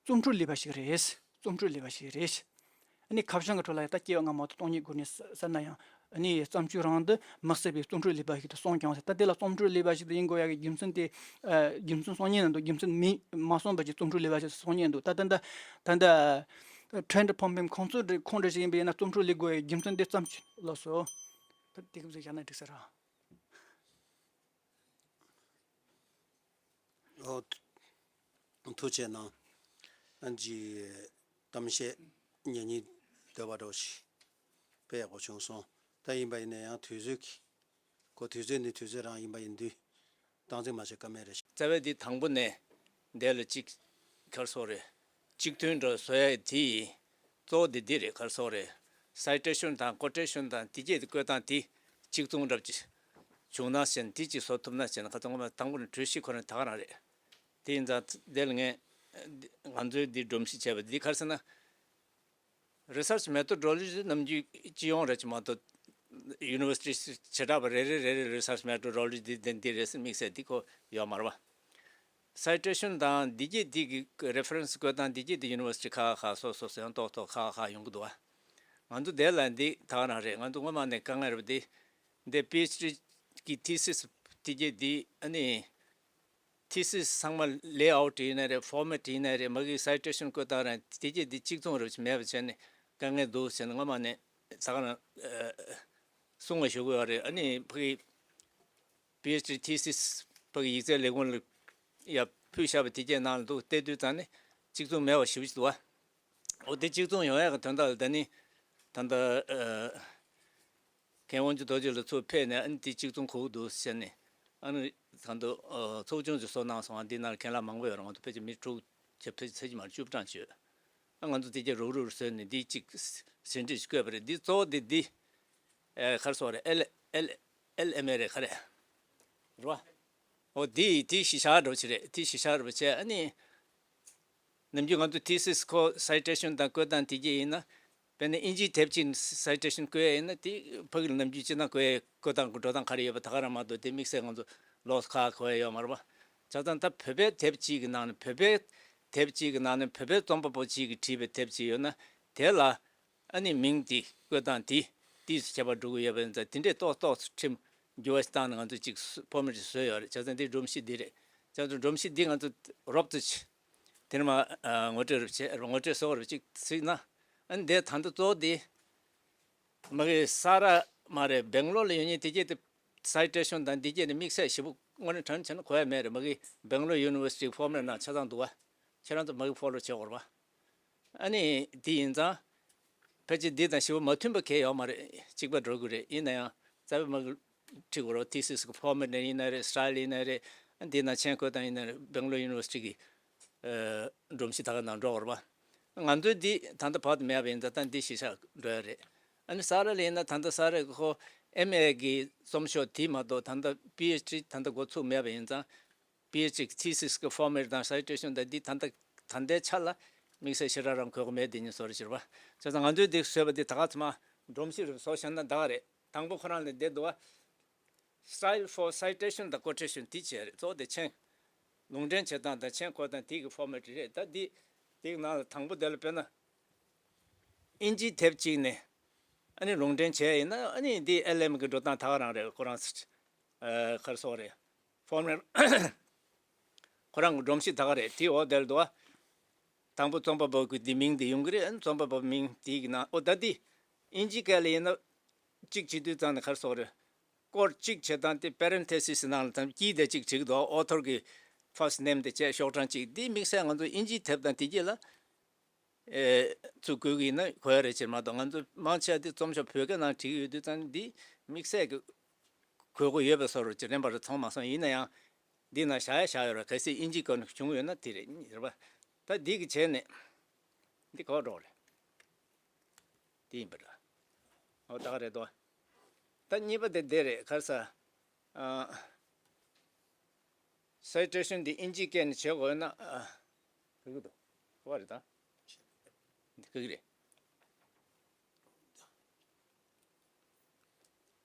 རྩོམ་འཕྲོ་ལེགས་པ་ཞིག་རེད། རྩོམ་འཕྲོ་ལེགས་པ་ཞིག་རེད། ཨ་ནི་ཁ་བྱང་གི་ཁྲོད་ལ་ཡ་ད་སྐྱེ་བ་སྔ་མ་དང་སྟོང་ཉིད་སྒོ་ནས་ཟེར་ན་ཡང་། ཨ་ནི་བརྩམས་ཆོས་རང་དུ་དམིགས་བསལ་བའི་རྩོམ་འཕྲོ་ལེགས་པ་ཞིག་ཏུ་གསུངས་ཀྱང་ཟེར། ད་དེ་ལ་རྩོམ་འཕྲོ་ལེགས་པ་ཞིག་ཏུ་ཡིན་དགོས་ཡ་གི་རྒྱུ་མཚན་དེ། ཨ་རྒྱུ་མཚན་གསུང་མཁན་འདུག་རྒྱུ་མཚན་མི་མ་གསུངས་པ་ཅིག་རྩོམ་འཕྲོ་ལེགས་པ་ཞིག་གསུང་མཁན་འདུག་ད་ད་ད་ད་ད་ ད་ཁྲེན་ཏྲ་ཕོང་པིང་ཁོང་ཚོའི་ཁོངས་འདྲ་ཞིག་ཡིན་པ་ཡིན་ན་རྩོམ་སྒྲིག་སླེབས་དགོས་ཡའི་རྒྱུ་མཚན་འདི་ཙམ་ཞིག་ལགས་སོ། ད་དེ་ག་ཚོད་བཞག་ན་འགྲིག་ས་རེད། ཨོ། ཐུགས་རྗེ་གནང་། ཨ་ནི་གཏམ་བཤད་ཉན་སྙིང་འདོད་པ་འདྲ་བོ་ཞིག་དཔེ་ཡག་པོ་བྱུང་སོང་། ད་ཡིན་པ་ཡིན་ན་ཡང་དུས་ཚོད་ཀྱི་ཁོ་དུས་ཚོད་ནི་དུས་ཚོད་རང་ཡིན་པ་ཡིན་དུས་སྟངས་འཛིན་མ་བྱེད་ཀ་མེད་རེད། རྩ་བའི་འདི་དང་པོ་ནས་འདས་ལ་གཅིག་གར་སོགས་རེད། གཅིག་མཐུན་འགྲོ་བཟོ་ཡ་དེ་ཡིན། གཙོ་བོ་དེ་འདི་རེད། གར་སོགས་རེད། སའི་ཊེ་ཤོན་དང་ཀོ་ཊེ་ཤོན་དང་དེ་གྱད་དེ་བཀོད་སྟངས་དེ་གཅིག་མཚུངས་འདྲ་ཅིག་བྱུང་ན་ཟེར་ན་དེ་གཅིག་བཟོ་ཐུབ་ན་ཟེར་ན་ཁ་ཚང་མ་དང་པོ་ནས་གྲོས་གཞི་ཁོ་རང་ད་ག་རང་རེད། དེ་ཡིན་ཙང་འདི་ལ་ངས་ང་ཚོའི་འདི་སྒྲོམ་གཞི་བྱས་པ་འདི་ག་རེ་ཟེར་ན། Research methodology ནམ་རྒྱུན་སྤྱི་ཡོངས་རེད་ཅེས་མ་གཏོགས་ཡུ་ནི་ཝར་སི་ཊི་བྱེ་བྲག་པ་རེ་རེ་རེ་རེ་research methodology འདི་འདི་འདི་རེད་ཟེར་དམིགས་བསལ་འདི་ཁོ་ཡོད་མ་རེད་པ། Citation དང་འདི་གྱད་འདི་གི་reference བཀོད་སྟངས་འདི་གྱད་འདི་ཡུ་ནི་ཝར་སི་ཊི་ཁག་ཁག་སོ་སོ་སོ་ཡང་ཏོག་ཏོག་ཁག་ཁག་ཡོང་གི་འདུག་པ། ང་ཚོ་དེ་ལ་འདི་ད་ག་རང་རེད། ང་ཚོ་སྔོན་མ་ནས་དཀའ་ངལ་རེད་པ། འདི་འདི་པི་ཨེཆ་ཌི་གི་thesis འདི་གྱད་འདི་ཨ་ནི། thesis ཚང་མ་layout ཡིན་ནའི་རེད། format ཡིན་ནའི་རེད། མ་གི་citation བཀོད་སྟངས་རང་དེ་གྱད་འདི་གཅིག་མཚུངས་རེད་མེད་པ་བྱས་ནས་དཀའ་ངལ་འདུག་ཟེར་ནས་སྔོན་མ་ནས་ད་ག་རང་གསུང་བ་ཞུ་གི་ཡོད་རེད། ཨ་ནི་ཕ་གི་པི་ཨེཆ་ཌི་thesis ཕ་གི་ཡིག་ཚད་ལས་ཁུངས་ལ་ཡར་ཕུལ་བཞག་པ་དེ་གྱད་ནང་ལ་འདུག་བལྟས་དུས་ཙང་ནས་གཅིག་མཚུངས་མེད་པ་ཞེ་པོ་ཅིག་འདུག་པ། འོ་དེ་གཅིག་མཚུངས་ཡོང་ཡག་གི་དོན་དག་ལ་ད་ནི་ད་ལྟ་ཨ། མཁན་དབང་ཕྱུག་རྡོ་རྗེ་ལགས་ཚུར་ཕེབས་ནས་ཨ་ནི་དེ་གཅིག་མཚུངས་དགོས་ཀྱི་འདུག་ཟེར་ནས་ཨ་ནི་ད་དུང་ཚོགས་ཆུང་ཞིག་བཟོ་གནང་སོང་། ཨ་འདི་ནང་མཁན་བླ་མང་པོ་ཡོད་རེད། ང་ཚོ་ཕལ་ཆེར་མི་དྲུག་བྱས་ཕལ་ཆེར་ཚད་ཀྱི་མར་བཅུ་གྲངས་ཡོད། ཨ་ང་ཚོ་དེ་གྱད་རུག་རུག་བཟོས་ནས་འདི་གཅིག་ཟིན་བྲིས་ཤིག་བཀོད་པ་རེད། འདི་གཙོ་བོ་འདི་འདི་ཨེ་ག་རེ་ཟེར་དགོས་རེད། ཨེལ་ཨེལ་ཨེལ་ཨེམ་ཨེ་རེད། ག་རེ་རེད་པ། འོ་འདི་འདི་གཞི་བཞག་འདྲ་བོ་ཅིག་རེད། འདི་གཞི་བཞག་འདྲ་བོ་བྱས་ཨ་ནི། ནམ་རྒྱུན་ང་ཚོ་thesis ཁོ་citation དང་བཀོད་སྟངས་དེ་གྱད་ཡིན་ན། དཔེར་ན་ཨིན་ཇིའི་དེབ་ཅིག་citation བཀོད་ཡ་ཡིན་ན་དེ་ཕ་གི་ལ་ནམ་རྒྱུན་སྤྱིར་བཏང་བཀོད་ཡ་བཀོད་སྟངས་ཀྱི་འགྲོ་སྟངས་ག་རེ་ཡོད་པ་ད་ག་རང་མ་གཏོགས་དེ་དམིགས་བསལ་ང་ཚོ་ལོགས་སུ་ཁག་ཁག་གོ་ཡ་ཡོད་མ་རེད་པ། བྱས་ཙང་ད་བོད་པའི་དེབ་ཅིག་གི་ནང་ནས་བོད་པའི་དེབ་ཅིག་གི་ནང་ནས་བོད་པའི་རྩོམ་པ་པོ་ཅིག་གིས་བྲིས་པའི་དེབ་ཅིག་ཡོད་ན་དེ་ལ། ཨ་ནི་མིང་དེ་བཀོད་སྟངས་དེ་དེས་ཁྱད་པར་འགྲོ་གི་ཡོད་པ་ཡིན་ཙང་དེ་འདྲས་ཏོག་ཏོག་ཙམ་ཁྲིམས་འགྱུར་བ་ཞིག་བཏང་ནས་ང་ཚོས་ཅིག་ཕོར་མེཊ་ཞིག་བཟོས་ཡོད་རེད། བྱས་ཙང་འདི་སྒྲོམ་གཞི་འདི་རེད། བྱས་ཙང་སྒྲོམ་གཞི་འདི་ང་ཚོ་རོབ་ཙམ་ཅིག་དེ་ནས་མར་ངོ་སྤྲོད་རེ་བྱས། ངོ་སྤྲོད་བཟོ་བར་ཅིག་གཟིགས་ན། ཨ་ནི་འདི་ད་ལྟ་གཙོ་བོ་འདི་མ་གི་ས་ར་མ་རེད། སྦེང་ལོར་ལ་ཡོད་མཁན་དེ་གྱད་དེ་citation དང་འདི་གྱད་ནི་དམིགས་བསལ་ཞེ་པོ་དངོས་གནས་དྲང་བྱས་ན་གོ་ཡ་མེད་རེད། མ་གི་སྦེང་ལོར་ཡུ་ནི་ཝར་སི་ཊི་ཕོར་མེཊ་ནང་ཆ་ཚང་འདུག་པ། ཁྱེད་རང་ཚོ་མ་གི་ཕོ་ལོ་བྱེད་དགོས་རེད་པ། ཨ་ནི་འདི་ཡིན་ཙང་། ཕལ་ཆེར་འདི་དང་ཞེ་པོ་མ་མཐུན་པ་གང་ཡང་ཡོད་མ་རེད། གཅིག་པ་འགྲོ་གི་རེད། ཡིན་ན་ཡང་རྩ་བའི་མ་གི་ཁྲིད་དགོས་རེད། thesis གི་ཕོར་མེཊ་ཡིན་ན་རེད། སི་ཊའིལ་ཡིན་ན་རེད། ཨ་འདི་ནང་མཆན་བཀོད་སྟངས་ཡིན་ན་རེད། སྦེང་ལོར་ཡུ་ནི་ཝར་སི་ཊི་གི་ཨ་སྒྲོམ་གཞི་ད་ག་ནང་འགྲོ་དགོས་རེད་པ། ང་ཚོའི་འདི་ད་ལྟ་བར་དུ་མེད་པ་ཡིན་ཙང་ད་འདི་གཞི་བཞག་འགྲོ་ཡ་རེད། ཨ་ནི་ས་ར་ལ་ཡིན་ན་ད་ལྟ་ས་ར་གི་ཁོ་ཨེམ་ཨེ་གི་རྩོམ་ཤོག་དེ་མ་གཏོགས་ད་ལྟ་པི་ཨེཆ་ཌི་ད་ལྟ་འགོ་ཚུགས་མེད་པ་ཡིན་ཙང་། པི་ཨེཆ་ཌི་thesis གི་ཕོར་མེཊ་དང་citation དང་འདི་ད་ལྟ་ད་ལྟའི་ཆ་ལ་དམིགས་བསལ་ཞེ་དྲག་རང་དགོས་མཁོ་མེད། འདི་གཉིས་བཟོ་རེ་བྱེད་པ། བྱས་ཙང་ང་ཚོས་འདི་བཟོས་པ་འདི་ད་ག་ཚང་མ་སྒྲོམ་གཞི་རེ་བཟོ་བཞག་ན་ད་ག་རེད། དང་པོ་ཁོ་རང་ལ་བསྡད་འདུག་པ། Style for citation དང་quotation དེ་བྱས་རེད། གཙོ་བོ་དེ་མཆན། ལུང་འདྲེན་བྱེད་སྟངས་དང་མཆན་འགོད་སྟངས་དེ་གི་ཕོར་མེཊ་རེད། ད་འདི་འདི་གི་ནང་ལ་དང་པོ་དེ་ལ་དཔེར་ན། ཨིན་ཇིའི་དེབ་གཅིག་ནས་ཨ་ནི་ལུང་འདྲེན་བྱས་ཡིན་ན་ཨ་ནི་འདི་ཨེལ་ཨེམ་གི་འགྲོ་སྟངས་ད་ག་རང་རེད། ཁོ་རང་ཨ་ག་རེ་ཟེར་དགོས་རེད། ཕོར་མེཊ་ཁོ་རང་གི་སྒྲོམ་གཞི་ད་ག་རེད། དེའི་འོག་དེར་འདུག་པ། དང་པོ་རྩོམ་པ་པོ་གི་འདི་མིང་འདི་ཡོང་གི་རེད། ཨ་ནི་རྩོམ་པ་པོ་མིང་དེའི་གི་ནང་། ཨོ་ད་འདི་ཨིན་ཇི་སྐད་ལ་ཡིན་ན་གཅིག་བྱེད་དུས་ཙང་ནས་ག་རེ་ཟེར་དགོས་རེད། སྐོར་གཅིག་བྱེད་སྟངས་དེ་པེ་རེན་ཐེ་སིས་ནང་ལ་ཙམ་དཀྱིལ་དེ་གཅིག་བྲིས་འདུག། ཨོ་ཐོར་གི་ཕར་སི་ཊི་ནེམ་དེ་བྱས་ཤོག་གྲངས་གཅིག། འདི་དམིགས་བསལ་ང་ཚོ་ཨིན་ཇིའི་དེབ་དང་དེ་གྱད་ལ་ཨེ་ཚུར་བཀོད་ཀྱི་ཡིན་ན་གོ་ཡ་རེད་ཅེས་མ་གཏོགས། ང་ཚོ་མང་ཆེ་བ་དེ་རྩོམ་ཤོག་བོད་སྐད་ནང་བྲིས་ཀྱི་ཡོད་དུས་ཙང་འདི་དམིགས་བསལ་གྱི་དགོས་མཁོ་ཡོད་པའི་བཟོ་འདྲ་ཅིག་རན་པ་རེད་མཐོང་མ་སོང་། ཡིན་ན་ཡང་འདི་ནང་བཞག་ཡ་བཞག་ཡོད་རེད། གལ་སྲིད་ཨིན་ཇིའི་སྐོར་ནས་བྱུང་ཡོད་ན་དེ་རེད། རེད་པ། ད་འདི་གི་བྱས་ནས་འདི་གོ་འགྲོ་རེད། དེ་ཡིན་པ་འདྲ། ཨོ་ད་ག་རེད་དོ། ད་གཉིས་པ་དེ་འདི་རེད། ག་རེ་ཟེར། ཨ། སའི་ཊེ་ཤན་འདི་ཨིན་ཇིའི་སྐད་ནས་བྱེད་དགོས་ན། ཨ། ག་གི་འདུག་ག་རེད་ད། འདི་ག་གི་རེད།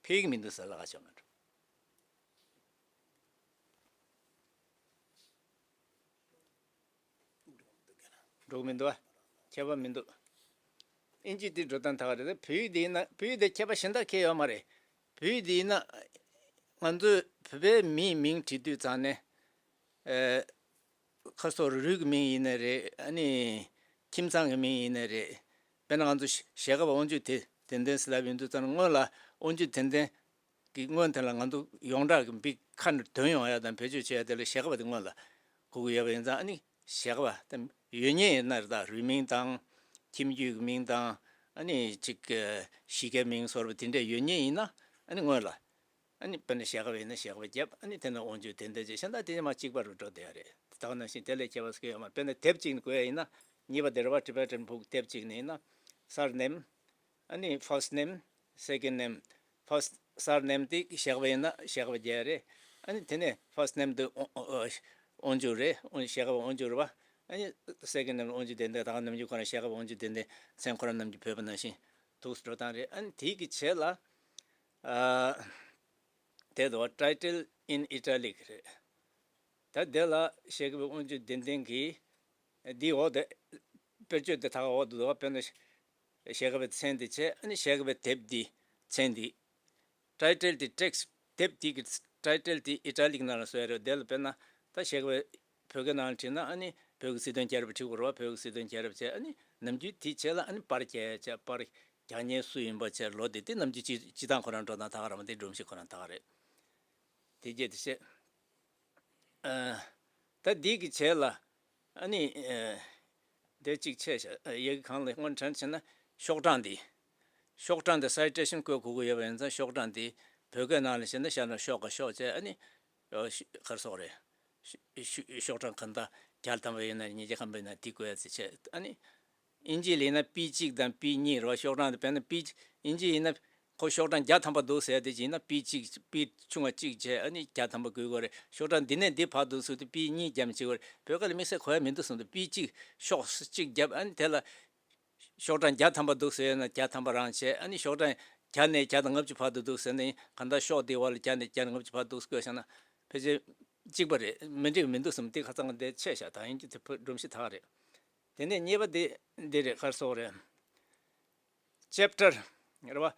ཕ་གི་མི་འདུག་ཟེར་ལ་ཁ་ཕྱོགས་མ་འགྲོ། འགྲོ་གི་མི་འདུག་ཨ། ཁྱད་པར་མི་འདུག་ཨིན་ཇི་འདི་འགྲོ་སྟངས་ད་ག་རེད། བོད་ཡིག་འདི་ཡིན་ན་བོད་ཡིག་འདི་ཁྱད་པར་གཞན་དག་ཁྱད་ཡོད་མ་རེད། བོད་ཡིག་འདི་ཡིན་ན་ང་ཚོས་བོད་པའི་མིའི་མིང་བྲིས་དུས་ཙང་ནས། ཨེ། ཁ་སོ་རུས་ཀྱི་མིང་ཡིན་ནའི་རེད། ཨ་ནི། ཁྱིམ་ཚང་གི་མིང་ཡིན་ནའི་རེད། དཔེར་ན་ང་ཚོ་ཞལ་ཁ་པ་དབང་ཕྱུག་དེ་དེ་འདྲ་ཟེར་ལབ་ཡོང་དུས་ཙམ་ན་སྔོན་ལ་དབང་ཕྱུག་དེ་འདྲ་གི་སྔོན་དེ་ལ་ང་ཚོ་ཡོངས་གྲགས་ཀྱི་མིང་ཁ་ནས་ཐོན་ཡོང་ཡ་དང་བེད་སྤྱོད་བྱེད་ཡ་དེ་ལ་ཞལ་ཁ་པ་དེ་སྔོན་ལ་གོ་གི་ཡོད་པ་ཡིན་ཙང་། ཨ་ནི་ཞལ་ཁ་པ་དེ་ཡོད་མཁན་ཡིན་ན་རེད། ད་རུས་མིང་དང་ཁྱིམ་རྒྱུད་ཀྱི་མིང་དང་། ཨ་ནི་ཅིག་གཞིས་ཀའི་མིང་སོགས་པ་དེ་འདྲ་ཡོད་མཁན་ཡིན་ན། ཨ་ནི་སྔོན་ལ། ཨ་ནི་དཔེར་ན་ཞལ་ཁ་པ་ཡིན་ན་ཞལ་ཁ་པ་བརྒྱབ། ཨ་ནི་དེ་ནས་དབང་ཕྱུག་དེ་འདྲ་བྱས། གཞན་དག་དེ་ནས་མར་གཅིག་པ་རུ་འགྲོ་བསྡད་ཡ་རེད། ད་ག་ནང་བཞིན་དེ་ལས་ཁྱད་པར་གང་ཡང་ཡོད་མ་རེད། དཔེར་ན་དེབ་གཅིག་ནས་བཀོད་ཡ་ཡིན་ན། གཉིས་པ་དེ་རེད་བ། Tibetan book དེབ་གཅིག་ནས་ཡིན་ན། Surname། ཨ་ནི་first name, second name། First surname དེ་ཞལ་ཁ་པ་ཡིན་ན་ཞལ་ཁ་པ་རྒྱག་ཡ་རེད། ཨ་ནི་དེ་ནས་first name དེ་དབང་ཕྱུག་རེད། ཞལ་ཁ་པ་དབང་ཕྱུག་རེད་བ། ཨ་ནི་second name དབང་ཕྱུག་དེ་འདྲ། ད་ག་ནམ་རྒྱུན་ཁོ་རང་ཞལ་ཁ་པ་དབང་ཕྱུག་དེ་འདྲ་མཚན་ཁོ་རང་ནམ་རྒྱུན་བོས་པ་ནང་བཞིན་འདུག་སེ་འགྲོ་སྟངས་རེད། ཨ་ནི་དེ་གི་རྗེས་ལ། ཨ། དེ་དོ། Title in italic རེད། ད་དེ་ལ་ཞལ་ཁ་པའི་དབང་ཕྱུག་ལྡན་ལྡན་གྱི། འདིའི་འོག་དེ་དཔེར་བརྗོད་དེ་ད་ག་འོག་ཏུ་འདུག་བ། དཔེར་ན་ཞལ་ཁ་པའི་མཚན་དེ་བྱས། ཨ་ནི་ཞལ་ཁ་པའི་དེབ་འདི་མཚན་འདི། Title དེ་text དེབ་འདི་གི་title དེ་italic ནང་ལ་བཟོས་ཡ་རེད། དེ་ལ་དཔེར་ན་ད་ཞལ་ཁ་པའི་བོད་སྐད་ནང་ལ་བྲིས་ན། ཨ་ནི་བོད་ཀྱི་སྲིད་དོན་རྒྱལ་རབས་བྲིས་དགོས་རེད་བ། བོད་ཀྱི་སྲིད་དོན་རྒྱལ་རབས་བྱས། ཨ་ནི་ནམ་རྒྱུན་དེའི་རྗེས་ལ་ཨ་ནི་པར་རྒྱག་ཡ་བྱས། པར་རྒྱག་མཁན་སུ་ཡིན་པ་བྱས། ལོ་དེ་དེ་ནམ་རྒྱུན་སྤྱི་སྤྱི་བཏང་ཁོ་རང་འགྲོ་སྟངས་ད་ག་རང་མ། དེ་སྒྲོམ་གཞི་ཁོ་རང་ད་ག་རེད། དེ་རྗེས་དེ་བྱས། ཨ། ད་འདི་གི་རྗེས་ལ། ཨ་ནི། ཨ། དེ་གཅིག་བྱས་ཤག་ཡ་གི་སྒང་ལ་སྔོན་དྲན་བྱས་ན་ཤོག་གྲངས་འདི། ཤོག་གྲངས་འདི་citation བཀོད་དགོས་ཀྱི་ཡོད་པ་ཡིན་ཙང་། ཤོག་གྲངས་འདི་བོད་སྐད་ནང་ལ་བྱས་ན་ཤ་ན་ཤོག་ག་ཤོག་བྱས། ཨ་ནི། ཨ། ཤ་ག་རེ་ཟེར་དགོས་རེད། ཤ་ཤ་ཤོག་གྲངས་གང་ལྟར་བརྒྱ་ཐམ་པ་ཡིན་ན་ཉིས་བརྒྱ་ཐམ་པ་ཡིན་ན་དེ་བཀོད་ཡ་ཅིག་བྱས། ཨ་ནི། ཨིན་ཇི་ལ་ཡིན་ན་པི་གཅིག་དང་པི་གཉིས་རེད་བ། ཤོག་གྲངས་དེ། དཔེར་ན་པི། ཨིན་ཇི་ཡིན་ན་ཁོ་ཤོག་གྲངས་བརྒྱ་ཐམ་པ་འདུག་ཟེར་ཡ་དེ་བྱས་ན། པི་གཅིག་པི་ཆུང་བ་གཅིག་བྱས། ཨ་ནི་བརྒྱ་ཐམ་པ་བཀོད་དགོས་རེད། ཤོག་གྲངས་འདི་ནས་འདི་བར་དུ་ཚུད་དུས་པི་གཉིས་བརྒྱབ་ནས་བྱེད་དགོས་རེད། བོད་སྐད་ལ་དམིགས་བསལ་གོ་ཡ་མི་འདུག་བསམ་དུས། པི་གཅིག་ཤོག་གཅིག་བརྒྱབ། ཨ་ནི་དེ་ལ་ཤོག་གྲངས་བརྒྱ་ཐམ་པ་འདུག་ཟེར་ན་བརྒྱ་ཐམ་པ་རང་བྱས། ཨ་ནི་ཤོག་གྲངས་བརྒྱ་ནས་བརྒྱ་དང་ལྔ་བཅུ་བར་དུ་འདུག་ཟེར་ན། གང་ལྟར་ཤོག་དེའི་བར་ལ་བརྒྱ་ནས་བརྒྱ་དང་ལྔ་བཅུ་བར་འདུག་བཀོད་བཞག་ན་ཕལ་ཆེར་གཅིག་པ་རེད། མི་འགྲིག་མི་འདུག་བསམ། དེ་ཁ་ཚང་འདི་ཆད་བཞག་ད་ཡིན་གྱི་དེ་བོད་སྒྲོམ་གཞི་ད་ག་རེད། དེ་ནས་གཉིས་པ་དེ་འདི་རེད། ག་རེ་ཟེར་དགོས་རེད། Chapter རེད་བ།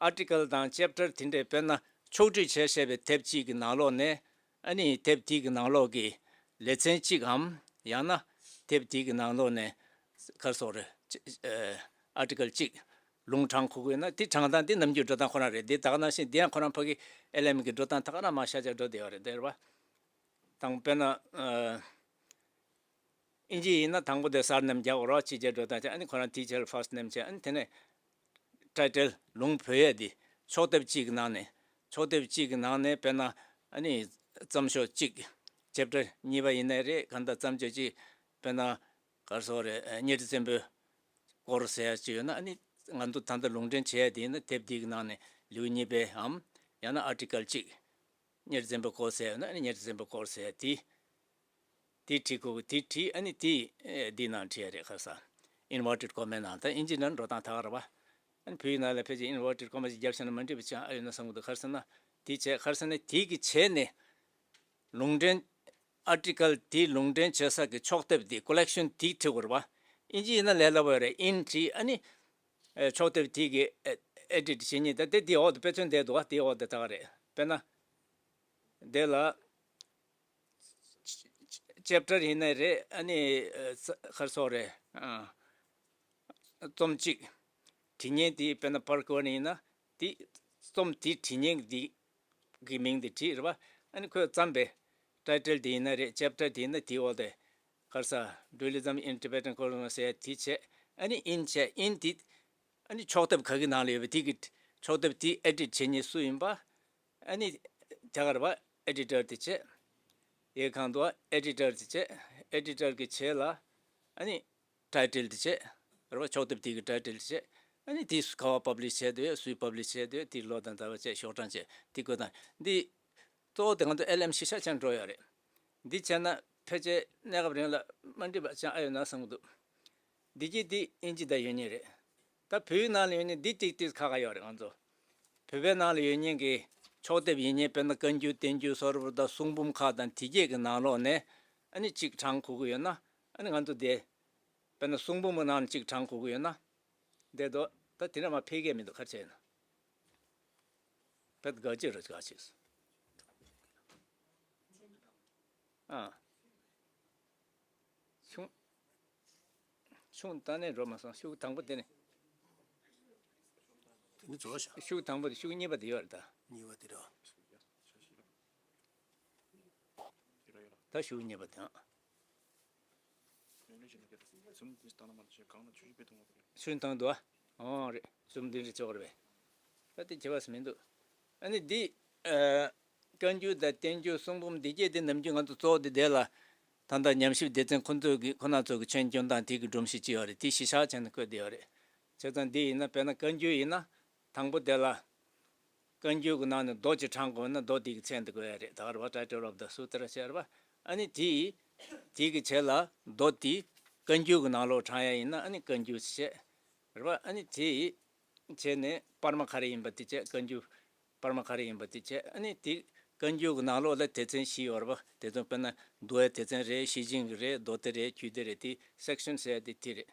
Article དང་chapter དེ་འདྲས། དཔེར་ན་ཕྱོགས་བསྒྲིགས་བྱས་བྱས་པའི་དེབ་གཅིག་གི་ནང་ལོགས་ནས། ཨ་ནི་དེབ་དེ་གི་ནང་ལོགས་ཀྱི་ལེ་ཚན་གཅིག་གམ། ཡང་ན་དེབ་དེ་གི་ནང་ལོགས་ནས། ག་རེ་ཟེར་དགོས་རེད། ཨ། article གཅིག་ལུང་དྲངས་དགོས་ཀྱི་ཡོད་ན། དེ་དྲངས་སྟངས་དེ་ནམ་རྒྱུན་འགྲོ་སྟངས་ཁོ་རང་རེད། དེ་ད་ག་ནང་བཞིན་དེ་ཡང་ཁོ་རང་ཕ་གི་ཨེལ་ཨེམ་གི་འགྲོ་སྟངས་ད་ག་རང་མར་ཤར་རྒྱག་འགྲོ་བསྡད་ཡོད་རེད། དེ་རེད་བ། དང་དཔེར་ན། ཨ། ཨིན་ཇི་ཡིན་ན་དང་པོ་དེ་surname རྒྱག་དགོས་རེད་བ། ཕྱི་རྒྱལ་འགྲོ་སྟངས་བྱས། ཨ་ནི་ཁོ་རང་དེའི་རྗེས་ལ་first name བྱས། ཨ་ནི་དེ་ནས་title ལུང་འབོད་ཡས་དེ། ཕྱོགས་དེབ་གཅིག་གི་ནང་ནས། ཕྱོགས་དེབ་གཅིག་གི་ནང་ནས་དཔེར་ན། ཨ་ནི་བརྩམས་ཆོས་གཅིག chapter གཉིས་པ་ཡིན་ནའི་རེད། གང་ལྟར་བརྩམས་ཆོས་གཅིག་དཔེར་ན་ག་རེ་ཟེར་དགོས་རེད། ཨ། གཉའ་ཁྲི་བཙན་པོའི་སྐོར་ཟེར་ཡ་ཅིག་ཡོད་ན། ཨ་ནི་ང་ཚོ་ད་ལྟ་ལུང་འདྲེན་བྱེད་ཡ་དེ་ཡིན་ན་དེབ་འདི་གི་ནང་ནས་ལེའུ་གཉིས་པའམ། ཡང་ན་article གཅིག་གཉའ་ཁྲི་བཙན་པོའི་སྐོར་ཟེར་ཡོད་ན། ཨ་ནི་གཉའ་ཁྲི་བཙན་པོའི་སྐོར་ཟེར་ཡ་དེ། དེ་བྲིས་དགོས་གི། དེ་བྲིས། ཨ་ནི་དེ། ཨེ། འདིའི་ནང་བྲིས་ཡ་རེད། ག་རེ་ཟེར། inverted comma ནང་། ད་ཨིན་ཇི་ནང་འགྲོ་སྟངས་ད་ག་རེད་བ། ཨ་ནི་བོད་ཡིག་ནང་ལ་ཕལ་ཆེར་inverted comma ཞིག་བརྒྱབ་བཞག་ན་མ་འགྲིག་པ་ཅིག་ཨ་ཡོད་ན་བསམ་གི་འདུག་ག་རེ་ཟེར་ན། དེ་བྱས། ག་རེ་ཟེར་ན་དེ་གི་བྱས་ནས་ལུང་འདྲེན། article དེ་ལུང་འདྲེན་བྱེད་ས་གི་ཕྱོགས་དེབ་དེ། collection དེ་བྲིས་དགོས་རེད་བ། ཨིན་ཇི་ཡིན་ན་ལས་སླ་པོ་རེད། in བྲིས། ཨ་ནི། ཨེ། ཕྱོགས་དེབ་དེ་གི་ཨེ། edit བྱེད་མཁན་ད་དེ་དེའི་འོག་ཏུ་དཔེ་མཚོན་བསྡད་འདུག་ག་དེའི་འོག་ཏུ་ད་ག་རེད། དཔེར་ན་དེ་ལ། chapter ཡིན་ནའི་རེད། ཨ་ནི། ཨ། ག་རེ་ཟེར་དགོས་རེད། ཨ། རྩོམ་གཅིག་བྲིས་མཁན་དེ་དཔེར་ན་པར་བརྐོས་ནས་ཡིན་ན། དེ་རྩོམ་དེ་བྲིས་མཁན་དེ་གི་མིང་དེ་བྲིས་རེད་བ། ཨ་ནི་ཁོས་བརྩམས་པའི་title དེ་ཡིན་ན་རེད། chapter དེ་ཡིན་ན་དེའི་འོག་དེ། ག་རེ་ཟེར། Dualism in Tibetan Cosmos ཟེར་ཡ་དེ་བྱས། ཨ་ནི་in བྱས། in དེ། ཨ་ནི་ཕྱོགས་དེབ་ག་གི་ནང་ལ་ཡོད་པ་དེ་གི་ཕྱོགས་དེབ་དེ་edit བྱེད་མཁན་སུ་ཡིན་པ། ཨ་ནི་དེ་ག་རེད་བ། editor དེ་བྱས། ཡ་གི་སྒང་དུ་editor དེ་བྱས། editor གི་རྗེས་ལ་ཨ་ནི་title དེ་བྱས། རེད་བ། ཕྱོགས་དེབ་དེ་གི་title དེ་བྱས། ཨ་ནི་དེ་ག་པར་publish བྱས་འདུག་སུས་publish བྱས་འདུག་དེ་ལོ་དང་ཟླ་བ་བྱས། ཤོག་གྲངས་བྱས། དེ་བཀོད་སྟངས་འདི། གཙོ་བོ་དེ་ང་ཚོ་ཨེལ་ཨེམ་གཞི་བཞག་ཅན་འགྲོ་ཡོད་རེད། འདི་བྱས་ན་ཕལ་ཆེར་གནས་སྐབས་རིང་ལ་མ་འགྲིག་པ་ཅང་ཨ་ཡོད་ན་བསམ་གྱི་འདུག་འདི་གྱིས་འདི་ཨིན་ཇི་དང་ཡོད་མཁན་རེད། ད་བོད་ཡིག་ནང་ལ་ཡོད་མཁན་འདི་ཏིག་ཏིག་ཁག་ཁག་ཡོད་རེད། ང་ཚོ་བོད་པའི་ནང་ལ་ཡོད་མཁན་གྱི་ཕྱོགས་དེབ་ཡིན་མཁན། དཔེར་ན་བཀའ་འགྱུར་བསྟན་འགྱུར་སོགས་རེད་བ། ད་གསུང་འབུམ་ཁག་དང་དེ་གྱད་ཀྱི་ནང་ལོགས་ནས་ཨ་ནི་གཅིག་བགྲང་དགོས་ཀྱི་ཡོད་ན། ཨ་ནི་ང་ཚོ་དེ། དཔེར་ན་གསུང་འབུམ་གྱི་ནང་ནས་གཅིག་བགྲང་དགོས་ཀྱི་ཡོད་ན། འདི་དོ། ད་དེ་འདྲ་མར་ཕེབས་ཀྱི་མི་འདུག་ག་རེ་བྱས་ན། ཕེབས་དགའ་ཅི་རེད། དགའ་ཅི། ཨ། ཆུང་། ཆུང་བཏང་ནས་འགྲོ་མ་སོང་། ཤུགས་དང་པོ་དེ་ནི། དེ་ནི་རྫོགས་ཤག་ཤུགས་དང་པོ་དེ། ཤུགས་གཉིས་པ་དེ་ཡོད་རེད་ད། གཉིས་པ་དེ་རེད། ད་ཤུགས་གཉིས་པ་དེ་ཨང་། ཤུན་བཏང་འདུག་ཨ། ཨོ་རེད། ཟུམ་འདི་འདྲ་ཅོག་རེད་པས། ད་དེ་ཁྱད་པར་མི་འདུག་ཨ་ནི་འདི། བཀའ་འགྱུར་དང་བསྟན་འགྱུར་གསུང་འབུམ་འདི་སྐད་དེ་ནམ་རྒྱུན་ང་ཚོ་གཙོ་བོ་དེ་དེ་ལ། ད་ལྟ་ཉམས་ཞིབ་སྡེ་ཚན་ཁོ་ཚོ་གི་ཁོ་ན་ཚོ་གི་ཆོས་སྐྱོང་སྟངས་དེ་གི་སྒྲོམ་གཞི་ཅིག་ཡོད་རེད། དེ་གཞི་བཞག་བྱས་ནས་བཀོད་བསྡད་ཡོད་རེད། བྱས་ཙང་འདི་ཡིན་ན་དཔེར་ན་བཀའ་འགྱུར་ཡིན་ན། དང་པོ་དེ་ལ། བཀའ་འགྱུར་གྱི་ནང་ནས་མདོ་ཅིག་དྲངས་དགོས་ན་མདོ་དེ་གི་མཚན་དེ་དགོས་ཡ་རེད། ད་ག་རེ་བ། Title of the Sutra ཟེར་བ། ཨ་ནི་དེ། དེ་གི་རྗེས་ལ་མདོ་དེ་བཀའ་འགྱུར་གྱི་ནང་ལོགས་དྲངས་ཡ་ཡིན་ན་ཨ་ནི་བཀའ་འགྱུར་ཟེར་བ། ཨ་ནི་དེ་བྱས་ནས་པར་མ་ག་རེ་ཡིན་པ་དེ་བྱས། བཀའ་འགྱུར་པར་མ་ག་རེ་ཡིན་པ་དེ་བྱས། ཨ་ནི་དེ་བཀའ་འགྱུར་གྱི་ནང་ལོགས་ལ་སྡེ་ཚན་བཞི་ཡོད་རེད་པ། དེ་ཚོ་དཔེར་ན་འདུལ་བའི་སྡེ་ཚན་རེད། ཤེར་ཕྱིན་གྱི་རེད། མདོ་སྡེ་རེད། རྒྱུད་སྡེ་རེད། དེ་section ཟེར་དེ་དེ་རེད།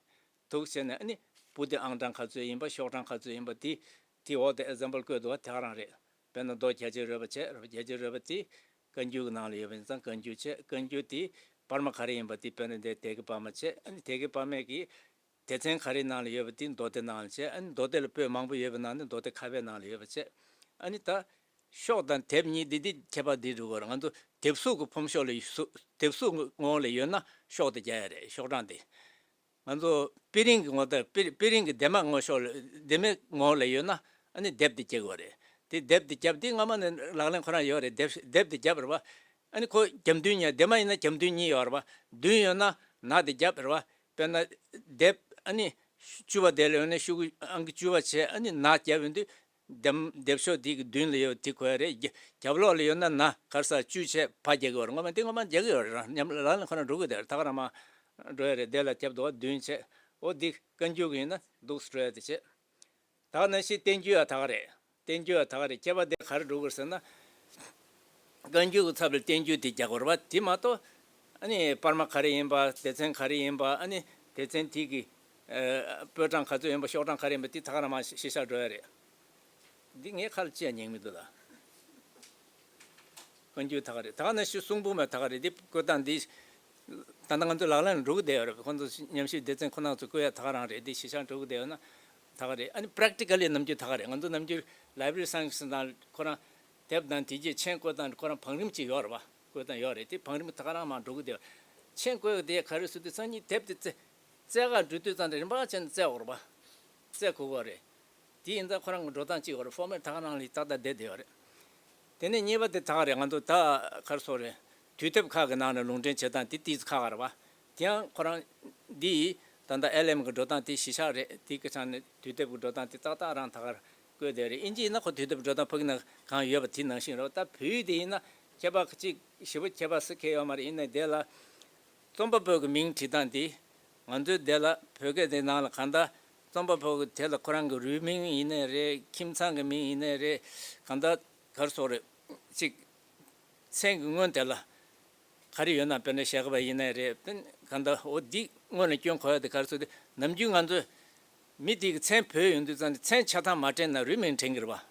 འདུག་བྱས་ནས་ཨ་ནི་པོ་ཏི་ཨང་གྲངས་ག་ཚོད་ཡིན་པ། ཤོག་གྲངས་ག་ཚོད་ཡིན་པ་དེ། དེ་འོག་ཏུ་example བཀོད་འདུག་པ། དེ་ག་རང་རེད། དཔེར་ན་མདོ་རྒྱ་ཆེར་རོལ་པ་བྱས། རོལ་པ་རྒྱ་ཆེར་རོལ་པ་དེ་བཀའ་འགྱུར་གྱི་ནང་ལ་ཡོད་པ་ཡིན་ཙང་བཀའ་འགྱུར་བྱས། བཀའ་འགྱུར་དེ་པར་མ་ག་རེ་ཡིན་པ་དེ་དཔེར་ན་དེ་སྡེ་དགེ་པར་མ་བྱས། ཨ་ནི་སྡེ་དགེ་པར་མའི་གི་སྡེ་ཚན་ག་རེའི་ནང་ལ་ཡོད་པ་དེ་མདོ་སྡེ་ནང་ལ་བྱས། ཨ་ནི་མདོ་སྡེ་ལ་པོད་མང་པོ་ཡོད་པའི་ནང་ནས་མདོ་སྡེ་ཁ་པའི་ནང་ལ་ཡོད་པ་བྱས། ཨ་ནི་ད་ཤོག་དང་དེབ་གཉིས་འདི་འདི་ཁྱད་པར་འདི་འདྲ་བོ་རེད། ང་ཚོ་དེབ་གཟུགས་ཀྱི་ཕོམ་ཤོག་ལ་ཡོད། དེབ་གཟུགས་ངོ་ལ་ཡོད་ན་ཤོག་དེ་རྒྱག་ཡ་རེད། ཤོག་གྲངས་དེ། ང་ཚོ་དཔེ་རིང་གི་ངོ་དེབ། དཔེ་དཔེ་རིང་གི་ལྡེབ་མ་ངོ་ཤོག་ལ། ལྡེབ་མའི་ངོ་ལ་ཡོད་ན་ཨ་ནི་དེབ་དེ་རྒྱག་དགོས་རེད། དེ་དེབ་དེ་བརྒྱབ་དེ་སྔ་མ་ནས་ལག་ལེན་ཁོ་རང་ཡོད་རེད། དེབ་དེབ་དེ་བརྒྱབ་རེད་པ། ཨ་ནི་ཁོ་རྒྱབ་མདུན་གཉིས། ལྡེབ་མ་ཡིན་ན་རྒྱབ་མདུན་གཉིས་ཡོད་རེད་པ། མདུན་ཡོད་ན་ནང་དེ་བརྒྱབ་རེད་པ། དཔེར་ན་དེབ་ཨ་ནི་བཅུ་པ་དེ་ལ་ཡོད་ན་ཤོག་གུ་ཨང་ཀི་བཅུ་པ་བྱས། ཨ་ནི་ནང་བརྒྱབ་ཡོང་དུས། ལྡེབ་ལྡེབ་ཤོག་དེ་གི་མདུན་ལ་ཡོད་དེ་དགོས་རེད། རྒྱ་རྒྱབ་ལོགས་ལ་ཡོད་ན་ན་ག་རེ་ཟ། བཅུ་བྱས་ཕར་རྒྱག་གི་ཡོད་རེད། སྔོན་མ་དེ་སྔོན་མ་རྒྱག་གི་ཡོད་རེད། རང་ཉམས་ལག་ལེན་ཁོ་ན་འགྲོ་གི་དེ་རེད། ད་ག་རང་མ་འགྲོ་ཡ་རེད། དེ་ལ་རྒྱབ་འདུག་པ། མདུན་བྱས། འོ་འདི་བཀའ་འགྱུར་གི་ཡིན་ན་འདུག་སེ་འགྲོ་ཡ་དེ་བྱས། ད་ག་ནང་བཞིན་བསྟན་འགྱུར་ཡང་ད་ག་རེད། བསྟན་འགྱུར་ཡང་ད་ག་རེད། ཁྱད་པར་དེ་ག་རེ་འགྲོ་གི་རེད་ཟེར་ན། བཀའ་འགྱུར་གྱི་ཚབ་ལ་བསྟན་འགྱུར་དེ་རྒྱག་དགོས་རེད་པ། དེ་མ་གཏོགས་ཨ་ནི་པར་མ་ག་རེ་ཡིན་པ། སྡེ་ཚན་ག་རེ་ཡིན་པ། ཨ་ནི་སྡེ་ཚན་དེ་གི་ཨ་པོད་གྲངས་ག་ཚོད་ཡིན་པ། ཤོག་གྲངས་ག་རེ་ཡིན་པ་དེ་ད་ག་རང་མ་གཞི་བཞག་འགྲོ་ཡ་རེད། འདི་ངའི་ཁ་ལ་ཅི་ཡང་ཉན་མི་འདུག་ད། བཀའ་འགྱུར་ད་ག་རེད། ད་ག་ནང་བཞིན་གསུང་འབུམ་ཡང་ད་ག་རེད། འདི་བཀོད་སྟངས་འདི། ད་ལྟ་ང་ཚོ་ལག་ལེན་ལ་འགྲོ་གི་བསྡད་ཡོད་རེད། ཁོང་ཚོ་ཉམས་ཞིབ་སྡེ་ཚན་ཁོ་རང་ཚོས་བཀོད་ཡ་ད་ག་རང་རེད། འདི་གཞི་བཞག་འགྲོ་གི་བསྡད་ཡོད་ན་ད་ག་རེད། ཨ་ནི་practically ནམ་རྒྱུན་ད་ག་རེད། ང་ཚོ་ནམ་རྒྱུན་library science ནང་ཁོ་རང་དེབ་དང་དེ་རྗེས་མཆན་བཀོད་སྟངས་ཁོ་རང་བང་རིམ་ཅིག་ཡོད་རེད་པ། བཀོད་སྟངས་ཡོད་རེད། དེ་བང་རིམ་ད་ག་རང་མར་འགྲོ་གི་བསྡད་ཡོད། མཆན་བཀོད་ཡ་དེ་ག་རེ་ཟེར་དུས་སང་ཉིན་དེབ་དེ་བཙལ་བཙལ་ག་འགྲོ་དུས་ཙང་དེ་རིམ་པ་བྱས་ནས་བཙལ་དགོས་རེད་པ། བཙལ་དགོས་ཀྱི་རེད། དེ་ཡིན་ཙང་ཁོ་རང་གི་འགྲོ་སྟངས་གཅིག་ཡོད་རེད། format ད་ག་རང་ལ་ཏག་ཏག་བསྡད་བསྡད་ཡོད་རེད། དེ་ནས་གཉིས་པ་དེ་ད་ག་རེད། ང་ཚོ་ད་ག་རེ་ཟེར་དགོས་རེད། དུས་དེབ་ཁག་གི་ནང་ནས་ལུང་འདྲེན་བྱེད་སྟངས་དེ་ཏོག་ཙམ་ཁག་ཁག་རེད་པ། དེ་ཡང་ཁོ་རང་འདི་ད་ལྟ་ཨེལ་ཨེམ་གི་འགྲོ་སྟངས་དེ་གཞི་བཞག་རེད། དེ་གི་ཆ་ནས་དུས་དེབ་གི་འགྲོ་སྟངས་དེ་ཏག་ཏག་རང་ད་ག་རེ་བཀོད་བསྡད་རེད། ཨིན་ཇི་ཡིན་ན་ཁོ་དུས་དེབ་འགྲོ་སྟངས་ཕ་གི་ན་གང་ཡོད་པ་དེ་ནང་བཞིན་རེད་པ། ད་བོད་ཡིག་དེ་ཡིན་ན་ཁྱད་པར་གཅིག་ཞེ་པོ་ཁྱད་པར་ཟེར་མཁན་ཡོད་མ་རེད། ཡིན་ནའི་དེ་ལ། རྩོམ་པ་པོ་གི་མིང་བྲིས་སྟངས་འདི། ང་ཚོའི་དེ་ལ་བོད་སྐད་དེ་ནང་ལ་གང་ལྟར་རྩོམ་པ་པོ་གི་དེ་ལ་ཁོ་རང་གི་རུས་མིང་ཡིན་ནའི་རེད། ཁྱིམ་ཚང་གི་མིང་ཡིན་ནའི་རེད། གང་ལྟར་ག་རེ་ཟེར་དགོས་རེད། ཅིག་མཚན་གྱི་སྔོན་དེ་ལ་ག་རེ་ཡོད་ན། དཔེར་ན་ཞྭ་སྒབ་པ་ཡིན་ནའི་རེད། དཔེར་ན་གང་ལྟར་འོ་འདི་སྔོན་ལ་སྐྱོན་དགོས་ཡ་དེ་ག་རེ་ཟེར་དུས། ནམ་རྒྱུན་ང་ཚོས་མི་དེ་གི་མཚན་བོས་ཡོང་དུས་ཙང་ནས་མཚན་ཆ་ཚང་མ་དྲན་ན་རུས་མིང་དྲན་གྱི་རེད་པ། བྱེད་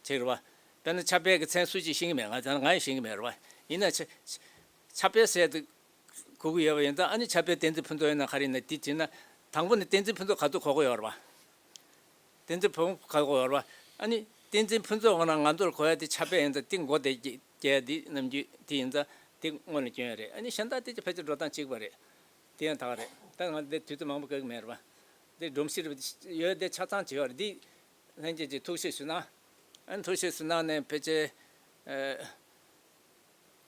ཀྱི་རེད་པ། དཔེར་ན་ཕྱག་དཔེ་གི་མཚན་སུ་གཅིག་ཤེས་ཀྱི་མེད། ང་ཚང་ང་ཡང་ཤེས་ཀྱི་མེད་རེད་པ། ཡིན་ན་ཕྱག་ཕྱག་དཔེ་ཟེར་དེ་གོ་གི་ཡོད་པ་ཡིན་ཙང་། ཨ་ནི་ཕྱག་དཔེ་བསྟན་འཛིན་ཕུན་ཚོགས་ཡིན་ན་ག་རེ་ཡིན་ན་དེ་བྱས་ན། དང་པོ་ནས་བསྟན་འཛིན་ཕུན་ཚོགས་ག་ཚོད་གོ་གི་ཡོད་རེད་པ། བསྟན་འཛིན་ཕུན་ཚོགས་ག་གོ་ཡོད་རེད་པ། ཨ་ནི་བསྟན་འཛིན་ཕུན་ཚོགས་ཁོ་ན་ང་ཚོར་གོ་ཡ་དེ་ཕྱག་དཔེ་ཡིན་ཙང་དེ་མགོ་དེ་རྒྱས་དེ་ནམ་རྒྱུན་དེ་ཡིན་ཙང་དེ་སྔོན་ལ་སྐྱོན་ཡ་རེད། ཨ་ནི་གཞན་དག་དེ་ཚོ་ཕལ་ཆེར་འགྲོ་སྟངས་གཅིག་པ་རེད། དེ་ཡང་ད་ག་རེད། ད་ང་འདི་དུས་ཚོད་མང་པོ་བཀག་གི་མེད་རེད་པ། འདི་སྒྲོམ་གཞི་རེད་པ། ཡོད་དེ་ཆ་ཚང་བྱེད་ཡོད་རེད། འདི་ལྷན་རྒྱས་ཀྱིས་ཐུགས་ཞིབ་ཞུ་ན། ཨ་ནི་ཐུགས་ཞིབ་ཞུ་གནང་ནས་ཕལ་ཆེར་ཨ་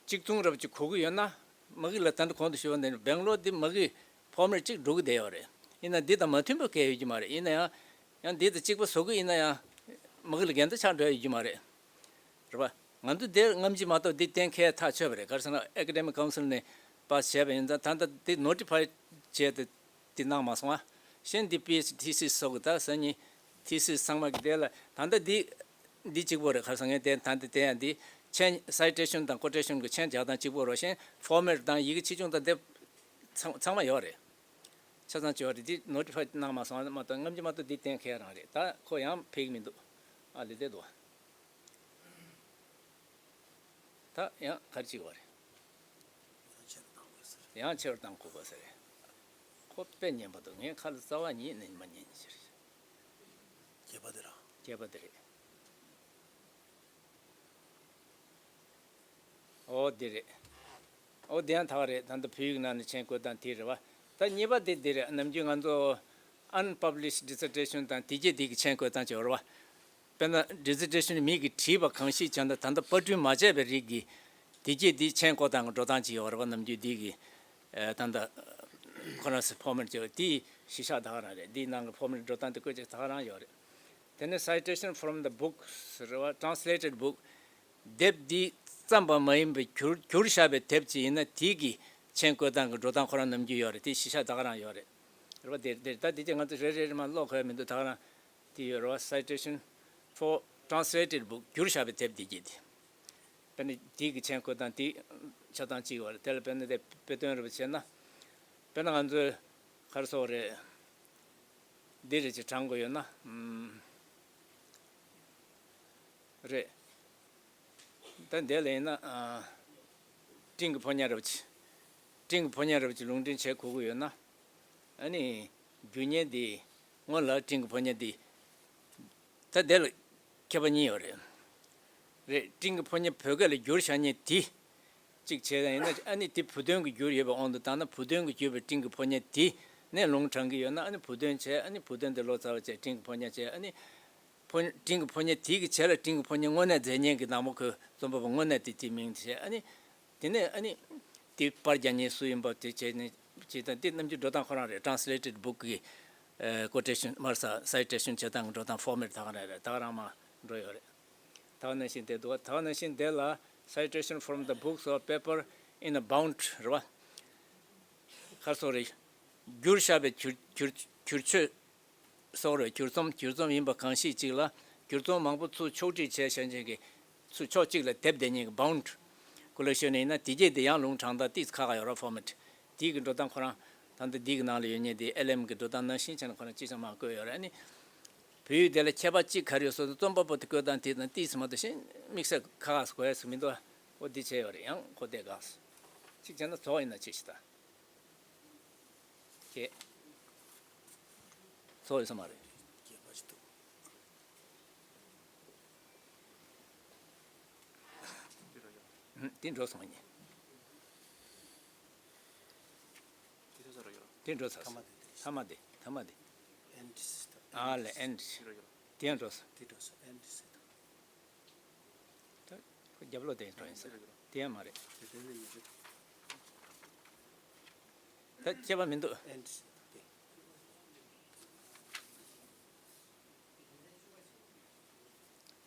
གཅིག་མཚུངས་རབ་ཅིག་གོ་གི་ཡོད་ན། མ་གི་ལ་ད་ལྟ་གོང་དུ་ཞུས་པ་ནས་སྦེང་ལོར་འདི་མ་གི་ཕོར་མེཊ་གཅིག་འགྲོ་གི་བསྡད་ཡོད་རེད། ཡིན་ན་འདི་དང་མ་མཐུན་པ་གང་ཡང་ཡོད་ཀྱི་མ་རེད། ཡིན་ན་ཡང་ཡང་འདི་དང་གཅིག་པ་བཟོ་གི་ཡིན་ན་ཡང་མ་གི་ལ་འགལ་ཟླ་ཆགས་འགྲོ་ཡ་ཡོད་ཀྱི་མ་རེད། རེད་པ། ང་ཚོ་དེར་སྔ་ཕྱི་མ་གཏོགས་འདི་གཏན་འཁེལ་ཐག་ཆོད་པ་རེད། ག་རེ་ཟེར་ན་ཨེ་ཀ་ཌེ་མིག་ཀའུན་སིལ་ནས་པཱ་སི་བྱས་པ་ཡིན་ཙང་། ད་ལྟ་འདི་ནོ་ཊི་ཕའི་བྱས་ཏེ་འདི་གནང་མ་སོང་ཨ། གཞན་འདི་པི་ཨེཆ་ཌི་ཐི་སིས་སོགས་ཀྱི་ད་སང་ཉིན་ཐི་སིས་ཚང་མ་གི་དེ་ལ་ད་ལྟ་འདི་འདི་གཅིག་པོ་རེད། ག་རེ་ཟེར། ངས་དེ་ད་ལྟ་དེ་ཡང་འདི་མཆན་སའི་ཊེ་ཤན་དང་ཀོ་ཊེ་ཤན་གྱི་མཆན་རྒྱག་སྟངས་གཅིག་པོ་རེད། གཞན་ཕོར་མེཊ་དང་ཡི་གེ་ཆེ་ཆུང་དང་དེ་ཚང་ཚང་མ་ཡོད་རེད། ཆ་ཚང་བྱས་པ་རེད། འདི་ནོ་ཊི་ཕའི་གནང་མ་སོང་ཨ། མ་གཏོགས་སྔ་ཕྱི་མ་གཏོགས་འདི་གཏན་འཁེལ་རང་རེད། ད་ཁོ་ཡང་ཕེབས་ཀྱི་མི་འདུག་ཨ་ལེ་དེ་འདུག་ད་ཡང་ག་རེ་བྱེད་དགོས་རེད། ཡང་ཆེ་རུ་བཏང་དགོས་ཟེར། ཁོ་དཔེ་ཉན་པ་འདུག་ངས་ཁ་ལ་རྩ་བ་ཉིད་ནས་མ་ཉན་ཟེར། སྐྱེས་པ་དེ་རང་། སྐྱེས་པ་དེ་རེད། ཨོ་དེ་རེད། ཨོ་དེ་ཡང་ཐག་རེད། ད་ལྟ་བོད་ཡིག་ནང་ནས་མཆན་བཀོད་སྟངས་དེ་རེད་བ། ད་གཉིས་པ་དེ་དེ་རེད། ནམ་རྒྱུན་ང་ཚོ་unpublished dissertation དང་དེ་རྗེས་དེ་གི་མཆན་བཀོད་སྟངས་ཅིག་ཡོད་རེད་བ། དཔེར་ན་dissertation མིག་གིས་བྲིས་པ་གང་ཞིག་བྱས་ན་ད་ལྟ་པར་སྐྲུན་མ་བྱས་པའི་རིགས་ཀྱི་དེ་རྗེས་དེ་མཆན་བཀོད་སྟངས་ཀྱི་འགྲོ་སྟངས་ཅིག་ཡོད་རེད་བ། ནམ་རྒྱུན་དེ་གི་ད་ལྟ་ཁོ་རང་ཚོའི་format ཅིག་ཡོད། དེའི་གཞི་བཞག་ད་ག་རང་རེད། དེའི་ནང་གི་format འགྲོ་སྟངས་དེ་བཀོད་ཅིག་ད་ག་རང་ཡོད་རེད། དེ་ནས་citation from the books རེད་བ། translated book དེབ་འདི་བརྩམས་པ་མ་ཡིན་པའི་བསྒྱུར་བསྒྱུར་བཞག་པའི་དེབ་ཅིག་ཡིན་ན་དེ་གི་མཆན་བཀོད་སྟངས་ཀྱི་འགྲོ་སྟངས་ཁོ་རང་ནམ་རྒྱུན་ཡོད་རེད། དེ་གཞི་བཞག་ད་ག་རང་ཡོད་རེད། རེད་བ། དེ་དེ་ད་དེ་ཅིག་ང་ཚོ་རེ་རེ་རེ་མ་ཀློག་དགོས་མི་འདུག་ད་ག་རང་དེ་ཡོད་རེད་བ། citation for translated book བསྒྱུར་བཞག་པའི་དེབ་འདི་གི་དེ། དཔེར་ན་དེ་གི་མཆན་བཀོད་སྟངས་དེ་ཆ་ཚང་གཅིག་ཡོད་རེད། དེ་ལ་དཔེར་ན་དེ་དཔེ་སྟོན་རེ་བྱས་ན། དཔེར་ན་ང་ཚོས་ག་རེ་ཟེར་དགོས་རེད། འདི་རེ་ཅིག་དྲངས་དགོས་ཡོད་ན། ཨམ། རེད། ད་འདི་ལ་ཡིན་ན། ཨ། སྤྲིན་གྱི་ཕོ་ཉ་རེ་བ་ཅིག་སྤྲིན་གྱི་ཕོ་ཉ་རེ་བ་ཅིག་ལུང་འདྲེན་བྱེད་དགོས་ཀྱི་ཡོད་ན། ཨ་ནི། རྒྱུ་བརྙན་འདི། སྔོན་ལ་སྤྲིན་གྱི་ཕོ་ཉ་འདི། ད་འདི་ལ་ཁྱད་པར་གཉིས་ཡོད་རེད། རེད། སྤྲིན་གྱི་ཕོ་ཉ་བོད་སྐད་ལ་བསྒྱུར་བཞག་མཁན་དེ། གཅིག་བྱས་ཡིན་ན་ཨ་ནི་དེ་བུ་དོན་གྱི་བསྒྱུར་ཡོད་པའི་དབང་དུ་བཏང་ན། བུ་དོན་གྱི་བསྒྱུར་བའི་སྤྲིན་གྱི་ཕོ་ཉ་དེ་ནས་ལུང་དྲངས་ཀྱི་ཡོད་ན། ཨ་ནི་བུ་དོན་བྱས། ཨ་ནི་བུ་དོན་དེ་ལོ་ཙཱ་བ་བྱས། སྤྲིན་གྱི་ཕོ་ཉ་བྱས། ཨ་ནི་ཕོ་སྤྲིན་གྱི་ཕོ་ཉ་དེ་གི་རྗེས་ལ་སྤྲིན་གྱི་ཕོ་ཉ་དངོས་གནས་མཛད་མཁན་གྱི་ནག་མོ་ཁོས་རྩོམ་པ་པོ་དངོས་གནས་དེ་དེའི་མིང་དེ་བྱས། ཨ་ནི་དེ་ནས་ཨ་ནི་དེ་པར་རྒྱག་མཁན་སུ་ཡིན་པ་དེ་བྱས་ནས་བྱས་དང་། དེ་རྣམ་འགྱུར་འགྲོ་སྟངས་ཁོ་རང་རེད། translated book གི་ཨ་quotation མར་ས་citation བྱེད་སྟངས་ཀྱི་འགྲོ་སྟངས་format ད་ག་རང་རེད། ད་ག་རང་མར་འགྲོ་ཡོད་རེད། ད་ག་ནང་བཞིན་དེ་འདུག་ད་ག་ནང་བཞིན་དེ་ལ་citation from the books or paper in a bound རེད་བ། ག་རེ་ཟེར་དགོས་རེད། བསྒྱུར་བཞག་པའི་བསྒྱུར་བསྒྱུར་བསྒྱུར་བཅོས་སོགས་རེད། བསྒྱུར་རྩོམ་བསྒྱུར་རྩོམ་ཡིན་པ་གང་ཞིག་ཅིག་ལ་བསྒྱུར་རྩོམ་མང་པོ་ཚུར་ཕྱོགས་སྒྲིག་བྱས་བཞག་མཁན་གྱི་ཚུར་ཕྱོགས་གཅིག་ལ་སྡེབ་བསྡད་མཁན་གྱི་bound ཀུ་ལེག་ཤོན་ཡིན་ན། དེ་རྗེས་དེ་ཡང་ལུང་དྲངས་དང་ཏིས་ཁ་ཁ་ཡོད་ར། format དེའི་གི་འགྲོ་སྟངས་ཁོ་རང་ད་ལྟ་འདི་གི་ནང་ལ་ཡོད་མཁན་དེ་ཨེལ་ཨེམ་གི་འགྲོ་སྟངས་ནང་བཞིན་བྱས་ནས་ཁོ་རང་ཅི་ཙམ་མང་བཀོད་ཡོད་རེད། ཨ་ནི་བོད་ཡིག་དེ་ལ་ཁྱད་པར་གཅིག་ག་རེ་ཡོད་ཟེར་ན། རྩོམ་པ་པོ་དེ་བཀོད་སྟངས་དེ་དང་ཏིས་མ་གཏོགས་གཞན་དམིགས་བསལ་ཁ་ཁ་གོ་ཡ་ཟིག་མི་འདུག་ཨོ་འདི་བྱས་ཡོད་རེད། ཡང་ཁོ་དེ་དགའ་སོང་། གཅིག་བྱས་ན་རྫོགས་ཡིན་ན་ཅི་ཞིག་ད། ཁྱེད། ཚོགས་ཡོད་ས་མ་རེད། ཨུམ། དེ་འགྲོ་སོང་ངས། དེ་འགྲོ་ཚར་སོང་། ཐ་མ་དེ། ཐ་མ་དེ། ཐ་མ་དེ། ཨ་ལས་ཨེན་ཌི། དེ་ཡང་འགྲོ་སོང་། ད་ཁོ་རྒྱབ་ལོག་དེ་འགྲོ་ཡིན་ས། དེ་ཡང་མ་རེད། ད་སྐྱེས་པ་མི་འདུག་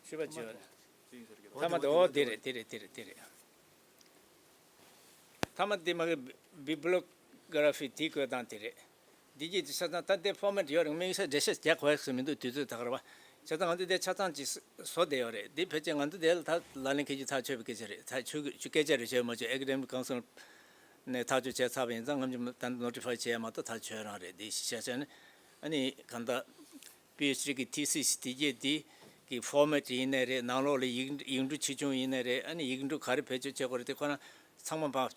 ཤུ་པ་ཅི་ཡོད་རེད། ཐ་མ་དེ། ཨོ་དེ་རེད། དེ་རེད། དེ་རེད། དེ་རེད། ཐ་མ་དེ་མ་གི་བི་བི་ལོ་གྷ་ར་ཕི་དེ་བཀོད་སྟངས་དེ་རེད། འདི་གྱིས་དེ་ཆ་ཚང་ད་ལྟའི་ཕོར་མེ་ཊི་ཡོད་རེད། དམིགས་བསལ་འགྲེལ་བཤད་རྒྱག་དགོས་ཟེར་མི་འདུག་དུས་ཚོད་ད་ག་རེད་བ། བྱས་ཙང་ང་ཚོ་དེ་ཆ་ཚང་ཅིག་བཟོ་བསྡད་ཡོད་རེད། འདི་ཕལ་ཆེར་ང་ཚོ་དེ་ལ་ད་ལག་ལེན་འཁེལ་རྒྱུ་ཐག་ཆོད་པའི་སྐད་ཆ་རེད། ཐག་ཆོད་ཀྱི་སྐད་ཆ་རེད་བྱས་མ་བྱས། ཨེ་ཀ་ཌེ་མིག་ཀའུན་སིལ་ནས་ཐག་གཅོད་བྱས་ཚར་བ་ཡིན་ཙང་། ང་ཚོ་ད་ནོ་ཊི་ཕའི་བྱས་མ་གཏོགས་ཐག་ཆོད་རང་རེད། འདི་གཞི་བཞག་བྱས་ནས་ཨ་ནི་གང་ལྟར། པི་ཨེཆ་ཌི་གི་ཐི་སིས་དེ་རྗེས་དེ་གི་ཕོར་མེ་ཊི་ཡིན་ནའི་རེད། ནང་ལོགས་ལ་ཡིག་ཡིག་འབྲུ་ཆེ་ཆུང་ཡིན་ནའི་རེད། ཨ་ནི་ཡིག་འབྲུ་ག་རེ་བེད་སྤྱོད་བྱེད་དགོས་རེད། དེ་ཁོ་རང་ཚང་མ་ཕར་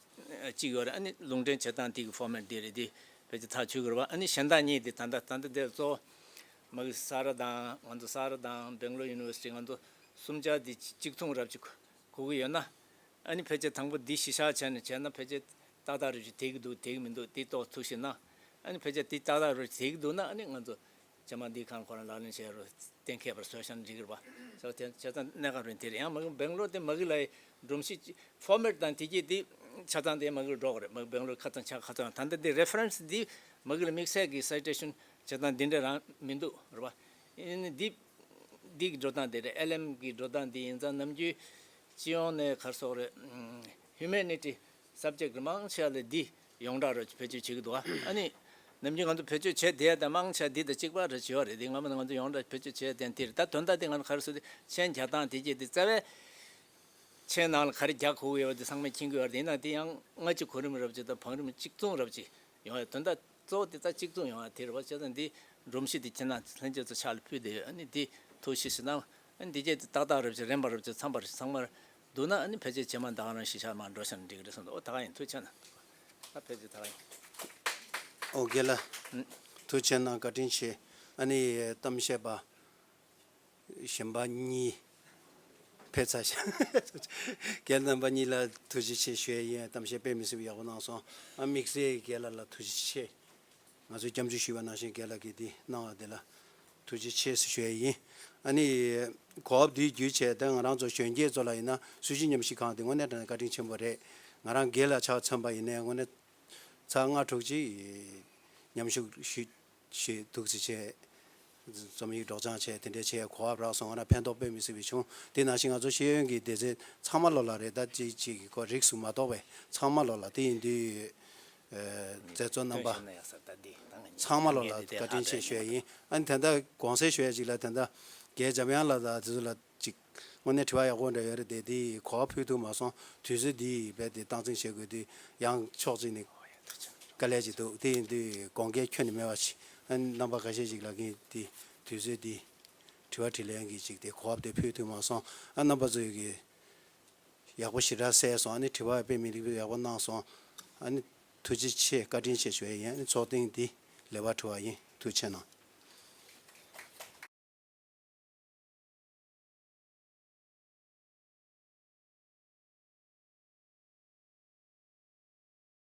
གཅིག་ཡོད་རེད། ཨ་ནི་ལུང་འདྲེན་བྱེད་སྟངས་དེ་གི་ཕོར་མེ་ཊི་དེ་རེད། དེ་བེད་སྤྱོད་ཐག་ཆོད་དགོས་རེད་བ། ཨ་ནི་གཞན་དག་གཉིས་དེ་ད་ལྟ་ད་ལྟ་དེ་གཙོ་བོ་མ་གི་ས་ར་དང་། ང་ཚོ་ས་ར་དང་སྦེང་ལོར་ཡུ་ནི་ཝར་སི་ཊི། ང་ཚོ་གསུམ་ཆར་དེ་གཅིག་མཚུངས་རབ་ཅིག་གོ་གི་ཡོད་ན། ཨ་ནི་ཕལ་ཆེར་དང་པོ་འདི་གཞི་བཞག་བྱས་ནས་བྱས་ན། ཕལ་ཆེར་ཏག་ཏག་རེད་ཅིག་དེ་གི་འདུག་དེ་གི་མི་འདུག་དེ་རྟོགས་ཐུབ་ཤེས་ན། ཨ་ནི་ཕལ་ཆེར་དེ་ཏག་ཏག་རེད་ཅིག་དེ་གི་འདུག་ན། ཨ་ནི་ང་ཚོ་རྗེས་མ་འདི་གང་ཁོ་རང་ལག་ལེན་བྱས་རོགས། གཏན་འཁེལ་བར་བཟོས་བཞག་ན་འགྲིག་གི་རེད་པ། ཟེར་བ་དེ་བྱས་ཙང་གནད་འགག་རེད། དེ་རེད། ཡང་མ་གི་སྦེང་ལོར་དེ་མ་གི་ལ་སྒྲོམ་གཞི་ཕོར་མེ་ཊི་དང་དེ་གྱད་དེ་ཆ་ཚང་དེ་མ་གི་ལ་འགྲོ་གི་རེད། མ་གི་སྦེང་ལོར་ཁ་ཚང་ཆ་ཁ་ཚང་། ད་ལྟ་དེ་རེ་ཕ་རེན་སི་འདི་མ་གི་ལ་དམིགས་བསལ་གྱི་སའི་ཊེ་ཤན་བྱེད་སྟངས་འདི་འདྲ་རང་མི་འདུག་རེད་པ། ཨ་ནི་འདི་འདི་གི་འགྲོ་སྟངས་དེ་རེད། ཨེལ་ཨེམ་གི་འགྲོ་སྟངས་འདི་ཡིན་ཙང་། ནམ་རྒྱུན་སྤྱི་ཡོངས་ནས་ག་རེ་ཟེར་དགོས་རེད། ཨུམ། ཧིའུ་མེ་ནི་ཊི་སབ་ཇེག་ཊི་མང་ཆེ་བ་ལ་འདི་ཡོངས་གྲགས་རུ་བེད་སྤྱོད་བྱེད་ཀྱི་འདུག་ཨ་ནི་ནམ་རྒྱུན་ང་ཚོ་བེད་སྤྱོད་བྱེད་བསྡད་ཡ་དེ་མང་ཆེ་བ་འདི་དང་གཅིག་པ་རེད་བྱེད་ཡོད་རེད། འདི་སྔ་མོ་ནས་ང་ཚོ་ཡོངས་གྲགས་བེད་སྤྱོད་བྱེད་ཡ་དེ་འདི་རེད། ད་དོན་དག་དེ་ང་ཚོ་ག་རེ་ཟེར་དུས། མཆན་རྒྱག་སྟངས་དེ་གྱད་དེ་རྩ་བའི་མཆན་ནང་ལ་ག་རེ་རྒྱག་དགོས་ཀྱི་ཡོད་པ་དེ་ཚང་མས་མཁྱེན་གྱི་ཡོད་རེད། ཡིན་ནའང་དེ་ཡང་སྔ་ཕྱི་གོ་རིམ་རབ་ཅིག་དང་བང་རིམ་གཅིག་མཚུངས་རབ་ཅིག་ཡོང་ཡ། དོན་དག་གཙོ་བོ་དེ་ད་གཅིག་མཚུངས་ཡོང་ཡ་དེ་རེད་པ། བྱས་ཙང་འདི་སྒྲོམ་གཞི་དེ་ཁྱེད་རང་ལྷན་རྒྱས་ཚོ་ཕྱག་ལ་ཕུལ་བསྡད་ཡོད། ཨ་ནི་འདི་ཐུགས་ཞིབ་ཞིག་གནང་། ཨ་ནི་འདི་གྱད་དེ་ཏག་ཏག་རབ་ཅིག་རན་པ་རབ་ཅིག་འཚམ་པ་རེད། ཚང་མར་འདུག་ན། ཨ་ནི་ཕལ་ཆེར་རྗེས་མ་ད་ག་རང་གཞི་བཞག་མར་འགྲོ་བཞག་ན་འགྲིག་གི་རེད་བསམ་འདུག་ཨོ་ད་ག་ཡིན། ཐུགས་རྗེ་གནང་། ད་ཕལ་ཆེར་ད་ག་ཡིན། ཨོ་རྒན་ལགས། ཐུགས་རྗེ་ཆེ་གནང་། བཀའ་དྲིན་ཆེ། ཨ་ནི་གཏམ་བཤད་པ་གཞན་པ་གཉིས་ཕེབས་ཚར་ཤག་རྒན་རྣམ་པ་གཉིས་ལ་ཐུགས་རྗེ་ཆེ་ཞུ་ཡ་ཡིན། གཏམ་བཤད་དཔེ་མི་སྲིད་པ་ཡག་པོ་གནང་སོང་། ཨ་དམིགས་བསལ་རྒན་ལགས་ལ་ཐུགས་རྗེ་ཆེ། ང་ཚོས་སྐྱབས་འཇུག་ཞུས་པ་ནང་བཞིན་རྒན་ལགས་ཀྱིས་འདི་གནང་བ་འདི་ལ་ཐུགས་རྗེ་ཆེ་ཞུ་ཡ་ཡིན། ཨ་ནི་གོ་སྐབས་འདི་བརྒྱུད་བྱས་ད་ང་རང་ཚོ་གཞོན་སྐྱེས་ཚོ་ལ་ཡིན་ན་སྲོལ་རྒྱུན་ཉམས་ཞིབ་ཁང་འདི་དངོས་གནས་དྲང་གནས་བཀའ་དྲིན་ཆེན་པོ་རེད། ང་རང་རྒན་ལགས་ཆ་མཚོན་པ་ཡིན་ནའི་དངོས་གནས་ཚར་ལྔ་དྲུག་ཅིག་མཉམ་ཞུགས་ཞུ་ཞུས་འདུག་ཟེར་བྱས། རྩོམ་ཡིག་སྒྲོག་སྦྱང་བྱས་དེ་འདྲ་བྱས་གོ་སྐབས་རག་སོང་། ང་རང་ཕན་ཐོགས་དཔེ་མི་སྲིད་པ་བྱུང་། དེ་ནང་བཞིན་ང་ཚོ་ཤེས་ཡོན་གྱི་སྡེ་ཚན་ཚང་མ་ལོ་ལ་རེད། ད་ཅིག་ཅིག་གི་ཁོ་རིགས་སུ་མ་གཏོགས་པའི་ཚང་མ་ལོ་ལ་དེ་ཡིན་དུས། ཨ་མཛད་གཙོ་རྣམ་པ་ཚང་མ་ལོ་ལ་བཀའ་དྲིན་ཆེ་ཞུ་ཡ་ཡིན། ཨ་ནི་ད་ལྟ་དགོངས་སེལ་ཞུ་ཡ་ཅིག་ལ་ད་ལྟ་རྒན་འཇམ་དབྱངས་ལགས་དང་དེ་ཚོ་ལ་ཅིག་དངོས་གནས་དྲི་བ་ཡག་པོ་འདྲ་ཡོད་རེད་དེ། དེ་གོ་བ་ཕུལ་ཐུབ་མ་སོང་། དུས་ཚོད་འདི་རྦད་དེ་སྟངས་འཛིན་བྱེད་དགོས་དུས་ཡང་ཕྱོགས་གཅིག་ནས་དཀའ་ལས་ཅིག་འདུག་དེ་ཡིན་དུས་དགོངས་འགལ་ཁྱོན་ནས་མེད་པ་ཞིག་ཨ་ནི་རྣམ་པ་ཁ་ཤས་ཅིག་ལ་གིན་དེ་དུས་ཚོད་འདི་དྲི་བ་དྲིས་ལན་གྱི་ཅིག་དེ་གོ་བ་དེ་ཕུལ་ཐུབ་མ་སོང་། ཨ་རྣམ་པ་ཚོས་ཀྱི་ཡག་པོ་ཞེ་དྲག་གསལ་སོང་། ཨ་ནི་དྲི་བ་དཔེ་མི་སྲིད་པའི་ཡག་པོ་གནང་སོང་། ཨ་ནི་ཐུགས་རྗེ་ཆེ་བཀའ་དྲིན་ཆེ་ཞུ་ཡ་ཡིན། ཨ་ནི་ཚོགས་ཐེངས་འདི་ལེགས་པར་གྲུབ་པ་ཡིན། ཐུགས་རྗེ་གནང་།